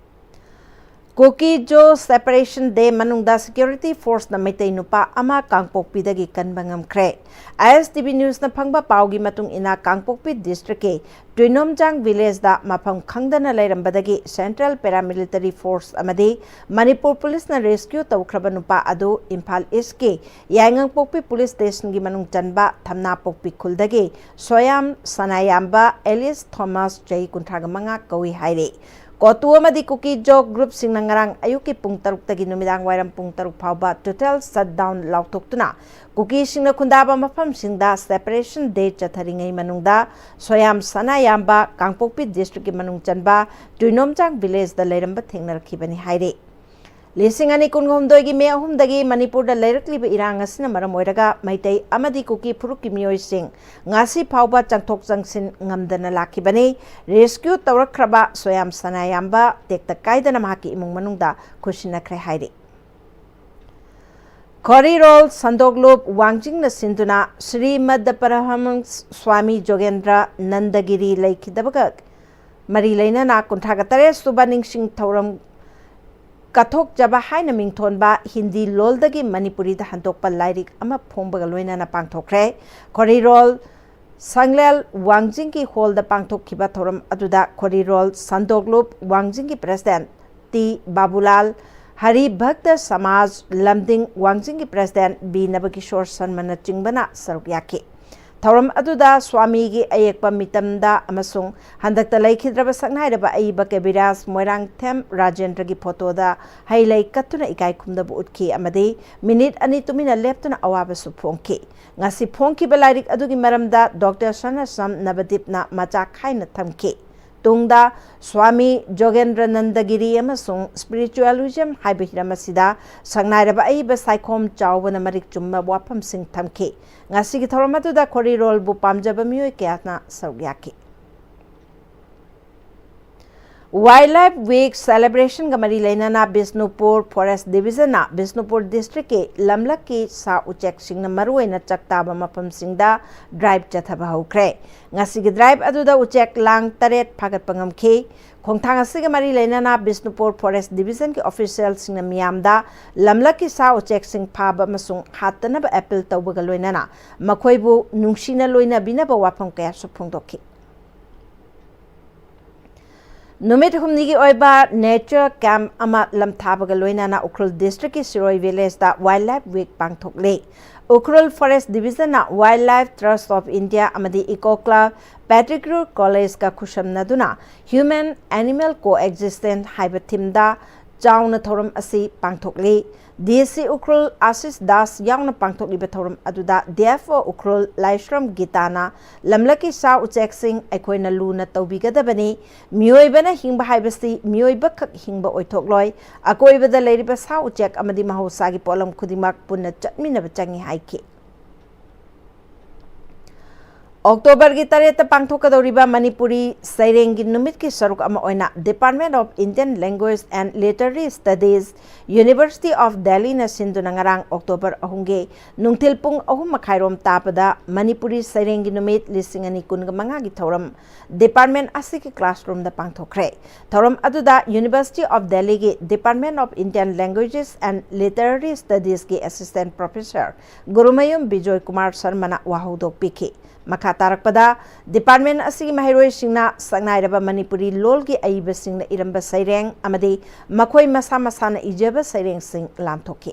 ꯀꯨꯀꯤ ꯖꯣ ꯁꯦꯄꯔꯦꯁꯟ ꯗꯦ ꯃꯅꯨꯡꯗ ꯁꯦꯀ꯭ꯌꯨꯔꯤꯇꯤ ꯐꯣꯔꯁꯅ ꯃꯩꯇꯩ ꯅꯨꯄꯥ ꯑꯃ ꯀꯥꯡꯄꯣꯛꯄꯤꯗꯒꯤ ꯀꯟꯕ ꯉꯝꯈ꯭ꯔꯦ꯫ ISTV Newsꯅ ꯐꯪꯕ ꯄꯥꯎꯒꯤ ꯃꯇꯨꯡ ꯏꯟꯅ, ꯀꯥꯡꯄꯣꯛꯄꯤ ꯗꯤꯁꯇ꯭ꯔꯤꯛꯀꯤ ꯇꯨꯏꯅꯣꯝꯖꯥꯡ ꯚꯤꯂꯦꯖꯗ ꯃꯐꯝ ꯈꯪꯗꯅ ꯂꯩꯔꯝꯕꯗꯒꯤ ꯁꯦꯟꯇ꯭ꯔꯦꯜ ꯄꯦꯔꯥꯃꯤꯂꯤꯇꯔꯤ ꯐꯣꯔꯁ ꯑꯃꯗꯤ ꯃꯅꯤꯄꯨꯔ ꯄꯨꯂꯤꯁꯅ ꯔꯦꯁꯀ꯭ꯌꯨ ꯇꯧꯈ꯭ꯔꯕ ꯅꯨꯄꯥ ꯑꯗꯨ ꯏꯝꯐꯥꯜ ꯏꯁꯀꯤ ꯌꯥꯏꯉꯪꯄꯣꯛꯄꯤ ꯄꯨꯂꯤꯁ ꯁ꯭ꯇꯦꯁꯟꯒꯤ ꯃꯅꯨꯡ ꯆꯟꯕ ꯊꯝꯅꯥꯄꯣꯛꯄꯤ ꯈꯨꯜꯗꯒꯤ ꯁꯣꯌꯥꯝ ꯁꯅꯥꯌꯥꯝꯕ ꯑꯦꯂꯤꯁ ꯊꯣꯃꯥꯁ, ꯆꯍꯤ ꯀꯨꯟꯊ꯭ꯔꯥ ꯃꯉꯥ ꯀꯧꯏ ꯍꯥꯏꯔꯤ꯫ ꯀꯣꯇꯨ ꯑꯃꯗꯤ ꯀꯨꯀꯤ ꯖꯣ ꯒ꯭ꯔꯨꯞꯁꯤꯡꯅ ꯉꯔꯥꯡ ꯑꯌꯨꯛꯀꯤ ꯄꯨꯡ ꯇꯔꯨꯛꯇꯒꯤ ꯅꯨꯃꯤꯗꯥꯡ ꯋꯥꯏꯔꯝ ꯄꯨꯡ ꯇꯔꯨꯛ ꯐꯥꯎꯕ ꯇꯣꯇꯦꯜ ꯁꯠꯗꯥꯎꯟ ꯂꯥꯎꯊꯣꯛꯇꯨꯅ ꯀꯨꯀꯤꯁꯤꯡꯅ ꯈꯨꯟꯗꯥꯕ ꯃꯐꯝꯁꯤꯡꯗ ꯁꯦꯄꯔꯦꯁꯟ ꯗꯦ ꯆꯠꯊꯔꯤꯉꯩ ꯃꯅꯨꯡꯗ ꯁꯣꯌꯥꯝ ꯁꯅꯥꯌꯥꯝꯕ ꯀꯥꯡꯄꯣꯛꯄꯤ ꯗꯤꯁꯇ꯭ꯔꯤꯛꯀꯤ ꯃꯅꯨꯡ ꯆꯟꯕ ꯇꯨꯏꯅꯣꯝꯆꯥꯡ ꯚꯤꯂꯦꯖꯗ ꯂꯩꯔꯝꯕ ꯊꯦꯡꯅꯔꯛꯈꯤꯕꯅꯤ ꯍꯥꯏꯔꯤ꯫ ꯂꯤꯁꯤꯡ ꯑꯅꯤ ꯀꯨꯟꯍꯨꯝꯗꯣꯏꯒꯤ ꯃꯦ ꯑꯍꯨꯝꯗꯒꯤ ꯃꯅꯤꯄꯨꯔꯗ ꯂꯩꯔꯛꯂꯤꯕ ꯏꯔꯥꯡ ꯑꯁꯤꯅ ꯃꯔꯝ ꯑꯣꯏꯔꯒ ꯃꯩꯇꯩ ꯑꯃꯗꯤ ꯀꯨꯀꯤ ꯐꯨꯔꯨꯞꯀꯤ ꯃꯤꯑꯣꯏꯁꯤꯡ ꯉꯁꯤ ꯐꯥꯎꯕ ꯆꯪꯊꯣꯛ ꯆꯪꯁꯤꯟ ꯉꯝꯗꯅ ꯂꯥꯛꯈꯤꯕꯅꯤ꯫ ꯔꯦꯁꯀ꯭ꯌꯨ ꯇꯧꯔꯛꯈ꯭ꯔꯕ ꯁꯣꯌꯥꯝ ꯁꯅꯥꯌꯥꯝꯕ ꯇꯦꯛꯇ ꯀꯥꯏꯗꯅ ꯃꯍꯥꯛꯀꯤ ꯏꯃꯨꯡ ꯃꯅꯨꯡꯗ ꯈꯨꯠꯁꯤꯟꯅꯈ꯭ꯔꯦ ꯍꯥꯏꯔꯤ꯫ ꯈꯣꯔꯤꯔꯣꯜ ꯁꯟꯗꯣꯛꯂꯨꯞ ꯋꯥꯡꯖꯤꯡꯅ ꯁꯤꯟꯗꯨꯅ ꯁ꯭ꯔꯤꯃꯗ ꯄꯔꯃꯍꯝꯁ ꯁ꯭ꯋꯥꯃꯤ ꯖꯣꯒꯦꯟꯗ꯭ꯔ ꯅꯟꯗꯒꯤꯔꯤ ꯂꯩꯈꯤꯗꯕꯒ ꯃꯔꯤ ꯂꯩꯅꯅ ꯀꯨꯟꯊ꯭ꯔꯥꯒ ꯇꯔꯦꯠ ꯁꯨꯕ ꯅꯤꯡꯁꯤꯡ ꯊꯧꯔꯝ ꯀꯠꯊꯣꯛꯆꯕ ꯍꯥꯏꯅ ꯃꯤꯡꯊꯣꯟꯕ ꯍꯤꯟꯗꯤ ꯂꯣꯜꯗꯒꯤ ꯃꯅꯤꯄꯨꯔꯤꯗ ꯍꯟꯗꯣꯛꯄ ꯂꯥꯏꯔꯤꯛ ꯑꯃ ꯐꯣꯡꯕꯒ ꯂꯣꯏꯅꯅ ꯄꯥꯡꯊꯣꯛꯈ꯭ꯔꯦ꯫ ꯈꯣꯔꯤꯔꯣꯜ ꯁꯪꯂꯦꯜ ꯋꯥꯡꯖꯤꯡꯒꯤ ꯍꯣꯜꯗ ꯄꯥꯡꯊꯣꯛꯈꯤꯕ ꯊꯧꯔꯝ ꯑꯗꯨꯗ ꯈꯣꯔꯤꯔꯣꯜ ꯁꯟꯗꯣꯛꯂꯨꯞ ꯋꯥꯡꯖꯤꯡꯒꯤ ꯄ꯭ꯔꯦꯁꯤꯗꯦꯟꯠ ꯇꯤ ꯕꯥꯕꯨꯂꯥꯜ, ꯍꯔꯤ ꯚꯛꯇ ꯁꯃꯥꯖ ꯂꯝꯗꯤꯡ ꯋꯥꯡꯖꯤꯡꯒꯤ ꯄ꯭ꯔꯦꯁꯤꯗꯦꯟꯠ ꯕꯤ ꯅꯕꯀꯤꯁꯣꯔ ꯁꯔꯃꯅꯆꯤꯡꯕꯅ ꯁꯔꯨꯛ ꯌꯥꯈꯤ꯫ ꯊꯧꯔꯝ ꯑꯗꯨꯗ ꯁ꯭ꯋꯥꯃꯤꯒꯤ ꯑꯌꯦꯛꯄ ꯃꯤꯇꯝꯗ ꯑꯃꯁꯨꯡ ꯍꯟꯗꯛꯇ ꯂꯩꯈꯤꯗ꯭ꯔꯕ ꯁꯛꯅꯥꯏꯔꯕ ꯑꯏꯕ ꯀꯕꯤꯔꯥꯖ ꯃꯣꯏꯔꯥꯡꯊꯦꯝ ꯔꯥꯖꯦꯟꯗ꯭ꯔꯒꯤ ꯐꯣꯇꯣꯗ ꯍꯩ ꯂꯩ ꯀꯠꯇꯨꯅ ꯏꯀꯥꯏ ꯈꯨꯝꯅꯕ ꯎꯠꯈꯤ ꯑꯃꯗꯤ ꯃꯤꯅꯤꯠ ꯑꯅꯤ ꯇꯨꯃꯤꯟꯅ ꯂꯦꯞꯇꯨꯅ ꯑꯋꯥꯕꯁꯨ ꯐꯣꯡꯈꯤ꯫ ꯉꯁꯤ ꯐꯣꯡꯈꯤꯕ ꯂꯥꯏꯔꯤꯛ ꯑꯗꯨꯒꯤ ꯃꯔꯝꯗ ꯗꯣꯛꯇꯔ ꯁꯅꯥꯁꯝ ꯅꯕꯗꯤꯞꯅ ꯃꯆꯥ ꯈꯥꯏꯅ ꯊꯝꯈꯤ꯫ ꯇꯨꯡꯗ ꯁ꯭ꯋꯥꯃꯤ ꯖꯣꯒꯦꯟꯗ꯭ꯔꯅꯟꯗꯒꯤꯔꯤ ꯑꯃꯁꯨꯡ ꯁ꯭ꯄꯤꯔꯤꯆꯨꯋꯦꯂꯤꯖꯝ ꯍꯥꯏꯕ ꯍꯤꯔꯝ ꯑꯁꯤꯗ ꯁꯛꯅꯥꯏꯔꯕ ꯑꯏꯕ ꯁꯥꯏꯈꯣꯝ ꯆꯥꯎꯕꯅ ꯃꯔꯤꯛ ꯆꯨꯝꯕ ꯋꯥꯐꯝꯁꯤꯡ ꯊꯝꯈꯤ꯫ ꯉꯁꯤꯒꯤ ꯊꯧꯔꯝ ꯑꯗꯨꯗ ꯈꯣꯔꯤꯔꯣꯜꯕꯨ ꯄꯥꯝꯖꯕ ꯃꯤꯑꯣꯏ ꯀꯌꯥꯅ ꯁꯔꯨꯛ ꯌꯥꯈꯤ꯫ Wildlife Week celebration ꯒ ꯃꯔꯤ ꯂꯩꯅꯅ ꯕꯤꯁꯅꯨꯄꯨꯔ Forest Division ꯅ ꯕꯤꯁꯅꯨꯄꯨꯔ district ꯀꯤ ꯂꯝꯂꯛꯀꯤ ꯁꯥ ꯎꯆꯦꯛꯁꯤꯡꯅ ꯃꯔꯨꯑꯣꯏꯅ ꯆꯥꯛ ꯇꯥꯕ ꯃꯐꯝꯁꯤꯡꯗ drive ꯆꯠꯊꯕ ꯍꯧꯈ꯭ꯔꯦ꯫ ꯉꯁꯤꯒꯤ drive ꯑꯗꯨꯗ ꯎꯆꯦꯛ ꯂꯥꯡ ꯇꯔꯦꯠ ꯐꯥꯒꯠꯄ ꯉꯝꯈꯤ꯫ ꯈꯣꯡꯊꯥꯡ ꯑꯁꯤꯒ ꯃꯔꯤ ꯂꯩꯅꯅ ꯕꯤꯁꯅꯨꯄꯨꯔ Forest Division ꯒꯤ official ꯁꯤꯡꯅ ꯃꯤꯌꯥꯝꯗ ꯂꯝꯂꯛꯀꯤ ꯁꯥ ꯎꯆꯦꯛꯁꯤꯡ ꯐꯥꯕ ꯑꯃꯁꯨꯡ ꯍꯥꯠꯇꯅꯕ appeal ꯇꯧꯕꯒ ꯂꯣꯏꯅꯅ ꯃꯈꯣꯏꯕꯨ ꯅꯨꯡꯁꯤꯅ ꯂꯣꯏꯅꯕꯤꯅꯕ ꯋꯥꯐꯝ ꯀꯌꯥꯁꯨ ꯐꯣꯡꯗꯣꯛꯈꯤ꯫ ꯅꯨꯃꯤꯠ ꯍꯨꯝꯅꯤꯒꯤ ꯑꯣꯏꯕ nature camp ꯑꯃ ꯂꯝꯊꯥꯕꯒ ꯂꯣꯏꯅꯅ ꯎꯈ꯭ꯔꯨꯜ district ꯀꯤ ꯁꯤꯔꯣꯏ village ꯇ Wildlife Week ꯄꯥꯡꯊꯣꯛꯂꯤ꯫ Ukhrul Forest Division ꯅ Wildlife Trust of India ꯑꯃꯗꯤ Eco Club, Pettigrew College ꯒ ꯈꯨꯠꯁꯝꯅꯗꯨꯅ Human Animal Coexistence ꯍꯥꯏꯕ theme ꯗ ꯆꯥꯎꯅ ꯊꯧꯔꯝ ꯑꯁꯤ ꯄꯥꯡꯊꯣꯛꯂꯤ꯫ D C ꯎꯈ꯭ꯔꯨꯜ ꯑꯥꯁꯤꯁ ꯗꯥꯁ ꯌꯥꯎꯅ ꯄꯥꯡꯊꯣꯛꯂꯤꯕ ꯊꯧꯔꯝ ꯑꯗꯨꯗ D F O ꯎꯈ꯭ꯔꯨꯜ ꯂꯥꯏꯁ꯭ꯔꯝ ꯒꯤꯇꯥꯅ ꯂꯝꯂꯛꯀꯤ ꯁꯥ ꯎꯆꯦꯛꯁꯤꯡ ꯑꯩꯈꯣꯏꯅ ꯂꯨꯅ ꯇꯧꯕꯤꯒꯗꯕꯅꯤ, ꯃꯤꯑꯣꯏꯕꯅ ꯍꯤꯡꯕ ꯍꯥꯏꯕꯁꯤ ꯃꯤꯑꯣꯏꯕꯈꯛ ꯍꯤꯡꯕ ꯑꯣꯏꯊꯣꯛꯂꯣꯏ, ꯑꯀꯣꯏꯕꯗ ꯂꯩꯔꯤꯕ ꯁꯥ ꯎꯆꯦꯛ ꯑꯃꯗꯤ ꯃꯍꯧꯁꯥꯒꯤ ꯄꯣꯠꯂꯝ ꯈꯨꯗꯤꯡꯃꯛ ꯄꯨꯟꯅ ꯆꯠꯃꯤꯟꯅꯕ ꯆꯪꯏ ꯍꯥꯏꯈꯤ꯫ ꯑꯣꯛꯇꯣꯕꯔꯒꯤ ꯇꯔꯦꯠꯇ ꯄꯥꯡꯊꯣꯛꯀꯗꯧꯔꯤꯕ ꯃꯅꯤꯄꯨꯔꯤ ꯁꯩꯔꯦꯡꯒꯤ ꯅꯨꯃꯤꯠꯀꯤ ꯁꯔꯨꯛ ꯑꯃ ꯑꯣꯏꯅ Department of Indian Language and Literary Studies, University of Delhi ꯅ ꯁꯤꯟꯗꯨꯅ ꯉꯔꯥꯡ ꯑꯣꯛꯇꯣꯕꯔ ꯑꯍꯨꯝꯒꯤ ꯅꯨꯡꯊꯤꯜ ꯄꯨꯡ ꯑꯍꯨꯝ ꯃꯈꯥꯏꯔꯣꯝ ꯇꯥꯕꯗ ꯃꯅꯤꯄꯨꯔꯤ ꯁꯩꯔꯦꯡꯒꯤ ꯅꯨꯃꯤꯠ ꯂꯤꯁꯤꯡ ꯑꯅꯤ ꯀꯨꯟꯒ ꯃꯉꯥꯒꯤ ꯊꯧꯔꯝ department ꯑꯁꯤꯒꯤ classroom ꯗ ꯄꯥꯡꯊꯣꯛꯈ꯭ꯔꯦ꯫ ꯊꯧꯔꯝ ꯑꯗꯨꯗ University of Delhi ꯒꯤ Department of Indian Languages and Literary Studies ꯀꯤ assistant professor ꯒꯨꯔꯨꯃꯌꯨꯝ ꯕꯤꯖꯣꯏ ꯀꯨꯃꯥꯔ ꯁꯔꯃꯅ ꯋꯥꯍꯧꯗꯣꯛ ꯄꯤꯈꯤ꯫ ꯃꯈꯥ ꯇꯥꯔꯛꯄꯗ, department ꯑꯁꯤꯒꯤ ꯃꯍꯩꯔꯣꯏꯁꯤꯡꯅ ꯁꯛꯅꯥꯏꯔꯕ ꯃꯅꯤꯄꯨꯔꯤ ꯂꯣꯜꯒꯤ ꯑꯏꯕꯁꯤꯡꯅ ꯏꯔꯝꯕ ꯁꯩꯔꯦꯡ ꯑꯃꯗꯤ ꯃꯈꯣꯏ ꯃꯁꯥ ꯃꯁꯥꯅ ꯏꯖꯕ ꯁꯩꯔꯦꯡꯁꯤꯡ ꯂꯥꯟꯊꯣꯛꯈꯤ꯫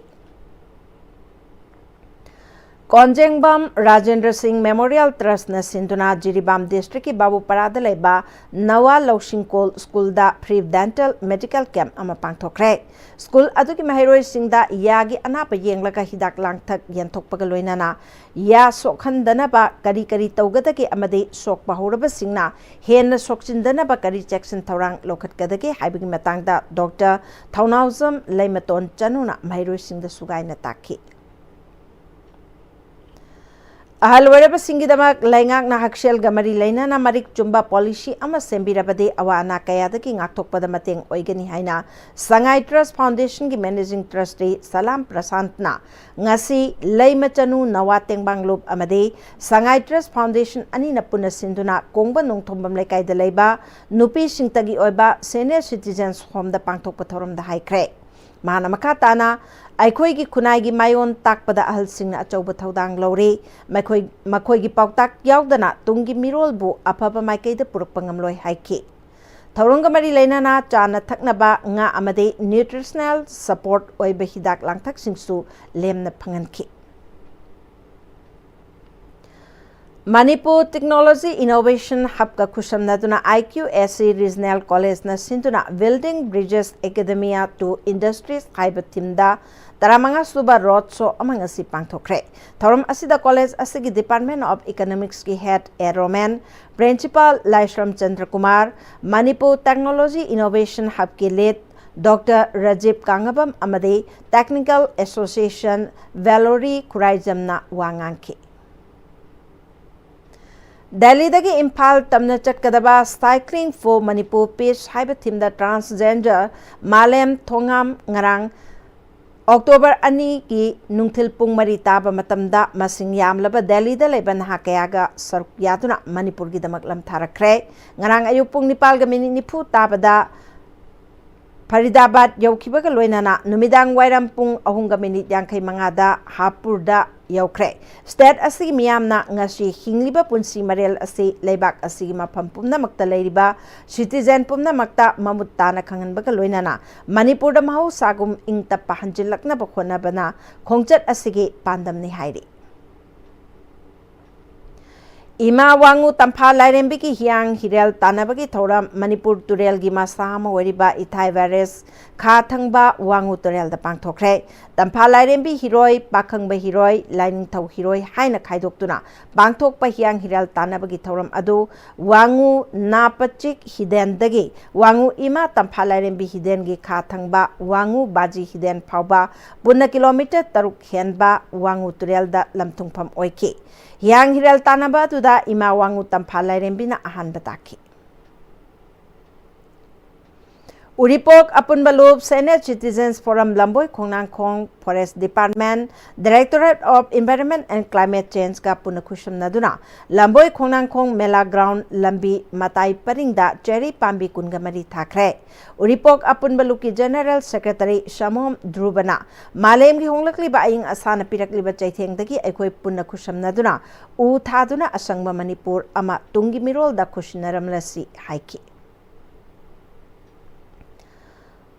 ꯀꯣꯟꯖꯦꯡꯕꯝ ꯔꯥꯖꯦꯟꯗ꯭ꯔ ꯁꯤꯡ Memorial Trust ꯅ ꯁꯤꯟꯗꯨꯅ ꯖꯤꯔꯤꯕꯥꯝ district ꯀꯤ ꯕꯥꯕꯨꯄꯥꯔꯥꯗ ꯂꯩꯕ ꯅꯋꯥ ꯂꯧꯁꯤꯡꯀꯣꯜ school ꯗ free dental medical camp ꯑꯃ ꯄꯥꯡꯊꯣꯛꯈ꯭ꯔꯦ꯫ School ꯑꯗꯨꯒꯤ ꯃꯍꯩꯔꯣꯏꯁꯤꯡꯗ ꯌꯥꯒꯤ ꯑꯅꯥꯕ ꯌꯦꯡꯂꯒ ꯍꯤꯗꯥꯛ ꯂꯥꯡꯊꯛ ꯌꯦꯟꯊꯣꯛꯄꯒ ꯂꯣꯏꯅꯅ ꯌꯥ ꯁꯣꯛꯍꯟꯗꯅꯕ ꯀꯔꯤ ꯀꯔꯤ ꯇꯧꯒꯗꯒꯦ ꯑꯃꯗꯤ ꯁꯣꯛꯄ ꯍꯧꯔꯕꯁꯤꯡꯅ ꯍꯦꯟꯅ ꯁꯣꯛꯆꯤꯟꯗꯅꯕ ꯀꯔꯤ ꯆꯦꯛꯁꯤꯟ ꯊꯧꯔꯥꯡ ꯂꯧꯈꯠꯀꯗꯒꯦ ꯍꯥꯏꯕꯒꯤ ꯃꯇꯥꯡꯗ Doctor ꯊꯧꯅꯥꯎꯖꯝ ꯂꯩꯃꯇꯣꯟ ꯆꯅꯨꯅ ꯃꯍꯩꯔꯣꯏꯁꯤꯡꯗ ꯁꯨꯒꯥꯏꯅ ꯇꯥꯛꯈꯤ꯫ ꯑꯍꯜ ꯑꯣꯏꯔꯕꯁꯤꯡꯒꯤꯗꯃꯛ ꯂꯩꯉꯥꯛꯅ ꯍꯛꯁꯦꯜꯒ ꯃꯔꯤ ꯂꯩꯅꯅ ꯃꯔꯤꯛ ꯆꯨꯝꯕ ꯄꯣꯂꯤꯁꯤ ꯑꯃ ꯁꯦꯝꯕꯤꯔꯕꯗꯤ ꯑꯋꯥ ꯑꯅꯥ ꯀꯌꯥꯗꯒꯤ ꯉꯥꯛꯊꯣꯛꯄꯗ ꯃꯇꯦꯡ ꯑꯣꯏꯒꯅꯤ ꯍꯥꯏꯅ ꯁꯉꯥꯏ ꯇ꯭ꯔꯁ ꯐꯥꯎꯟꯗꯦꯁꯟꯒꯤ ꯃꯦꯅꯦꯖꯤꯡ ꯇ꯭ꯔꯁꯇꯤ ꯁꯂꯥꯝ ꯄ꯭ꯔꯁꯥꯟꯠꯅ ꯉꯁꯤ ꯂꯩꯃꯆꯅꯨ ꯅꯋꯥ ꯇꯦꯡꯕꯥꯡꯂꯨꯞ ꯑꯃꯗꯤ ꯁꯉꯥꯏ ꯇ꯭ꯔꯁ ꯐꯥꯎꯟꯗꯦꯁꯟ ꯑꯅꯤꯅ ꯄꯨꯟꯅ ꯁꯤꯟꯗꯨꯅ ꯀꯣꯡꯕ ꯅꯣꯡꯊꯣꯝꯕꯝ ꯂꯩꯀꯥꯏꯗ ꯂꯩꯕ ꯅꯨꯄꯤꯁꯤꯡꯇꯒꯤ ꯑꯣꯏꯕ ꯁꯦꯅꯤꯌꯔ ꯁꯤꯇꯤꯖꯦꯟꯁ ꯍꯣꯝꯗ ꯄꯥꯡꯊꯣꯛꯄ ꯊꯧꯔꯝꯗ ꯍꯥꯏꯈ꯭ꯔꯦ꯫ ꯃꯍꯥꯛꯅ ꯃꯈꯥ ꯇꯥꯅ, ꯑꯩꯈꯣꯏꯒꯤ ꯈꯨꯟꯅꯥꯏꯒꯤ ꯃꯥꯏꯑꯣꯟ ꯇꯥꯛꯄꯗ ꯑꯍꯜꯁꯤꯡꯅ ꯑꯆꯧꯕ ꯊꯧꯗꯥꯡ ꯂꯧꯔꯤ꯫ ꯃꯈꯣꯏ, ꯃꯈꯣꯏꯒꯤ ꯄꯥꯎꯇꯥꯛ ꯌꯥꯎꯗꯅ ꯇꯨꯡꯒꯤ ꯃꯤꯔꯣꯜꯕꯨ ꯑꯐꯕ ꯃꯥꯏꯀꯩꯗ ꯄꯨꯔꯛꯄ ꯉꯝꯂꯣꯏ ꯍꯥꯏꯈꯤ꯫ ꯊꯧꯔꯝꯒ ꯃꯔꯤ ꯂꯩꯅꯅ ꯆꯥꯅ ꯊꯛꯅꯕ, ꯉꯥ ꯑꯃꯗꯤ ꯅ꯭ꯌꯨꯇ꯭ꯔꯤꯁꯅꯦꯜ ꯁꯄꯣꯔꯠ ꯑꯣꯏꯕ ꯍꯤꯗꯥꯛ ꯂꯥꯡꯊꯛꯁꯤꯡꯁꯨ ꯂꯦꯝꯅ ꯐꯪꯍꯟꯈꯤ꯫ ꯃꯅꯤꯄꯨꯔ ꯇꯦꯛꯅꯣꯂꯣꯖꯤ ꯏꯅꯣꯚꯦꯁꯟ ꯍꯕꯀ ꯈꯨꯠꯁꯝꯅꯗꯨꯅ ꯑꯥꯏ ꯀ꯭ꯌꯨ ꯑꯦꯁ ꯁꯤ ꯔꯤꯖꯅꯦꯜ ꯀꯣꯂꯦꯖꯅ ꯁꯤꯟꯗꯨꯅ Building Bridges Academia to Industries ꯍꯥꯏꯕ ꯊꯤꯝꯗ ꯇꯔꯥꯃꯉꯥ ꯁꯨꯕ ꯔꯣꯗ ꯁꯣ ꯑꯃ ꯉꯁꯤ ꯄꯥꯡꯊꯣꯛꯈ꯭ꯔꯦ꯫ ꯊꯧꯔꯝ ꯑꯁꯤꯗ ꯀꯣꯂꯦꯖ ꯑꯁꯤꯒꯤ ꯗꯤꯄꯥꯔꯠꯃꯦꯟ ꯑꯣꯐ ꯏꯀꯣꯅꯣꯃꯤꯛꯁꯀꯤ head A Romen, principal Laishram Chandrakumar, Manipur technology innovation ꯍꯕꯀꯤ ꯂꯤꯗ ꯗꯣꯛꯇꯔ ꯔꯥꯖꯤꯕ ꯀꯥꯡꯉꯕꯝ ꯑꯃꯗꯤ ꯇꯦꯛꯅꯤꯀꯦꯜ ꯑꯦꯁꯣꯁꯤꯌꯦꯁꯟ ꯚꯦꯂꯣꯔꯤ ꯈꯨꯔꯥꯏꯖꯝꯅ ꯋꯥ ꯉꯥꯡꯈꯤ꯫ ꯗꯦꯜꯂꯤꯗꯒꯤ ꯏꯝꯐꯥꯜ ꯇꯝꯅ ꯆꯠꯀꯗꯕ Cycling for Manipur Peace ꯍꯥꯏꯕ ꯊꯤꯝꯗ ꯇ꯭ꯔꯥꯟꯁꯖꯦꯟꯗꯔ ꯃꯥꯂꯦꯝ ꯊꯣꯉꯥꯝ ꯉꯔꯥꯡ ꯑꯣꯛꯇꯣꯕꯔ ꯑꯅꯤꯒꯤ ꯅꯨꯡꯊꯤꯜ ꯄꯨꯡ ꯃꯔꯤ ꯇꯥꯕ ꯃꯇꯝꯗ ꯃꯁꯤꯡ ꯌꯥꯝꯂꯕ ꯗꯦꯜꯂꯤꯗ ꯂꯩꯕ ꯅꯍꯥ ꯀꯌꯥꯒ ꯁꯔꯨꯛ ꯌꯥꯗꯨꯅ ꯃꯅꯤꯄꯨꯔꯒꯤꯗꯃꯛ ꯂꯝ ꯊꯥꯔꯛꯈ꯭ꯔꯦ꯫ ꯉꯔꯥꯡ ꯑꯌꯨꯛ ꯄꯨꯡ ꯅꯤꯄꯥꯜꯒ ꯃꯤꯅꯤꯠ ꯅꯤꯐꯨ ꯇꯥꯕꯗ ꯐꯔꯤꯗꯥꯕꯥꯗ ꯌꯧꯈꯤꯕꯒ ꯂꯣꯏꯅꯅ ꯅꯨꯃꯤꯗꯥꯡ ꯋꯥꯏꯔꯝ ꯄꯨꯡ ꯑꯍꯨꯝꯒ ꯃꯤꯅꯤꯠ ꯌꯥꯡꯈꯩ ꯃꯉꯥꯗ ꯍꯥꯄꯨꯔꯗ ꯌꯧꯈ꯭ꯔꯦ꯫ ꯁ꯭ꯇꯦꯠ ꯑꯁꯤꯒꯤ ꯃꯤꯌꯥꯝꯅ ꯉꯁꯤ ꯍꯤꯡꯂꯤꯕ ꯄꯨꯟꯁꯤ ꯃꯔꯦꯜ ꯑꯁꯤ ꯂꯩꯕꯥꯛ ꯑꯁꯤꯒꯤ ꯃꯐꯝ ꯄꯨꯝꯅꯃꯛꯇ ꯂꯩꯔꯤꯕ ꯁꯤꯇꯤꯖꯦꯟ ꯄꯨꯝꯅꯃꯛꯇ ꯃꯃꯨꯠ ꯇꯥꯅ ꯈꯪꯍꯟꯕꯒ ꯂꯣꯏꯅꯅ ꯃꯅꯤꯄꯨꯔꯗ ꯃꯍꯧꯁꯥꯒꯨꯝ ꯏꯪ ꯇꯞꯄ ꯍꯟꯖꯤꯜꯂꯛꯅꯕ ꯍꯣꯠꯅꯕꯅ ꯈꯣꯡꯆꯠ ꯑꯁꯤꯒꯤ ꯄꯥꯟꯗꯝꯅꯤ ꯍꯥꯏꯔꯤ꯫ ꯏꯃꯥ ꯋꯥꯉꯨ ꯇꯝꯐꯥ ꯂꯥꯏꯔꯦꯝꯕꯤꯒꯤ ꯍꯤꯌꯥꯡ ꯍꯤꯔꯦꯜ ꯇꯥꯟꯅꯕꯒꯤ ꯊꯧꯔꯝ ꯃꯅꯤꯄꯨꯔ ꯇꯨꯔꯦꯜꯒꯤ ꯃꯁꯥ ꯑꯃ ꯑꯣꯏꯔꯤꯕ ꯏꯊꯥꯏ ꯕꯦꯔꯦꯖ ꯈꯥ ꯊꯪꯕ ꯋꯥꯉꯨ ꯇꯨꯔꯦꯜꯗ ꯄꯥꯡꯊꯣꯛꯈ꯭ꯔꯦ꯫ ꯇꯝꯐꯥ ꯂꯥꯏꯔꯦꯝꯕꯤ ꯍꯤꯔꯣꯏ, ꯄꯥꯈꯪꯕ ꯍꯤꯔꯣꯏ, ꯂꯥꯏꯅꯤꯡꯊꯧ ꯍꯤꯔꯣꯏ ꯍꯥꯏꯅ ꯈꯥꯏꯗꯣꯛꯇꯨꯅ ꯄꯥꯡꯊꯣꯛꯄ ꯍꯤꯌꯥꯡ ꯍꯤꯔꯦꯜ ꯇꯥꯟꯅꯕꯒꯤ ꯊꯧꯔꯝ ꯑꯗꯨ ꯋꯥꯉꯨ ꯅꯥꯄꯆꯤꯛ ꯍꯤꯗꯦꯟꯗꯒꯤ ꯋꯥꯉꯨ ꯏꯃꯥ ꯇꯝꯐꯥ ꯂꯥꯏꯔꯦꯝꯕꯤ ꯍꯤꯗꯦꯟꯒꯤ ꯈꯥ ꯊꯪꯕ ꯋꯥꯉꯨ ꯕꯥꯖꯤ ꯍꯤꯗꯦꯟ ꯐꯥꯎꯕ ꯄꯨꯟꯅ ꯀꯤꯂꯣꯃꯤꯇꯔ ꯇꯔꯨꯛ ꯍꯦꯟꯕ ꯋꯥꯉꯨ ꯇꯨꯔꯦꯜꯗ ꯂꯝꯊꯨꯡꯐꯝ ꯑꯣꯏꯈꯤ꯫ ꯍꯤꯌꯥꯡ ꯍꯤꯔꯦꯜ ꯇꯥꯟꯅꯕ ꯑꯗꯨꯗ ꯏꯃꯥ ꯋꯥꯉꯨ ꯇꯝꯐꯥ ꯂꯥꯏꯔꯦꯝꯕꯤꯅ ꯑꯍꯥꯟꯕ ꯇꯥꯈꯤ꯫ ꯎꯔꯤꯄꯣꯛ ꯑꯄꯨꯟꯕ ꯂꯨꯞ, Senior Citizens Forum, ꯂꯝꯕꯣꯏ Khongnangkhong, Forest Department, Directorate of Environment and Climate Change ꯒ ꯄꯨꯟꯅ ꯈꯨꯠꯁꯝꯅꯗꯨꯅ ꯂꯝꯕꯣꯏ ꯈꯣꯡꯅꯥꯡꯈꯣꯡ ꯃꯦꯂꯥ ꯒ꯭ꯔꯥꯎꯟ ꯂꯝꯕꯤ ꯃꯇꯥꯏ ꯄꯔꯤꯡꯗ ꯆꯦꯔꯤ ꯄꯥꯝꯕꯤ ꯀꯨꯟꯒ ꯃꯔꯤ ꯊꯥꯈ꯭ꯔꯦ꯫ ꯎꯔꯤꯄꯣꯛ ꯑꯄꯨꯟꯕ ꯂꯨꯞꯀꯤ General Secretary ꯁꯃꯣꯝ ꯙ꯭ꯔꯨꯕꯅ ꯃꯥꯂꯦꯝꯒꯤ ꯍꯣꯡꯂꯛꯂꯤꯕ ꯑꯏꯪ ꯑꯁꯥꯅ ꯄꯤꯔꯛꯂꯤꯕ ꯆꯩꯊꯦꯡꯗꯒꯤ ꯑꯩꯈꯣꯏ ꯄꯨꯟꯅ ꯈꯨꯠꯁꯝꯅꯗꯨꯅ ꯎ ꯊꯥꯗꯨꯅ ꯑꯁꯪꯕ ꯃꯅꯤꯄꯨꯔ ꯑꯃ ꯇꯨꯡꯒꯤ ꯃꯤꯔꯣꯜꯗ ꯈꯨꯠꯁꯤꯟꯅꯔꯝꯂꯁꯤ ꯍꯥꯏꯈꯤ꯫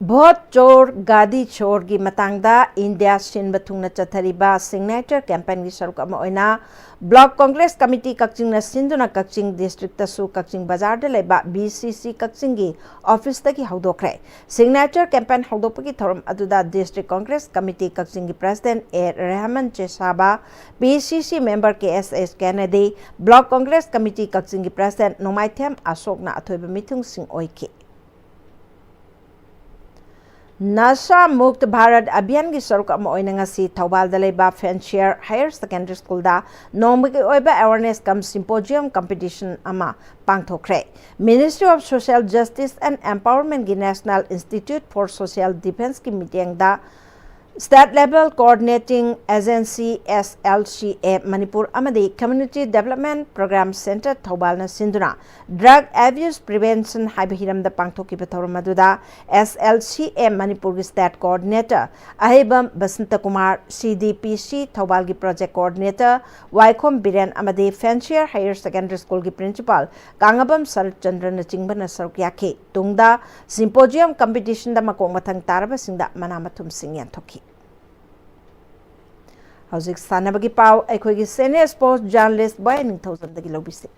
ꯚꯣꯠ ꯆꯣꯔ, ꯒꯥꯗꯤ ꯆꯣꯔꯒꯤ ꯃꯇꯥꯡꯗ ꯏꯟꯗꯤꯌꯥ ꯁꯤꯟꯕ ꯊꯨꯡꯅ ꯆꯠꯊꯔꯤꯕ Signature Campaign ꯒꯤ ꯁꯔꯨꯛ ꯑꯃ ꯑꯣꯏꯅ Block Congress Committee ꯀꯛꯆꯤꯡꯅ ꯁꯤꯟꯗꯨꯅ ꯀꯛꯆꯤꯡ district ꯇꯁꯨ ꯀꯛꯆꯤꯡ ꯕꯖꯥꯔꯗ ꯂꯩꯕ B C C ꯀꯛꯆꯤꯡꯒꯤ office ꯇꯒꯤ ꯍꯧꯗꯣꯛꯈ꯭ꯔꯦ꯫ Signature Campaign ꯍꯧꯗꯣꯛꯄꯒꯤ ꯊꯧꯔꯝ ꯑꯗꯨꯗ District Congress Committee ꯀꯛꯆꯤꯡꯒꯤ President ꯑꯦ ꯔꯦꯍꯃꯟ ꯆꯦꯁꯥꯕ, P C C member ꯀꯦ ꯑꯦꯁ ꯑꯦꯁ ꯀꯦꯅꯦꯗꯤ, Block Congress Committee ꯀꯛꯆꯤꯡꯒꯤ President ꯅꯣꯡꯃꯥꯏꯊꯦꯝ ꯑꯁꯣꯛꯅ ꯑꯊꯣꯏꯕ ꯃꯤꯊꯨꯡꯁꯤꯡ ꯑꯣꯏꯈꯤ꯫ ꯅꯁꯥ ꯃꯨꯛꯇ ꯚꯥꯔꯠ ꯑꯚꯤꯌꯥꯟꯒꯤ ꯁꯔꯨꯛ ꯑꯃ ꯑꯣꯏꯅ ꯉꯁꯤ ꯊꯧꯕꯥꯜꯗ ꯂꯩꯕ Fancier Higher Secondary School ꯗ ꯅꯣꯡꯃꯒꯤ ꯑꯣꯏꯕ awareness cum symposium competition ꯑꯃ ꯄꯥꯡꯊꯣꯛꯈ꯭ꯔꯦ꯫ Ministry of Social Justice and Empowerment ꯀꯤ National Institute for Social Defence ꯀꯤ ꯃꯤꯠꯌꯦꯡꯗ State Level Coordinating Agency, S L C A, Manipur ꯑꯃꯗꯤ Community Development Program Centre ꯊꯧꯕꯥꯜꯅ ꯁꯤꯟꯗꯨꯅ Drug Abuse Prevention ꯍꯥꯏꯕ ꯍꯤꯔꯝꯗ ꯄꯥꯡꯊꯣꯛꯈꯤꯕ ꯊꯧꯔꯝ ꯑꯗꯨꯗ S L C A ꯃꯅꯤꯄꯨꯔꯒꯤ State Coordinator ꯑꯍꯩꯕꯝ Basanta Kumar, C D P C ꯊꯧꯕꯥꯜꯒꯤ Project Coordinator ꯋꯥꯏꯈꯣꯝ ꯕꯤꯔꯦꯟ ꯑꯃꯗꯤ Fancier Higher Secondary School ꯒꯤ Principal ꯀꯥꯡꯉꯕꯝ ꯁꯔꯠ ꯆꯟꯗ꯭ꯔꯅꯆꯤꯡꯕꯅ ꯁꯔꯨꯛ ꯌꯥꯈꯤ꯫ ꯇꯨꯡꯗ symposium competition ꯗ ꯃꯀꯣꯛ ꯃꯊꯪ ꯇꯥꯔꯕꯁꯤꯡꯗ ꯃꯅꯥ ꯃꯊꯨꯝꯁꯤꯡ ꯌꯦꯟꯊꯣꯛꯈꯤ꯫ ꯍꯧꯖꯤꯛ ꯁꯥꯟꯅꯕꯒꯤ ꯄꯥꯎ ꯑꯩꯈꯣꯏꯒꯤ senior sports journalist ꯕꯣꯌꯥ ꯅꯤꯡꯊꯧꯖꯝꯗꯒꯤ ꯂꯧꯕꯤꯁꯤ꯫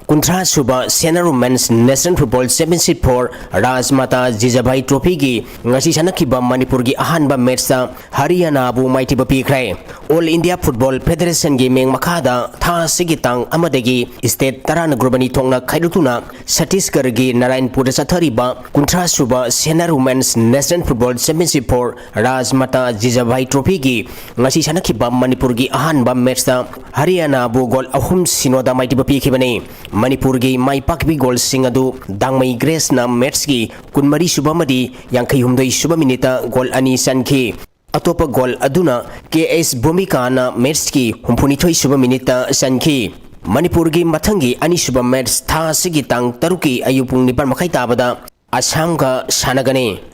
ꯀꯨꯟꯊ꯭ꯔꯥ ꯁꯨꯕ Senior Women's National Football Championship for Rajmata Jijabhai Trophy ꯒꯤ ꯉꯁꯤ ꯁꯥꯟꯅꯈꯤꯕ ꯃꯅꯤꯄꯨꯔꯒꯤ ꯑꯍꯥꯟꯕ match ꯇ ꯍꯔꯤꯌꯥꯅꯥꯕꯨ ꯃꯥꯏꯊꯤꯕ ꯄꯤꯈ꯭ꯔꯦ꯫ All India Football Federation ꯒꯤ ꯃꯤꯡ ꯃꯈꯥꯗ ꯊꯥ ꯑꯁꯤꯒꯤ ꯇꯥꯡ ꯑꯃꯗꯒꯤ state ꯇꯔꯥꯅ group ꯑꯅꯤ ꯊꯣꯛꯅ ꯈꯥꯏꯗꯣꯛꯇꯨꯅ ꯆꯇꯤꯁꯒꯔꯒꯤ ꯅꯥꯔꯥꯌꯟꯄꯨꯔꯗ ꯆꯠꯊꯔꯤꯕ ꯀꯨꯟꯊ꯭ꯔꯥ ꯁꯨꯕ Senior Women's National Football Championship for Rajmata Jijabhai Trophy ꯒꯤ ꯉꯁꯤ ꯁꯥꯟꯅꯈꯤꯕ ꯃꯅꯤꯄꯨꯔꯒꯤ ꯑꯍꯥꯟꯕ match ꯇ ꯍꯔꯤꯌꯥꯅꯥꯕꯨ goal ꯑꯍꯨꯝ ꯁꯤꯅꯣꯗ ꯃꯥꯏꯊꯤꯕ ꯄꯤꯈꯤꯕꯅꯤ꯫ ꯃꯅꯤꯄꯨꯔꯒꯤ ꯃꯥꯏ ꯄꯥꯛꯄꯤ goal ꯁꯤꯡ ꯑꯗꯨ ꯗꯥꯡꯃꯩ ꯒ꯭ꯔꯦꯁꯅ match ꯀꯤ ꯀꯨꯟꯃꯔꯤ ꯁꯨꯕ ꯑꯃꯗꯤ ꯌꯥꯡꯈꯩ ꯍꯨꯝꯗꯣꯏ ꯁꯨꯕ minute ꯇ goal ꯑꯅꯤ ꯆꯟꯈꯤ꯫ ꯑꯇꯣꯞꯄ goal ꯑꯗꯨꯅ ꯀꯦ ꯑꯦꯁ ꯚꯨꯃꯤꯀꯥꯅ match ꯀꯤ ꯍꯨꯝꯐꯨꯅꯤꯊꯣꯏ ꯁꯨꯕ minute ꯇ ꯆꯟꯈꯤ꯫ ꯃꯅꯤꯄꯨꯔꯒꯤ ꯃꯊꯪꯒꯤ ꯑꯅꯤꯁꯨꯕ match ꯊꯥ ꯑꯁꯤꯒꯤ ꯇꯥꯡ ꯇꯔꯨꯛꯀꯤ ꯑꯌꯨꯛ ꯄꯨꯡ ꯅꯤꯄꯥꯟ ꯃꯈꯥꯏ ꯇꯥꯕꯗ ꯑꯁꯥꯝꯒ ꯁꯥꯟꯅꯒꯅꯤ꯫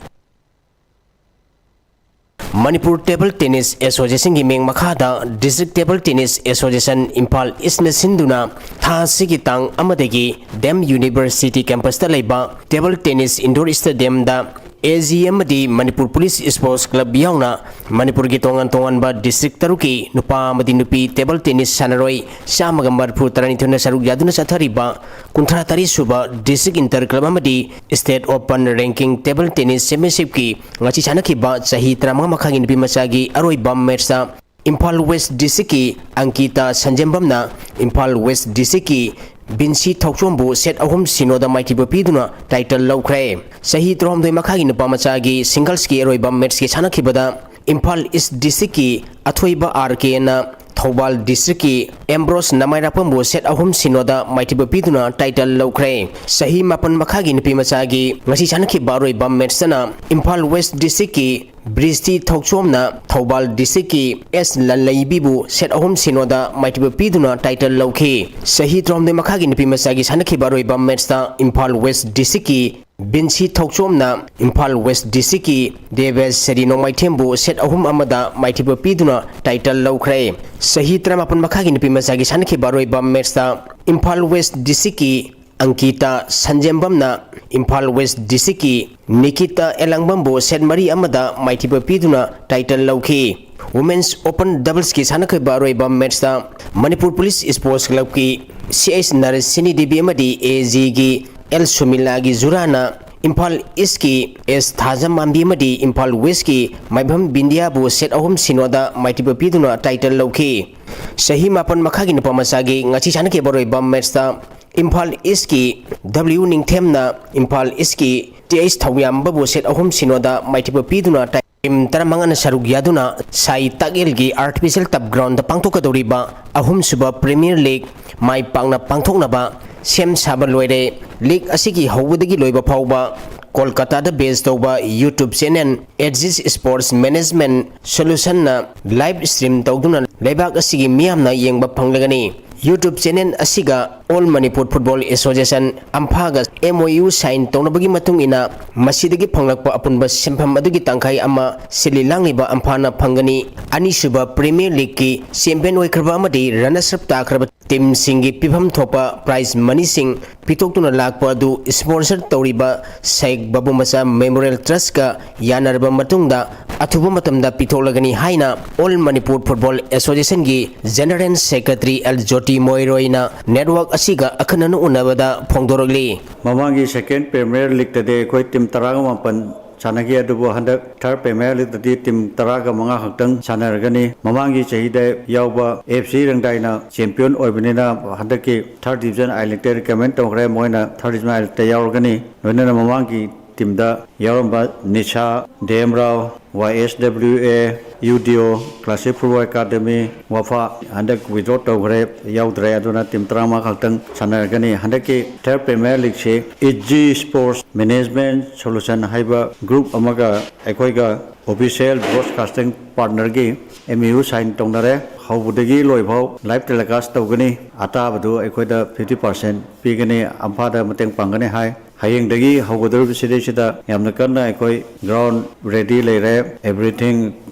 ꯃꯅꯤꯄꯨꯔ Table Tennis Association ꯒꯤ ꯃꯤꯡ ꯃꯈꯥꯗ District Table Tennis Association Imphal ꯏꯁꯅ ꯁꯤꯟꯗꯨꯅ ꯊꯥ ꯑꯁꯤꯒꯤ ꯇꯥꯡ ꯑꯃꯗꯒꯤ ꯗꯤ ꯑꯦꯝ University campus ꯇ ꯂꯩꯕ table tennis indoor stadium the A G ꯑꯃꯗꯤ ꯃꯅꯤꯄꯨꯔ Police Sports Club ꯌꯥꯎꯅ ꯃꯅꯤꯄꯨꯔꯒꯤ ꯇꯣꯉꯥꯟ ꯇꯣꯉꯥꯟꯕ district ꯇꯔꯨꯛꯀꯤ ꯅꯨꯄꯥ ꯑꯃꯗꯤ ꯅꯨꯄꯤ table tennis ꯁꯥꯟꯅꯔꯣꯏ ꯆꯥꯝꯃꯒ ꯃꯔꯤꯐꯨ ꯇꯔꯥꯅꯤꯊꯣꯏꯅ ꯁꯔꯨꯛ ꯌꯥꯗꯨꯅ ꯆꯠꯊꯔꯤꯕ ꯀꯨꯟꯊ꯭ꯔꯥ ꯇꯔꯦꯠ ꯁꯨꯕ District Inter Club ꯑꯃꯗꯤ State Open Ranking Table Tennis Championship ꯀꯤ ꯉꯁꯤ ꯁꯥꯟꯅꯈꯤꯕ ꯆꯍꯤ ꯇꯔꯥꯃꯉꯥ ꯃꯈꯥꯒꯤ ꯅꯨꯄꯤ ꯃꯆꯥꯒꯤ ꯑꯔꯣꯏꯕ match ꯇ ꯏꯝꯐꯥꯜ West District ꯀꯤ ꯑꯪꯀꯤꯇꯥ ꯁꯟꯖꯦꯝꯕꯝꯅ ꯏꯝꯐꯥꯜ West District ꯀꯤ ꯕꯤꯟꯁꯤ ꯊꯧꯆꯣꯝꯕꯨ set ꯑꯍꯨꯝ ꯁꯤꯅꯣꯗ ꯃꯥꯏꯊꯤꯕ ꯄꯤꯗꯨꯅ title ꯂꯧꯈ꯭ꯔꯦ꯫ ꯆꯍꯤ ꯇꯔꯥꯍꯨꯝꯗꯣꯏ ꯃꯈꯥꯒꯤ ꯅꯨꯄꯥ ꯃꯆꯥꯒꯤ singles ꯀꯤ ꯑꯔꯣꯏꯕ match ꯀꯤ ꯁꯥꯟꯅꯈꯤꯕꯗ ꯏꯝꯐꯥꯜ East District ꯀꯤ ꯑꯊꯣꯏꯕ ꯑꯥꯔ ꯀꯦꯅ ꯊꯧꯕꯥꯜ District ꯀꯤ ꯑꯦꯝꯕ꯭ꯔꯣꯁ ꯅꯃꯥꯏꯔꯥꯛꯄꯝꯕꯨ set ꯑꯍꯨꯝ ꯁꯤꯅꯣꯗ ꯃꯥꯏꯊꯤꯕ ꯄꯤꯗꯨꯅ title ꯂꯧꯈ꯭ꯔꯦ꯫ ꯆꯍꯤ ꯃꯥꯄꯟ ꯃꯈꯥꯒꯤ ꯅꯨꯄꯤ ꯃꯆꯥꯒꯤ ꯉꯁꯤ ꯁꯥꯟꯅꯈꯤꯕ ꯑꯔꯣꯏꯕ match ꯇꯅ ꯏꯝꯐꯥꯜ West District ꯀꯤ ꯕ꯭ꯔꯤꯁꯇꯤ ꯊꯧꯆꯣꯝꯅ ꯊꯧꯕꯥꯜ District ꯀꯤ ꯑꯦꯁ ꯂꯟꯂꯩꯕꯤꯕꯨ set ꯑꯍꯨꯝ ꯁꯤꯅꯣꯗ ꯃꯥꯏꯊꯤꯕ ꯄꯤꯗꯨꯅ title ꯂꯧꯈꯤ꯫ ꯆꯍꯤ ꯇꯔꯥꯍꯨꯝꯗꯣꯏ ꯃꯈꯥꯒꯤ ꯅꯨꯄꯤ ꯃꯆꯥꯒꯤ ꯁꯥꯟꯅꯈꯤꯕ ꯑꯔꯣꯏꯕ match ꯇ ꯏꯝꯐꯥꯜ West District ꯀꯤ ꯕꯤꯟꯁꯤ ꯊꯧꯆꯣꯝꯅ ꯏꯝꯐꯥꯜ West District ꯀꯤ ꯗꯦꯕꯦꯁ ꯁꯦꯔꯤ ꯅꯣꯡꯃꯥꯏꯊꯦꯝꯕꯨ set ꯑꯍꯨꯝ ꯑꯃꯗ ꯃꯥꯏꯊꯤꯕ ꯄꯤꯗꯨꯅ title ꯂꯧꯈ꯭ꯔꯦ꯫ ꯆꯍꯤ ꯇꯔꯥꯃꯥꯄꯟ ꯃꯈꯥꯒꯤ ꯅꯨꯄꯤ ꯃꯆꯥꯒꯤ ꯁꯥꯟꯅꯈꯤꯕ ꯑꯔꯣꯏꯕ match ꯇ ꯏꯝꯐꯥꯜ West District ꯀꯤ ꯑꯪꯀꯤꯇꯥ ꯁꯟꯖꯦꯝꯕꯝꯅ ꯏꯝꯐꯥꯜ West District ꯀꯤ ꯅꯤꯀꯤꯇꯥ ꯑꯦꯂꯥꯡꯕꯝꯕꯨ set ꯃꯔꯤ ꯑꯃꯗ ꯃꯥꯏꯊꯤꯕ ꯄꯤꯗꯨꯅ title ꯂꯧꯈꯤ꯫ Women's Open Doubles ꯀꯤ ꯁꯥꯟꯅꯈꯤꯕ ꯑꯔꯣꯏꯕ match ꯇ ꯃꯅꯤꯄꯨꯔ Police Sports Club ꯀꯤ ꯁꯤ ꯑꯩꯆ ꯅꯔꯁꯤꯅꯤ ꯗꯦꯕꯤ ꯑꯃꯗꯤ ꯑꯦ ꯖꯤꯒꯤ ꯑꯦꯜ ꯁꯨꯃꯤꯂꯥꯒꯤ ꯖꯨꯔꯥꯅ ꯏꯝꯐꯥꯜ ꯏꯁꯀꯤ ꯑꯦꯁ ꯊꯥꯖꯝ ꯃꯥꯝꯕꯤ ꯑꯃꯗꯤ ꯏꯝꯐꯥꯜ ꯋꯦꯁꯀꯤ ꯃꯥꯏꯕꯝ ꯕꯤꯟꯗꯤꯌꯥꯕꯨ ꯁꯦꯠ ꯑꯍꯨꯝ ꯁꯤꯅꯣꯗ ꯃꯥꯏꯊꯤꯕ ꯄꯤꯗꯨꯅ ꯇꯥꯏꯇꯜ ꯂꯧꯈꯤ꯫ ꯆꯍꯤ ꯃꯥꯄꯟ ꯃꯈꯥꯒꯤ ꯅꯨꯄꯥ ꯃꯆꯥꯒꯤ ꯉꯁꯤ ꯁꯥꯟꯅꯈꯤꯕ ꯑꯔꯣꯏꯕ ꯃꯦꯠꯁꯇ ꯏꯝꯐꯥꯜ ꯏꯁꯀꯤ ꯗꯕ꯭ꯂꯤꯎ ꯅꯤꯡꯊꯦꯝꯅ ꯏꯝꯐꯥꯜ ꯏꯁꯀꯤ ꯇꯤ ꯑꯩꯆ ꯊꯧꯌꯥꯝꯕꯕꯨ ꯁꯦꯠ ꯑꯍꯨꯝ ꯁꯤꯅꯣꯗ ꯃꯥꯏꯊꯤꯕ ꯄꯤꯗꯨꯅ ꯇꯥꯏ-, ꯇꯤꯝ ꯇꯔꯥꯃꯉꯥꯅ ꯁꯔꯨꯛ ꯌꯥꯗꯨꯅ ꯁꯥꯏ ꯇꯥꯛꯌꯦꯜꯒꯤ ꯑꯥꯔꯇꯤꯐꯤꯁꯤꯌꯦꯜ ꯇꯞ ꯒ꯭ꯔꯥꯎꯟꯗ ꯄꯥꯡꯊꯣꯛꯀꯗꯧꯔꯤꯕ ꯑꯍꯨꯝꯁꯨꯕ ꯄ꯭ꯔꯤꯃꯤꯌꯔ ꯂꯤꯒ ꯃꯥꯏ ꯄꯥꯛꯅ ꯄꯥꯡꯊꯣꯛꯅꯕ ꯁꯦꯝ ꯁꯥꯕ ꯂꯣꯏꯔꯦ꯫ ꯂꯤꯒ ꯑꯁꯤꯒꯤ ꯍꯧꯕꯗꯒꯤ ꯂꯣꯏꯕ ꯐꯥꯎꯕ ꯀꯣꯜꯀꯇꯥꯗ ꯕꯦꯖ ꯇꯧꯕ YouTube ꯆꯦꯅꯦꯜ ꯑꯦꯛꯖꯤꯁ ꯁ꯭ꯄꯣꯔꯠꯁ ꯃꯦꯅꯦꯖꯃꯦꯟꯠ ꯁꯣꯂꯨꯁꯟꯅ ꯂꯥꯏꯚ ꯁ꯭ꯇ꯭ꯔꯤꯝ ꯇꯧꯗꯨꯅ ꯂꯩꯕꯥꯛ ꯑꯁꯤꯒꯤ ꯃꯤꯌꯥꯝꯅ ꯌꯦꯡꯕ ꯐꯪꯂꯒꯅꯤ꯫ YouTube ꯆꯦꯅꯦꯜ ꯑꯁꯤꯒ ꯑꯣꯜ ꯃꯅꯤꯄꯨꯔ ꯐꯨꯠꯕꯣꯜ ꯑꯦꯁꯣꯁꯤꯌꯦꯁꯟ, ꯑꯝꯐꯥꯒ ꯑꯦꯝ ꯑꯣ ꯌꯨ ꯁꯥꯏꯟ ꯇꯧꯅꯕꯒꯤ ꯃꯇꯨꯡ ꯏꯟꯅ ꯃꯁꯤꯗꯒꯤ ꯐꯪꯂꯛꯄ ꯑꯄꯨꯟꯕ ꯁꯦꯟꯐꯝ ꯑꯗꯨꯒꯤ ꯇꯪꯈꯥꯏ ꯑꯃ ꯁꯤꯜꯂꯤ ꯂꯥꯡꯂꯤꯕ ꯑꯝꯐꯥꯅ ꯐꯪꯒꯅꯤ꯫ ꯑꯅꯤꯁꯨꯕ ꯄ꯭ꯔꯤꯃꯤꯌꯔ ꯂꯤꯒꯀꯤ ꯆꯦꯝꯄꯤꯌꯟ ꯑꯣꯏꯈ꯭ꯔꯕ ꯑꯃꯗꯤ ꯔꯅꯔꯁ ꯑꯞ ꯇꯥꯈ꯭ꯔꯕ ꯇꯤꯝꯁꯤꯡꯒꯤ ꯄꯤꯐꯝ ꯊꯣꯛꯄ ꯄ꯭ꯔꯥꯏꯖ ꯃꯅꯤꯁꯤꯡ ꯄꯤꯊꯣꯛꯇꯨꯅ ꯂꯥꯛꯄ ꯑꯗꯨ ꯁ꯭ꯄꯣꯟꯁꯔ ꯇꯧꯔꯤꯕ ꯁꯦꯈ ꯕꯥꯕꯨ ꯃꯆꯥ ꯃꯦꯃꯣꯔꯤꯌꯦꯜ ꯇ꯭ꯔꯁꯀ ꯌꯥꯅꯔꯕ ꯃꯇꯨꯡꯗ ꯑꯊꯨꯕ ꯃꯇꯝꯗ ꯄꯤꯊꯣꯛꯂꯒꯅꯤ ꯍꯥꯏꯅ ꯑꯣꯜ ꯃꯅꯤꯄꯨꯔ ꯐꯨꯠꯕꯣꯜ ꯑꯦꯁꯣꯁꯤꯌꯦꯁꯟꯒꯤ ꯖꯦꯅꯔꯦꯜ ꯁꯦꯀ꯭ꯔꯦꯇꯔꯤ ꯑꯦꯜ ꯖꯣꯇꯤ ꯃꯣꯏꯔꯣꯏꯅ ꯅꯦꯠꯋꯥꯔꯛ ꯑꯁꯤꯒ ꯑꯈꯟꯅꯅ ꯎꯅꯕꯗ ꯐꯣꯡꯗꯣꯔꯛꯂꯤ꯫ ꯃꯃꯥꯡꯒꯤ ꯁꯦꯀꯦꯟ ꯄ꯭ꯔꯤꯃꯤꯌꯔ ꯂꯤꯒꯇꯗꯤ ꯑꯩꯈꯣꯏ ꯇꯤꯝ ꯇꯔꯥꯒ ꯃꯥꯄꯟ ꯁꯥꯟꯅꯈꯤ, ꯑꯗꯨꯕꯨ ꯍꯟꯗꯛ ꯊꯥꯔꯠ ꯄ꯭ꯔꯤꯃꯤꯌꯔ ꯂꯤꯒꯇꯗꯤ ꯇꯤꯝ ꯇꯔꯥꯒ ꯃꯉꯥ ꯈꯛꯇꯪ ꯁꯥꯟꯅꯔꯒꯅꯤ꯫ ꯃꯃꯥꯡꯒꯤ ꯆꯍꯤꯗ ꯌꯥꯎꯕ ꯑꯦꯐ ꯁꯤ ꯔꯪꯗꯥꯏꯅ ꯆꯦꯝꯄꯤꯌꯟ ꯑꯣꯏꯕꯅꯤꯅ ꯍꯟꯗꯛꯀꯤ ꯊꯥꯔꯠ ꯗꯤꯕꯤꯖꯟ ꯑꯥꯏ ꯂꯤꯒꯇ ꯔꯤꯀꯃꯦꯟ ꯇꯧꯈ꯭ꯔꯦ, ꯃꯣꯏꯅ ꯊꯥꯔꯠ ꯗꯤꯕꯤꯖꯟ ꯑꯥꯏ ꯂꯤꯒꯇ ꯌꯥꯎꯔꯒꯅꯤ꯫ ꯂꯣꯏꯅꯅ ꯃꯃꯥꯡꯒꯤ ꯇꯤꯝꯗ ꯌꯥꯎꯔꯝꯕ ꯅꯤꯁꯥ, ꯗꯤ ꯑꯦꯝ ꯔꯥꯎ, ꯋꯥꯏ ꯑꯦꯁ ꯗꯕ꯭ꯂꯤꯎ ꯑꯦ, ꯌꯨ ꯗꯤ ꯑꯣ, ꯀ꯭ꯂꯥꯁꯤꯛ ꯐꯨꯠꯕꯣꯜ ꯑꯦꯀꯥꯗꯃꯤ, ꯋꯥꯐꯥ ꯍꯟꯗꯛ ꯋꯤꯗ꯭ꯔꯣ ꯇꯧꯈ꯭ꯔꯦ, ꯌꯥꯎꯗ꯭ꯔꯦ, ꯑꯗꯨꯅ ꯇꯤꯝ ꯇꯔꯥꯃꯉꯥ ꯈꯛꯇꯪ ꯁꯥꯟꯅꯔꯒꯅꯤ꯫ ꯍꯟꯗꯛꯀꯤ ꯊꯥꯔꯠ ꯄ꯭ꯔꯤꯃꯤꯌꯔ ꯂꯤꯒꯁꯤ ꯏꯖꯤ ꯁ꯭ꯄꯣꯔꯠꯁ ꯃꯦꯅꯦꯖꯃꯦꯟꯠ ꯁꯣꯂꯨꯁꯟ ꯍꯥꯏꯕ ꯒ꯭ꯔꯨꯞ ꯑꯃꯒ ꯑꯩꯈꯣꯏꯒ ꯑꯣꯐꯤꯁꯤꯌꯦꯜ ꯕ꯭ꯔꯣꯗꯀꯥꯁꯇꯤꯡ ꯄꯥꯔꯠꯅꯔꯒꯤ ꯑꯦꯝ ꯑꯣ ꯌꯨ ꯁꯥꯏꯟ ꯇꯧꯅꯔꯦ꯫ ꯍꯧꯕꯗꯒꯤ ꯂꯣꯏꯐꯥꯎ ꯂꯥꯏꯚ ꯇꯦꯂꯤꯀꯥꯁ ꯇꯧꯒꯅꯤ꯫ ꯑꯇꯥꯕꯗꯨ ꯑꯩꯈꯣꯏꯗ ꯐꯤꯐꯇꯤ ꯄꯥꯔꯁꯦꯟ ꯄꯤꯒꯅꯤ, ꯑꯝꯐꯥꯗ ꯃꯇꯦꯡ ꯄꯥꯡꯒꯅꯤ ꯍꯥꯏ꯫ ꯍꯌꯦꯡꯗꯒꯤ ꯍꯧꯒꯗꯧꯔꯤꯕꯁꯤꯗꯩꯁꯤꯗ ꯌꯥꯝꯅ ꯀꯟꯅ ꯑꯩꯈꯣꯏ ꯒ꯭ꯔꯥꯎꯟ ꯔꯦꯗꯤ ꯂꯩꯔꯦ, ꯑꯦꯚ꯭ꯔꯤꯊꯤꯡ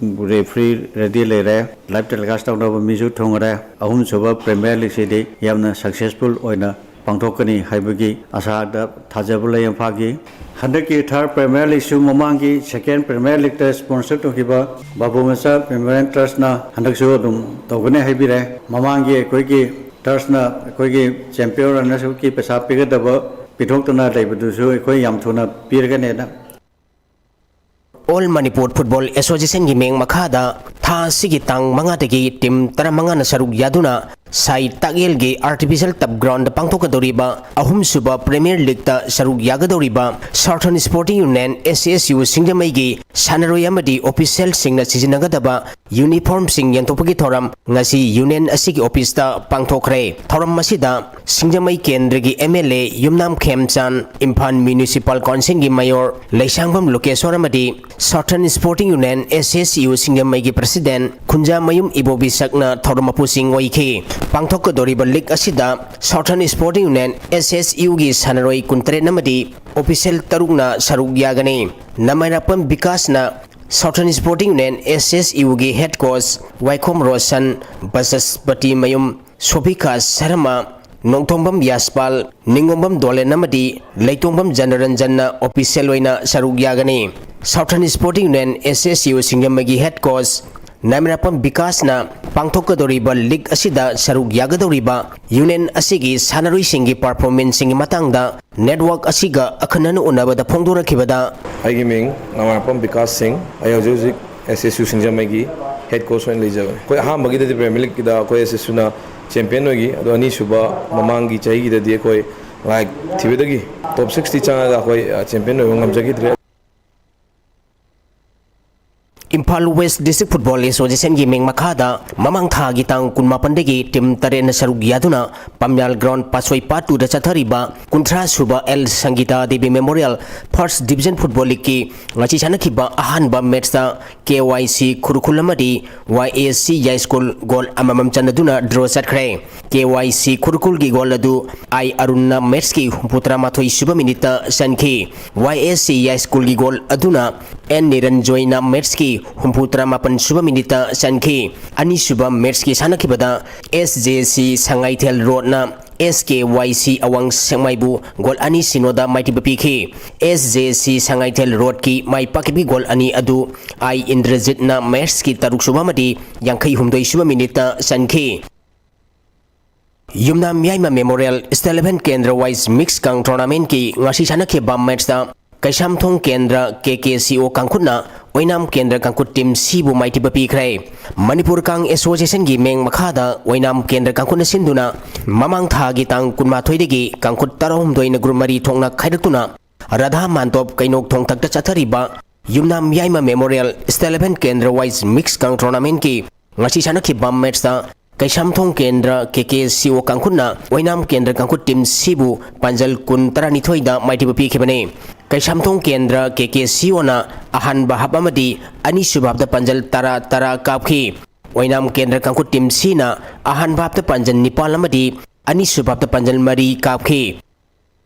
ꯔꯦꯐ꯭ꯔꯤ ꯔꯦꯗꯤ ꯂꯩꯔꯦ, ꯂꯥꯏꯚ ꯇꯦꯂꯤꯀꯥꯁ ꯇꯧꯅꯕ ꯃꯤꯁꯨ ꯊꯨꯡꯉꯔꯦ꯫ ꯑꯍꯨꯝꯁꯨꯕ ꯄ꯭ꯔꯤꯃꯤꯌꯔ ꯂꯤꯒꯁꯤꯗꯤ ꯌꯥꯝꯅ ꯁꯛꯁꯦꯁꯐꯨꯜ ꯑꯣꯏꯅ ꯄꯥꯡꯊꯣꯛꯀꯅꯤ ꯍꯥꯏꯕꯒꯤ ꯑꯁꯥꯗ ꯊꯥꯖꯕ ꯂꯩ ꯏꯝꯐꯥꯜꯒꯤ꯫ ꯍꯟꯗꯛꯀꯤ ꯊꯥꯔꯠ ꯄ꯭ꯔꯤꯃꯤꯌꯔ ꯂꯤꯒꯁꯨ ꯃꯃꯥꯡꯒꯤ ꯁꯦꯀꯦꯟ ꯄ꯭ꯔꯤꯃꯤꯌꯔ ꯂꯤꯒꯇ ꯁ꯭ꯄꯣꯟꯁꯔ ꯇꯧꯈꯤꯕ ꯕꯥꯕꯨ ꯃꯆꯥ ꯃꯦꯃꯣꯔꯤꯌꯦꯜ ꯇ꯭ꯔꯁꯅ ꯍꯟꯗꯛꯁꯨ ꯑꯗꯨꯝ ꯇꯧꯒꯅꯤ ꯍꯥꯏꯕꯤꯔꯦ꯫ ꯃꯃꯥꯡꯒꯤ ꯑꯩꯈꯣꯏꯒꯤ ꯇ꯭ꯔꯁꯅ ꯑꯩꯈꯣꯏꯒꯤ ꯆꯦꯝꯄꯤꯌꯟ ꯔꯟꯅꯔꯁ ꯑꯞꯀꯤ ꯄꯩꯁꯥ ꯄꯤꯒꯗꯕ ꯄꯤꯊꯣꯛꯇꯅ ꯂꯩꯕꯗꯨꯁꯨ ꯑꯩꯈꯣꯏ ꯌꯥꯝ ꯊꯨꯅ ꯄꯤꯔꯒꯅꯦꯅ꯫ ꯑꯣꯜ ꯃꯅꯤꯄꯨꯔ ꯐꯨꯠꯕꯣꯜ ꯑꯦꯁꯣꯁꯤꯌꯦꯁꯟꯒꯤ ꯃꯤꯡ ꯃꯈꯥꯗ ꯊꯥ ꯑꯁꯤꯒꯤ ꯇꯥꯡ ꯃꯉꯥꯗꯒꯤ ꯇꯤꯝ ꯇꯔꯥꯃꯉꯥꯅ ꯁꯔꯨꯛ ꯌꯥꯗꯨꯅ ꯁꯥꯏ ꯇꯥꯛꯌꯦꯜꯒꯤ ꯑꯥꯔꯇꯤꯐꯤꯁꯤꯌꯦꯜ ꯇꯞ ꯒ꯭ꯔꯥꯎꯟꯗ ꯄꯥꯡꯊꯣꯛꯀꯗꯧꯔꯤꯕ ꯑꯍꯨꯝꯁꯨꯕ ꯄ꯭ꯔꯤꯃꯤꯌꯔ ꯂꯤꯒꯇ ꯁꯔꯨꯛ ꯌꯥꯒꯗꯧꯔꯤꯕ ꯁꯥꯎꯊꯔꯟ sporting union, S S U, ꯁꯤꯡꯖꯃꯩꯒꯤ ꯁꯥꯟꯅꯔꯣꯏ ꯑꯃꯗꯤ ꯑꯣꯐꯤꯁꯤꯌꯦꯜꯁꯤꯡꯅ ꯁꯤꯖꯤꯟꯅꯒꯗꯕ ꯌꯨꯅꯤꯐꯣꯔꯝꯁꯤꯡ ꯌꯦꯟꯊꯣꯛꯄꯒꯤ ꯊꯧꯔꯝ ꯉꯁꯤ ꯌꯨꯅꯤꯌꯟ ꯑꯁꯤꯒꯤ ꯑꯣꯐꯤꯁꯇ ꯄꯥꯡꯊꯣꯛꯈ꯭ꯔꯦ꯫ ꯊꯧꯔꯝ ꯑꯁꯤꯗ ꯁꯤꯡꯖꯃꯩ ꯀꯦꯟꯗ꯭ꯔꯒꯤ M L A Yumnam Khemchand, Imphal municipal ꯀꯥꯎꯟꯁꯤꯜꯒꯤ ꯃꯦꯌꯣꯔ ꯂꯩꯁꯥꯡꯕꯝ ꯂꯣꯀꯦꯁꯣꯔ ꯑꯃꯗꯤ southern sporting union, S S U, ꯁꯤꯡꯖꯃꯩꯒꯤ ꯄ꯭ꯔꯁꯤꯗꯦꯟ ꯈꯨꯟꯖꯥꯃꯌꯨꯝ ꯏꯕꯣꯕꯤꯁꯛꯅ ꯊꯧꯔꯝ ꯃꯄꯨꯁꯤꯡ ꯑꯣꯏꯈꯤ꯫ ꯄꯥꯡꯊꯣꯛꯀꯗꯧꯔꯤꯕ ꯂꯤꯒ ꯑꯁꯤꯗ ꯁꯥꯎꯊꯔꯟ ꯁ꯭ꯄꯣꯔꯇꯤꯡ ꯌꯨꯅꯤꯌꯟ, ꯑꯦꯁ ꯑꯦꯁ ꯌꯨꯒꯤ ꯁꯥꯟꯅꯔꯣꯏ ꯀꯨꯟꯇꯔꯦꯠ ꯑꯃꯗꯤ ꯑꯣꯐꯤꯁꯤꯌꯦꯜ ꯇꯔꯨꯛꯅ ꯁꯔꯨꯛ ꯌꯥꯒꯅꯤ꯫ ꯅꯃꯥꯏꯔꯥꯛꯄꯝ ꯕꯤꯀꯥꯁꯅ ꯁꯥꯎꯊꯔꯟ ꯁ꯭ꯄꯣꯔꯇꯤꯡ ꯌꯨꯅꯤꯌꯟ, ꯑꯦꯁ ꯑꯦꯁ ꯌꯨꯒꯤ ꯍꯦꯗ ꯀꯣꯆ ꯋꯥꯏꯈꯣꯝ ꯔꯣꯁꯟ, ꯕꯁꯁꯄꯇꯤ ꯃꯌꯨꯝ ꯁꯣꯚꯤꯀꯥ ꯁꯔꯃ, ꯅꯣꯡꯊꯣꯡꯕꯝ ꯌꯥꯁꯄꯥꯜ, ꯅꯤꯡꯉꯣꯝꯕꯝ ꯗꯣꯂꯦꯟ ꯑꯃꯗꯤ ꯂꯩꯇꯣꯡꯕꯝ ꯖꯅꯔꯟꯖꯟꯅ ꯑꯣꯐꯤꯁꯤꯌꯦꯜ ꯑꯣꯏꯅ ꯁꯔꯨꯛ ꯌꯥꯒꯅꯤ꯫ Southern sporting union, S S U, ꯁꯤꯡꯖꯃꯩꯒꯤ ꯍꯦꯗ ꯀꯣꯆ ꯅꯥꯏꯃꯔꯥꯄꯝ ꯕꯤꯀꯥꯁꯅ ꯄꯥꯡꯊꯣꯛꯀꯗꯧꯔꯤꯕ ꯂꯤꯒ ꯑꯁꯤꯗ ꯁꯔꯨꯛ ꯌꯥꯒꯗꯧꯔꯤꯕ ꯌꯨꯅꯤꯌꯟ ꯑꯁꯤꯒꯤ ꯁꯥꯟꯅꯔꯣꯏꯁꯤꯡꯒꯤ ꯄꯔꯐꯣꯔꯃꯦꯟꯁꯁꯤꯡꯒꯤ ꯃꯇꯥꯡꯗ ꯅꯦꯠꯋꯥꯔꯛ ꯑꯁꯤꯒ ꯑꯈꯟꯅꯅ ꯎꯅꯕꯗ ꯐꯣꯡꯗꯣꯔꯛꯈꯤꯕꯗ, ꯑꯩꯒꯤ ꯃꯤꯡ ꯅꯥꯏꯃꯔꯥꯄꯝ ꯕꯤꯀꯥꯁ ꯁꯤꯡ꯫ ꯑꯩ ꯍꯧꯖꯤꯛ ꯍꯧꯖꯤꯛ ꯑꯦꯁ ꯑꯦꯁ ꯌꯨ ꯁꯤꯡꯖꯃꯩꯒꯤ ꯍꯦꯗ ꯀꯣꯆ ꯑꯣꯏꯅ ꯂꯩꯖꯕꯅꯤ꯫ ꯑꯩꯈꯣꯏ ꯑꯍꯥꯟꯕꯒꯤꯗꯗꯤ ꯄ꯭ꯔꯤꯃꯤꯌꯔ ꯂꯤꯒꯀꯤꯗ ꯑꯩꯈꯣꯏ ꯑꯦꯁ ꯑꯦꯁ ꯌꯨꯅ ꯆꯦꯝꯄꯤꯌꯟ ꯑꯣꯏꯈꯤ, ꯑꯗꯣ ꯑꯅꯤꯁꯨꯕ ꯃꯃꯥꯡꯒꯤ ꯆꯍꯤꯒꯤꯗꯗꯤ ꯑꯩꯈꯣꯏ ꯂꯥꯏꯛ ꯊꯤꯕꯗꯒꯤ ꯇꯣꯞ ꯁꯤꯛꯁꯇꯤ ꯆꯪꯉꯒ ꯑꯩꯈꯣꯏ, ꯑ, ꯆꯦꯝꯄꯤꯌꯟ ꯑꯣꯏꯕ ꯉꯝꯖꯈꯤꯗ꯭ꯔꯦ꯫ ꯏꯝꯐꯥꯜ ꯋꯦꯁ ꯗꯤꯁꯇ꯭ꯔꯤꯛ ꯐꯨꯠꯕꯣꯜ ꯑꯦꯁꯣꯁꯤꯌꯦꯁꯟꯒꯤ ꯃꯤꯡ ꯃꯈꯥꯗ ꯃꯃꯥꯡ ꯊꯥꯒꯤ ꯇꯥꯡ ꯀꯨꯟꯃꯥꯄꯟꯗꯒꯤ ꯇꯤꯝ ꯇꯔꯦꯠꯅ ꯁꯔꯨꯛ ꯌꯥꯗꯨꯅ ꯄꯥꯝꯌꯥꯜ ꯒ꯭ꯔꯥꯎꯟ ꯄꯥꯠꯁꯣꯏ ꯄꯥꯠ ꯇꯨꯗ ꯆꯠꯊꯔꯤꯕ ꯀꯨꯟꯊ꯭ꯔꯥ ꯁꯨꯕ L Sangita Devi memorial first division football ꯂꯤꯒꯀꯤ ꯉꯁꯤ ꯁꯥꯟꯅꯈꯤꯕ ꯑꯍꯥꯟꯕ ꯃꯦꯠꯁꯇ ꯀꯦ ꯋꯥꯏ ꯁꯤ ꯈꯨꯔꯈꯨꯜ ꯑꯃꯗꯤ ꯋꯥꯏ ꯑꯦ ꯁꯤ ꯌꯥꯏꯁ꯭ꯀꯨꯜ ꯒꯣꯜ ꯑꯃꯃꯝ ꯆꯟꯅꯗꯨꯅ ꯗ꯭ꯔꯣ ꯆꯠꯈ꯭ꯔꯦ꯫ ꯀꯦ ꯋꯥꯏ ꯁꯤ ꯈꯨꯔꯈꯨꯜꯒꯤ ꯒꯣꯜ ꯑꯗꯨ ꯑꯥꯏ ꯑꯔꯨꯟꯅ ꯃꯦꯠꯁꯀꯤ ꯍꯨꯝꯐꯨꯇꯔꯥꯃꯥꯊꯣꯏ ꯁꯨꯕ ꯃꯤꯅꯤꯠꯇ ꯆꯟꯈꯤ꯫ ꯋꯥꯏ ꯑꯦ ꯁꯤ ꯌꯥꯏꯁ꯭ꯀꯨꯜꯒꯤ ꯒꯣꯜ ꯑꯗꯨꯅ ꯑꯦꯟ ꯅꯤꯔꯟꯖꯣꯏꯅ ꯃꯦꯠꯁꯀꯤ ꯍꯨꯝꯐꯨꯇꯔꯥꯃꯥꯄꯟ ꯁꯨꯕ ꯃꯤꯅꯤꯠꯇ ꯆꯟꯈꯤ꯫ ꯑꯅꯤꯁꯨꯕ ꯃꯦꯠꯁꯀꯤ ꯁꯥꯟꯅꯈꯤꯕꯗ ꯑꯦꯁ ꯖꯦ ꯁꯤ ꯁꯉꯥꯏꯊꯦꯜ ꯔꯣꯗꯅ ꯑꯦꯁ ꯀꯦ ꯋꯥꯏ ꯁꯤ ꯑꯋꯥꯡ ꯁꯦꯛꯃꯥꯏꯕꯨ ꯒꯣꯜ ꯑꯅꯤ ꯁꯤꯅꯣꯗ ꯃꯥꯏꯊꯤꯕ ꯄꯤꯈꯤ꯫ ꯑꯦꯁ ꯖꯦ ꯁꯤ ꯁꯉꯥꯏꯊꯦꯜ ꯔꯣꯗꯀꯤ ꯃꯥꯏ ꯄꯥꯛꯈꯤꯕꯒꯤ ꯒꯣꯜ ꯑꯅꯤ ꯑꯗꯨ ꯑꯥꯏ ꯏꯟꯗ꯭ꯔꯖꯤꯠꯅ ꯃꯦꯠꯁꯀꯤ ꯇꯔꯨꯛ ꯁꯨꯕ ꯑꯃꯗꯤ ꯌꯥꯡꯈꯩ ꯍꯨꯝꯗꯣꯏ ꯁꯨꯕ ꯃꯤꯅꯤꯠꯇ ꯆꯟꯈꯤ꯫ ꯌꯨꯝꯅꯥꯝ ꯌꯥꯏꯃ Memorial State Level Kendra Wise Mix Kang Tournament ꯀꯤ ꯉꯁꯤ ꯁꯥꯟꯅꯈꯤꯕ match ꯇ ꯀꯩꯁꯥꯝꯊꯣꯡ ꯀꯦꯟꯗ꯭ꯔ K K C O ꯀꯥꯡꯈꯨꯠꯅ ꯑꯣꯏꯅꯥꯝ ꯀꯦꯟꯗ꯭ꯔ ꯀꯥꯡꯈꯨꯠ team C ꯕꯨ ꯃꯥꯏꯊꯤꯕ ꯄꯤꯈ꯭ꯔꯦ꯫ ꯃꯅꯤꯄꯨꯔ ꯀꯥꯡ Association ꯒꯤ ꯃꯤꯡ ꯃꯈꯥꯗ ꯑꯣꯏꯅꯥꯝ ꯀꯦꯟꯗ꯭ꯔ ꯀꯥꯡꯈꯨꯠꯅ ꯁꯤꯟꯗꯨꯅ ꯃꯃꯥꯡ ꯊꯥꯒꯤ ꯇꯥꯡ ꯀꯨꯟꯃꯥꯊꯣꯏꯗꯒꯤ ꯀꯥꯡꯈꯨꯠ ꯇꯔꯥꯍꯨꯝꯗꯣꯏꯅ group ꯃꯔꯤ ꯊꯣꯛꯅ ꯈꯥꯏꯗꯣꯛꯇꯨꯅ ꯔꯥꯙꯥ ꯃꯥꯟꯇꯣꯞ ꯀꯩꯅꯣꯛ ꯊꯣꯡꯊꯛꯇ ꯆꯠꯊꯔꯤꯕ ꯌꯨꯝꯅꯥꯝ ꯌꯥꯏꯃ Memorial State Level Kendra Wise Mix Kang Tournament ꯀꯤ ꯉꯁꯤ ꯁꯥꯟꯅꯈꯤꯕ match ꯇ ꯀꯩꯁꯥꯝꯊꯣꯡ ꯀꯦꯟꯗ꯭ꯔ K K C O ꯀꯥꯡꯈꯨꯠꯅ ꯑꯣꯏꯅꯥꯝ ꯀꯦꯟꯗ꯭ꯔ ꯀꯥꯡꯈꯨꯠ team C ꯕꯨ ꯄꯥꯟꯖꯜ ꯀꯨꯟ ꯇꯔꯥꯅꯤꯊꯣꯏꯗ ꯃꯥꯏꯊꯤꯕ ꯄꯤꯈꯤꯕꯅꯤ꯫ ꯀꯩꯁꯥꯝꯊꯣꯡ ꯀꯦꯟꯗ꯭ꯔ K K C O ꯅ ꯑꯍꯥꯟꯕ half ꯑꯃꯗꯤ ꯑꯅꯤꯁꯨꯕ half ꯇ ꯄꯥꯟꯖꯜ ꯇꯔꯥ ꯇꯔꯥ ꯀꯥꯞꯈꯤ꯫ ꯑꯣꯏꯅꯥꯝ ꯀꯦꯟꯗ꯭ꯔ ꯀꯥꯡꯈꯨꯠ team C ꯅ ꯑꯍꯥꯟꯕ half ꯇ ꯄꯥꯟꯖꯜ ꯅꯤꯄꯥꯜ ꯑꯃꯗꯤ ꯑꯅꯤꯁꯨꯕ half ꯇ ꯄꯥꯟꯖꯜ ꯃꯔꯤ ꯀꯥꯞꯈꯤ꯫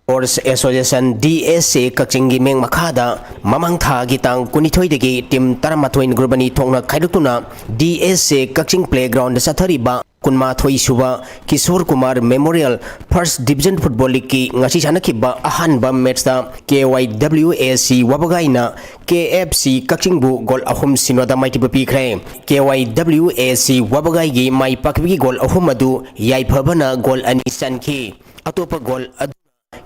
Sports Association D S A ꯀꯛꯆꯤꯡꯒꯤ ꯃꯤꯡ ꯃꯈꯥꯗ ꯃꯃꯥꯡ ꯊꯥꯒꯤ ꯇꯥꯡ ꯀꯨꯟꯅꯤꯊꯣꯏꯗꯒꯤ team ꯇꯔꯥꯃꯥꯊꯣꯏꯅ group ꯑꯅꯤ ꯊꯣꯛꯅ ꯈꯥꯏꯗꯣꯛꯇꯨꯅ D S A Kakching playground ꯗ ꯆꯠꯊꯔꯤꯕ ꯀꯨꯟꯃꯥꯊꯣꯏ ꯁꯨꯕ Kishore Kumar Memorial First Division Football League ꯀꯤ ꯉꯁꯤ ꯁꯥꯟꯅꯈꯤꯕ ꯑꯍꯥꯟꯕ match ꯇ K Y W A C ꯋꯥꯕꯒꯥꯏꯅ K F C ꯀꯛꯆꯤꯡꯕꯨ goal ꯑꯍꯨꯝ ꯁꯤꯅꯣꯗ ꯃꯥꯏꯊꯤꯕ ꯄꯤꯈ꯭ꯔꯦ꯫ K Y W A C ꯋꯥꯕꯒꯥꯏꯒꯤ my ꯄꯥꯛꯈꯤꯕꯒꯤ goal ꯑꯍꯨꯝ ꯑꯗꯨ ꯌꯥꯏꯐꯕꯅ goal ꯑꯅꯤ ꯆꯟꯈꯤ꯫ ꯑꯇꯣꯞꯄ goal ꯑꯗꯨ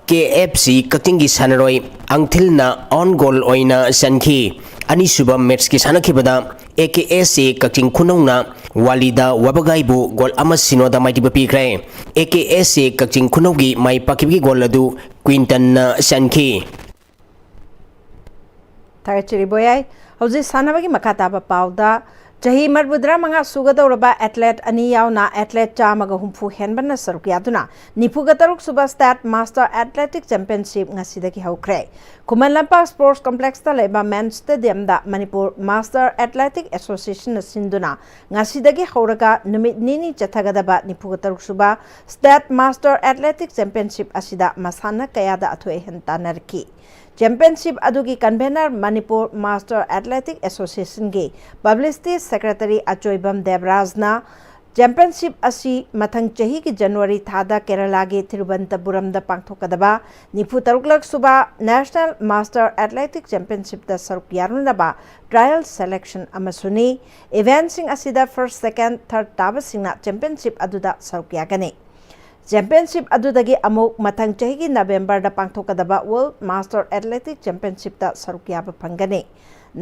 K F C ꯀꯛꯆꯤꯡꯒꯤ ꯁꯥꯟꯅꯔꯣꯏ ꯑꯪꯊꯤꯜꯅ own goal ꯑꯣꯏꯅ ꯆꯟꯈꯤ꯫ ꯑꯅꯤꯁꯨꯕ match ꯀꯤ ꯁꯥꯟꯅꯈꯤꯕꯗ A K S A Kakching ꯈꯨꯅꯧꯅ ꯋꯥꯂꯤꯗ ꯋꯥꯕꯒꯥꯏꯕꯨ goal ꯑꯃ ꯁꯤꯅꯣꯗ ꯃꯥꯏꯊꯤꯕ ꯄꯤꯈ꯭ꯔꯦ꯫ A K S A Kakching ꯈꯨꯅꯧꯒꯤ my ꯄꯥꯛꯈꯤꯕꯒꯤ goal ꯑꯗꯨ ꯀ꯭ꯋꯤꯟꯇꯟꯅ ꯆꯟꯈꯤ꯫ ꯊꯥꯒꯠꯆꯔꯤ ꯕꯣꯌꯥꯏ꯫ ꯍꯧꯖꯤꯛ ꯁꯥꯟꯅꯕꯒꯤ ꯃꯈꯥ ꯇꯥꯕ ꯄꯥꯎꯗ, ꯆꯍꯤ ꯃꯔꯤꯐꯨꯇꯔꯥ ꯃꯉꯥ ꯁꯨꯒꯗꯧꯔꯕ athlete ꯑꯅꯤ ꯌꯥꯎꯅ athlete ꯆꯥꯝꯃꯒ ꯍꯨꯝꯐꯨ ꯍꯦꯟꯕꯅ ꯁꯔꯨꯛ ꯌꯥꯗꯨꯅ ꯅꯤꯐꯨꯒ ꯇꯔꯨꯛ ꯁꯨꯕ State Master Athletic Championship ꯉꯁꯤꯗꯒꯤ ꯍꯧꯈ꯭ꯔꯦ꯫ ꯈꯨꯃꯟ ꯂꯝꯄꯥꯛ Sports Complex ꯇ ꯂꯩꯕ Men's Stadium ꯗ ꯃꯅꯤꯄꯨꯔ Master Athletic Association ꯅ ꯁꯤꯟꯗꯨꯅ ꯉꯁꯤꯗꯒꯤ ꯍꯧꯔꯒ ꯅꯨꯃꯤꯠ ꯅꯤꯅꯤ ꯆꯠꯊꯒꯗꯕ ꯅꯤꯐꯨꯒ ꯇꯔꯨꯛ ꯁꯨꯕ State Master Athletic Championship ꯑꯁꯤꯗ ꯃꯁꯥꯟꯅ ꯀꯌꯥꯗ ꯑꯊꯣꯏ ꯑꯍꯦꯟ ꯇꯥꯟꯅꯔꯛꯈꯤ꯫ Championship ꯑꯗꯨꯒꯤ convener Manipur Master Athletic Association ꯒꯤ Publicity Secretary ꯑꯆꯣꯏꯕꯝ ꯗꯦꯕꯔꯥꯖꯅ championship ꯑꯁꯤ ꯃꯊꯪ ꯆꯍꯤꯒꯤ January ꯊꯥꯗ ꯀꯦꯔꯂꯥꯒꯤ ꯊꯤꯔꯨꯕꯟꯇꯄꯨꯔꯝꯗ ꯄꯥꯡꯊꯣꯛꯀꯗꯕ ꯅꯤꯐꯨ ꯇꯔꯨꯛꯂꯛ ꯁꯨꯕ National Master Athletic Championship ꯇ ꯁꯔꯨꯛ ꯌꯥꯔꯨꯅꯕ trial selection ꯑꯃꯁꯨꯅꯤ꯫ Event ꯁꯤꯡ ꯑꯁꯤꯗ first, second, third ꯇꯥꯕꯁꯤꯡꯅ championship ꯑꯗꯨꯗ ꯁꯔꯨꯛ ꯌꯥꯒꯅꯤ꯫ ꯆꯦꯝꯄꯤꯌꯟꯁꯤꯞ ꯑꯗꯨꯗꯒꯤ ꯑꯃꯨꯛ ꯃꯊꯪ ꯆꯍꯤꯒꯤ ꯅꯕꯦꯝꯕꯔꯗ ꯄꯥꯡꯊꯣꯛꯀꯗꯕ ꯋꯥꯔꯜꯗ ꯃꯥꯁꯇꯔ ꯑꯦꯊꯂꯦꯇꯤꯛ ꯆꯦꯝꯄꯤꯌꯟꯁꯤꯞꯇ ꯁꯔꯨꯛ ꯌꯥꯕ ꯐꯪꯒꯅꯤ꯫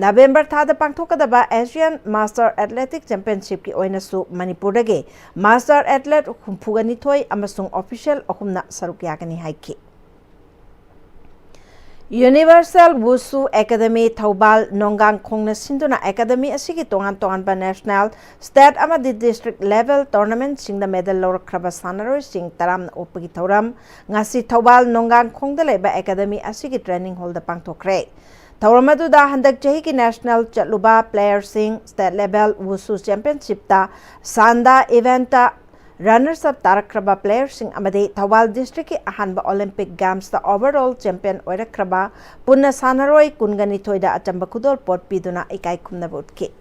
ꯅꯕꯦꯝꯕꯔ ꯊꯥꯗ ꯄꯥꯡꯊꯣꯛꯀꯗꯕ ꯑꯦꯁꯤꯌꯥꯟ ꯃꯥꯁꯇꯔ ꯑꯦꯊꯂꯦꯇꯤꯛ ꯆꯦꯝꯄꯤꯌꯟꯁꯤꯞꯀꯤ ꯑꯣꯏꯅꯁꯨ ꯃꯅꯤꯄꯨꯔꯗꯒꯤ ꯃꯥꯁꯇꯔ ꯑꯦꯊꯂꯦꯠ ꯍꯨꯝꯐꯨꯒ ꯅꯤꯊꯣꯏ ꯑꯃꯁꯨꯡ ꯑꯣꯐꯤꯁꯤꯌꯦꯜ ꯑꯍꯨꯝꯅ ꯁꯔꯨꯛ ꯌꯥꯒꯅꯤ ꯍꯥꯏꯈꯤ꯫ ꯌꯨꯅꯤꯚꯔꯁꯦꯜ ꯋꯨꯁꯨ ꯑꯦꯀꯥꯗꯃꯤ ꯊꯧꯕꯥꯜ ꯅꯣꯡꯒꯥꯡꯈꯣꯡꯅ ꯁꯤꯟꯗꯨꯅ ꯑꯦꯀꯥꯗꯃꯤ ꯑꯁꯤꯒꯤ ꯇꯣꯉꯥꯟ ꯇꯣꯉꯥꯟꯕ ꯅꯦꯁꯅꯦꯜ, ꯁ꯭ꯇꯦꯠ ꯑꯃꯗꯤ ꯗꯤꯁꯇ꯭ꯔꯤꯛ ꯂꯦꯚꯦꯜ ꯇꯣꯔꯅꯥꯃꯦꯟꯠꯁꯤꯡꯗ ꯃꯦꯗꯜ ꯂꯧꯔꯛꯈ꯭ꯔꯕ ꯁꯥꯟꯅꯔꯣꯏꯁꯤꯡ ꯇꯔꯥꯝꯅ ꯑꯣꯛꯄꯒꯤ ꯊꯧꯔꯝ ꯉꯁꯤ ꯊꯧꯕꯥꯜ ꯅꯣꯡꯒꯥꯡꯈꯣꯡꯗ ꯂꯩꯕ ꯑꯦꯀꯥꯗꯃꯤ ꯑꯁꯤꯒꯤ ꯇ꯭ꯔꯦꯅꯤꯡ ꯍꯣꯜꯗ ꯄꯥꯡꯊꯣꯛꯈ꯭ꯔꯦ꯫ ꯊꯧꯔꯝ ꯑꯗꯨꯗ ꯍꯟꯗꯛ ꯆꯍꯤꯒꯤ ꯅꯦꯁꯅꯦꯜ ꯆꯠꯂꯨꯕ ꯄ꯭ꯂꯦꯌꯔꯁꯤꯡ, ꯁ꯭ꯇꯦꯠ ꯂꯦꯚꯦꯜ ꯋꯨꯁꯨ ꯆꯦꯝꯄꯤꯌꯟꯁꯤꯞꯇ ꯁꯥꯟꯗꯥ ꯏꯚꯦꯟꯠꯇ ꯔꯟꯅꯔꯁ ꯑꯞ ꯇꯥꯔꯛꯈ꯭ꯔꯕ ꯄ꯭ꯂꯦꯌꯔꯁꯤꯡ ꯑꯃꯗꯤ ꯊꯧꯕꯥꯜ ꯗꯤꯁꯇ꯭ꯔꯤꯛꯀꯤ ꯑꯍꯥꯟꯕ ꯑꯣꯂꯤꯝꯄꯤꯛ ꯒꯦꯝꯁꯇ ꯑꯣꯚꯔꯑꯣꯜ ꯆꯦꯝꯄꯤꯌꯟ ꯑꯣꯏꯔꯛꯈ꯭ꯔꯕ ꯄꯨꯟꯅ ꯁꯥꯟꯅꯔꯣꯏ ꯀꯨꯟꯒ ꯅꯤꯊꯣꯏꯗ ꯑꯆꯝꯕ ꯈꯨꯗꯣꯜꯄꯣꯠ ꯄꯤꯗꯨꯅ ꯏꯀꯥꯏ ꯈꯨꯝꯅꯕ ꯎꯠꯈꯤ꯫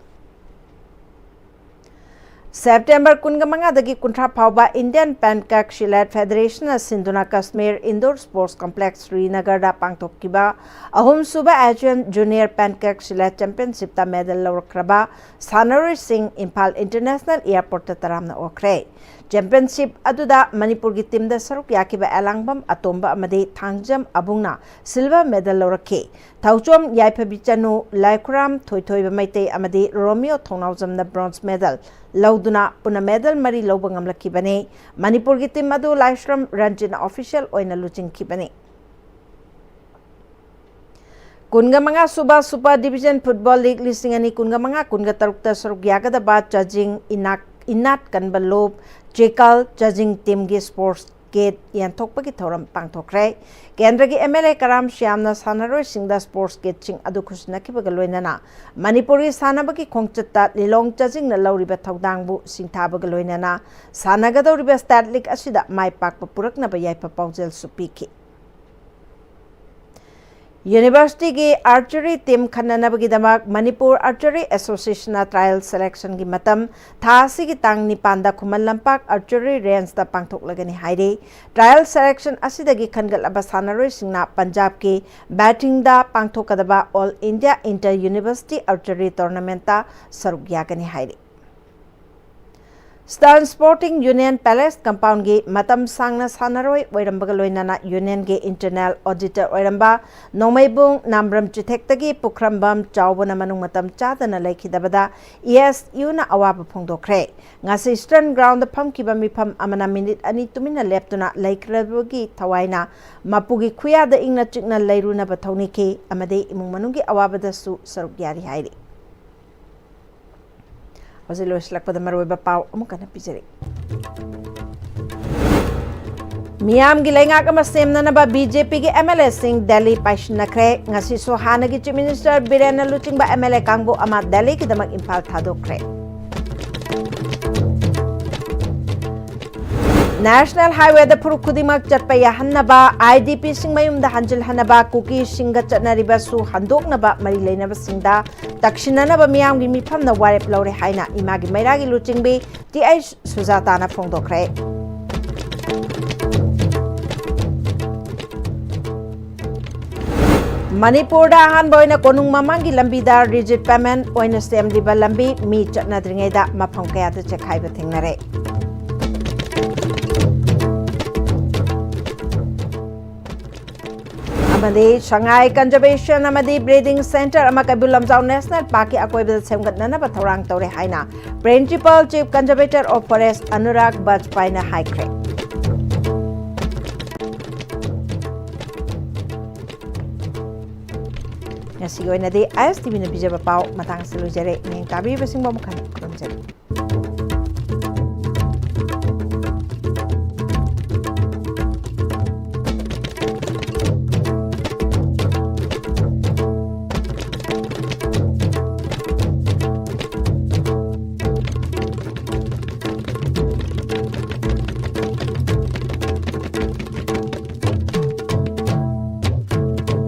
ꯁꯦꯞꯇꯦꯝꯕꯔ ꯀꯨꯟꯒ ꯃꯉꯥꯗꯒꯤ ꯀꯨꯟꯊ꯭ꯔꯥ ꯐꯥꯎꯕ ꯏꯟꯗꯤꯌꯟ ꯄꯦꯟꯀꯥꯛ ꯁꯤꯂꯦꯠ ꯐꯦꯗꯔꯦꯁꯟꯅ ꯁꯤꯟꯗꯨꯅ ꯀꯁꯃꯤꯔ ꯏꯟꯗꯣꯔ ꯁ꯭ꯄꯣꯔꯠꯁ ꯀꯝꯄ꯭ꯂꯦꯛꯁ ꯁ꯭ꯔꯤꯅꯒꯔꯗ ꯄꯥꯡꯊꯣꯛꯈꯤꯕ ꯑꯍꯨꯝꯁꯨꯕ ꯑꯦꯁꯤꯌꯥꯟ ꯖꯨꯅꯤꯌꯔ ꯄꯦꯟꯀꯥꯛ ꯁꯤꯂꯦꯠ ꯆꯦꯝꯄꯤꯌꯟꯁꯤꯞꯇ ꯃꯦꯗꯜ ꯂꯧꯔꯛꯈ꯭ꯔꯕ ꯁꯥꯟꯅꯔꯣꯏꯁꯤꯡ ꯏꯝꯐꯥꯜ ꯏꯟꯇꯔꯅꯦꯁꯅꯦꯜ ꯑꯦꯌꯔꯄꯣꯔꯠꯇ ꯇꯔꯥꯝꯅ ꯑꯣꯛꯈ꯭ꯔꯦ꯫ ꯆꯦꯝꯄꯤꯌꯟꯁꯤꯞ ꯑꯗꯨꯗ ꯃꯅꯤꯄꯨꯔꯒꯤ ꯇꯤꯝꯗ ꯁꯔꯨꯛ ꯌꯥꯈꯤꯕ ꯑꯦꯂꯥꯡꯕꯝ ꯑꯇꯣꯝꯕ ꯑꯃꯗꯤ ꯊꯥꯡꯖꯝ ꯑꯕꯨꯡꯅ ꯁꯤꯜꯚꯔ ꯃꯦꯗꯜ ꯂꯧꯔꯛꯈꯤ꯫ ꯊꯧꯆꯣꯝ ꯌꯥꯏꯐꯕꯤ ꯆꯅꯨ, ꯂꯥꯏꯈꯨꯔꯥꯝ ꯊꯣꯏꯊꯣꯏꯕ ꯃꯩꯇꯩ ꯑꯃꯗꯤ ꯔꯣꯃꯤꯌꯣ ꯊꯧꯅꯥꯎꯖꯝꯅ ꯕ꯭ꯔꯣꯟꯖ ꯃꯦꯗꯜ ꯂꯧꯗꯨꯅ ꯄꯨꯟꯅ ꯃꯦꯗꯜ ꯃꯔꯤ ꯂꯧꯕ ꯉꯝꯂꯛꯈꯤꯕꯅꯤ꯫ ꯃꯅꯤꯄꯨꯔꯒꯤ ꯇꯤꯝ ꯑꯗꯨ ꯂꯥꯏꯁ꯭ꯔꯝ ꯔꯟꯖꯤꯠꯅ ꯑꯣꯐꯤꯁꯤꯌꯦꯜ ꯑꯣꯏꯅ ꯂꯨꯆꯤꯡꯈꯤꯕꯅꯤ꯫ ꯀꯨꯟꯒ ꯃꯉꯥ ꯁꯨꯕ ꯁꯨꯄꯔ ꯗꯤꯕꯤꯖꯟ ꯐꯨꯠꯕꯣꯜ ꯂꯤꯒ ꯂꯤꯁꯤꯡ ꯑꯅꯤ ꯀꯨꯟꯒ ꯃꯉꯥ ꯀꯨꯟꯒ ꯇꯔꯨꯛꯇ ꯁꯔꯨꯛ ꯌꯥꯒꯗꯕ ꯆꯥꯖꯤꯡ ꯏꯅꯥꯛ, ꯏꯅꯥꯠ ꯀꯟꯕ ꯂꯨꯞ, ꯆꯦꯀꯜ, ꯆꯥꯖꯤꯡ ꯇꯤꯝꯒꯤ ꯁ꯭ꯄꯣꯔꯠꯁ ꯀꯤꯠ ꯌꯦꯟꯊꯣꯛꯄꯒꯤ ꯊꯧꯔꯝ ꯄꯥꯡꯊꯣꯛꯈ꯭ꯔꯦ꯫ ꯀꯦꯟꯗ꯭ꯔꯒꯤ ꯑꯦꯝ ꯑꯦꯜ ꯑꯦ ꯀꯔꯥꯝ ꯁ꯭ꯌꯥꯝꯅ ꯁꯥꯟꯅꯔꯣꯏꯁꯤꯡꯗ ꯁ꯭ꯄꯣꯔꯠꯁ ꯀꯤꯠꯁꯤꯡ ꯑꯗꯨ ꯈꯨꯠꯁꯤꯟꯅꯈꯤꯕꯒ ꯂꯣꯏꯅꯅ ꯃꯅꯤꯄꯨꯔꯒꯤ ꯁꯥꯟꯅꯕꯒꯤ ꯈꯣꯡꯆꯠꯇ ꯂꯤꯂꯣꯡ ꯆꯥꯖꯤꯡꯅ ꯂꯧꯔꯤꯕ ꯊꯧꯗꯥꯡꯕꯨ ꯁꯤꯡꯊꯥꯕꯒ ꯂꯣꯏꯅꯅ ꯁꯥꯟꯅꯒꯗꯧꯔꯤꯕ ꯁ꯭ꯇꯦꯠ ꯂꯤꯒ ꯑꯁꯤꯗ ꯃꯥꯏ ꯄꯥꯛꯄ ꯄꯨꯔꯛꯅꯕ ꯌꯥꯏꯐ ꯄꯥꯎꯖꯦꯜꯁꯨ ꯄꯤꯈꯤ꯫ ꯌꯨꯅꯤꯚꯔꯁꯤꯇꯤꯒꯤ ꯑꯥꯔꯆꯔꯤ ꯇꯤꯝ ꯈꯟꯅꯅꯕꯒꯤꯗꯃꯛ ꯃꯅꯤꯄꯨꯔ ꯑꯥꯔꯆꯔꯤ ꯑꯦꯁꯣꯁꯤꯌꯦꯁꯟꯅ ꯇ꯭ꯔꯥꯌꯦꯜ ꯁꯦꯂꯦꯛꯁꯟꯒꯤ ꯃꯇꯝ ꯊꯥ ꯑꯁꯤꯒꯤ ꯇꯥꯡ ꯅꯤꯄꯥꯟꯗ ꯈꯨꯃꯟ ꯂꯝꯄꯥꯛ ꯑꯥꯔꯆꯔꯤ ꯔꯦꯟꯖꯇ ꯄꯥꯡꯊꯣꯛꯂꯒꯅꯤ ꯍꯥꯏꯔꯤ꯫ ꯇ꯭ꯔꯥꯌꯦꯜ ꯁꯦꯂꯦꯛꯁꯟ ꯑꯁꯤꯗꯒꯤ ꯈꯟꯒꯠꯂꯕ ꯁꯥꯟꯅꯔꯣꯏꯁꯤꯡꯅ ꯄꯟꯖꯥꯕꯀꯤ ꯕꯦꯇꯤꯡꯗ ꯄꯥꯡꯊꯣꯛꯀꯗꯕ all India inter university archery ꯇꯣꯔꯅꯥꯃꯦꯟꯠꯇ ꯁꯔꯨꯛ ꯌꯥꯒꯅꯤ ꯍꯥꯏꯔꯤ꯫ Eastern Sporting Union Palace compoundꯒꯤ ꯃꯇꯝ ꯁꯥꯡꯅ ꯁꯥꯟꯅꯔꯣꯏ ꯑꯣꯏꯔꯝꯕꯒ ꯂꯣꯏꯅꯅ unionꯒꯤ internal auditor ꯑꯣꯏꯔꯝꯕ ꯅꯣꯡꯃꯩꯕꯨꯡ ꯅꯥꯝꯕ꯭ꯔꯝ ꯆꯤꯊꯦꯛꯇꯒꯤ ꯄꯨꯈ꯭ꯔꯝꯕꯝ ꯆꯥꯎꯕꯅ ꯃꯅꯨꯡ ꯃꯇꯝ ꯆꯥꯗꯅ ꯂꯩꯈꯤꯗꯕꯗ ESUꯅ ꯑꯋꯥꯕ ꯐꯣꯡꯗꯣꯛꯈ꯭ꯔꯦ꯫ ꯉꯁꯤ Eastern Groundꯗ ꯐꯝꯈꯤꯕ ꯃꯤꯐꯝ ꯑꯃꯅ minute ꯑꯅꯤ ꯇꯨꯃꯤꯟꯅ ꯂꯦꯞꯇꯨꯅ ꯂꯩꯈ꯭ꯔꯕꯒꯤ ꯊꯋꯥꯏꯅ ꯃꯄꯨꯒꯤ ꯈꯨꯌꯥꯗ ꯏꯪꯅ ꯆꯤꯛꯅ ꯂꯩꯔꯨꯅꯕ ꯊꯧꯅꯤꯈꯤ ꯑꯃꯗꯤ ꯏꯃꯨꯡ ꯃꯅꯨꯡꯒꯤ ꯑꯋꯥꯕꯗꯁꯨ ꯁꯔꯨꯛ ꯌꯥꯔꯤ ꯍꯥꯏꯔꯤ꯫ ꯍꯧꯖꯤꯛ ꯂꯣꯏꯁꯤꯜꯂꯛꯄꯗ ꯃꯔꯨꯑꯣꯏꯕ ꯄꯥꯎ ꯑꯃꯨꯛ ꯍꯟꯅ ꯄꯤꯖꯔꯤ꯫ ꯃꯤꯌꯥꯝꯒꯤ ꯂꯩꯉꯥꯛ ꯑꯃ ꯁꯦꯝꯅꯅꯕ BJPꯒꯤ MLAꯁꯤꯡ ꯗꯦꯜꯂꯤ ꯄꯥꯏꯁꯤꯟꯅꯈ꯭ꯔꯦ꯫ ꯉꯁꯤꯁꯨ ꯍꯥꯟꯅꯒꯤ Chief Minister ꯕꯤꯔꯦꯟꯅ ꯂꯨꯆꯤꯡꯕ MLA ꯀꯥꯡꯕꯨ ꯑꯃ ꯗꯦꯜꯂꯤꯒꯤꯗꯃꯛ ꯏꯝꯐꯥꯜ ꯊꯥꯗꯣꯛꯈ꯭ꯔꯦ꯫ National Highwayꯗ ꯐꯨꯔꯨꯞ ꯈꯨꯗꯤꯡꯃꯛ ꯆꯠꯄ ꯌꯥꯍꯟꯅꯕ, IDPꯁꯤꯡ ꯃꯌꯨꯝꯗ ꯍꯟꯖꯤꯜꯍꯟꯅꯕ, ꯀꯨꯀꯤꯁꯤꯡꯒ ꯆꯠꯅꯔꯤꯕꯁꯨ ꯍꯟꯗꯣꯛꯅꯕ ꯃꯔꯤ ꯂꯩꯅꯕꯁꯤꯡꯗ ꯇꯛꯁꯤꯟꯅꯅꯕ ꯃꯤꯌꯥꯝꯒꯤ ꯃꯤꯐꯝꯅ ꯋꯥꯔꯦꯞ ꯂꯧꯔꯦ ꯍꯥꯏꯅ ꯏꯃꯥꯒꯤ ꯃꯩꯔꯥꯒꯤ ꯂꯨꯆꯤꯡꯕꯤ Th ꯁꯨꯖꯥꯇꯥꯅ ꯐꯣꯡꯗꯣꯛꯈ꯭ꯔꯦ꯫ ꯃꯅꯤꯄꯨꯔꯗ ꯑꯍꯥꯟꯕ ꯑꯣꯏꯅ ꯀꯣꯅꯨꯡ ꯃꯃꯥꯡꯒꯤ ꯂꯝꯕꯤꯗ rigid pavement ꯑꯣꯏꯅ ꯁꯦꯝꯂꯤꯕ ꯂꯝꯕꯤ ꯃꯤ ꯆꯠꯅꯗ꯭ꯔꯤꯉꯩꯗ ꯃꯐꯝ ꯀꯌꯥꯗ ꯆꯦꯛꯈꯥꯏꯕ ꯊꯦꯡꯅꯔꯦ꯫ ꯑꯃꯗꯤ ꯁꯉꯥꯏ Conservation ꯑꯃꯗꯤ Breeding Centre ꯑꯃ ꯀꯩꯕꯨꯜ ꯂꯝꯖꯥꯎ National Parkꯀꯤ ꯑꯀꯣꯏꯕꯗ ꯁꯦꯝꯒꯠꯅꯅꯕ ꯊꯧꯔꯥꯡ ꯇꯧꯔꯦ ꯍꯥꯏꯅ Principal Chief Conservator of Forest Anurag ꯕꯥꯖꯄꯥꯏꯅ ꯍꯥꯏꯈ꯭ꯔꯦ꯫ ꯉꯁꯤꯒꯤ ꯑꯣꯏꯅꯗꯤ ISTVꯅ ꯄꯤꯖꯕ ꯄꯥꯎ ꯃꯇꯥꯡ ꯑꯁꯤꯗ ꯂꯣꯏꯖꯔꯦ꯫ ꯃꯤꯠꯌꯦꯡ ꯇꯥꯕꯤꯔꯤꯕꯁꯤꯡꯕꯨ ꯑꯃꯨꯛ ꯍꯟꯅ ꯈꯨꯔꯨꯝꯖꯔꯤ꯫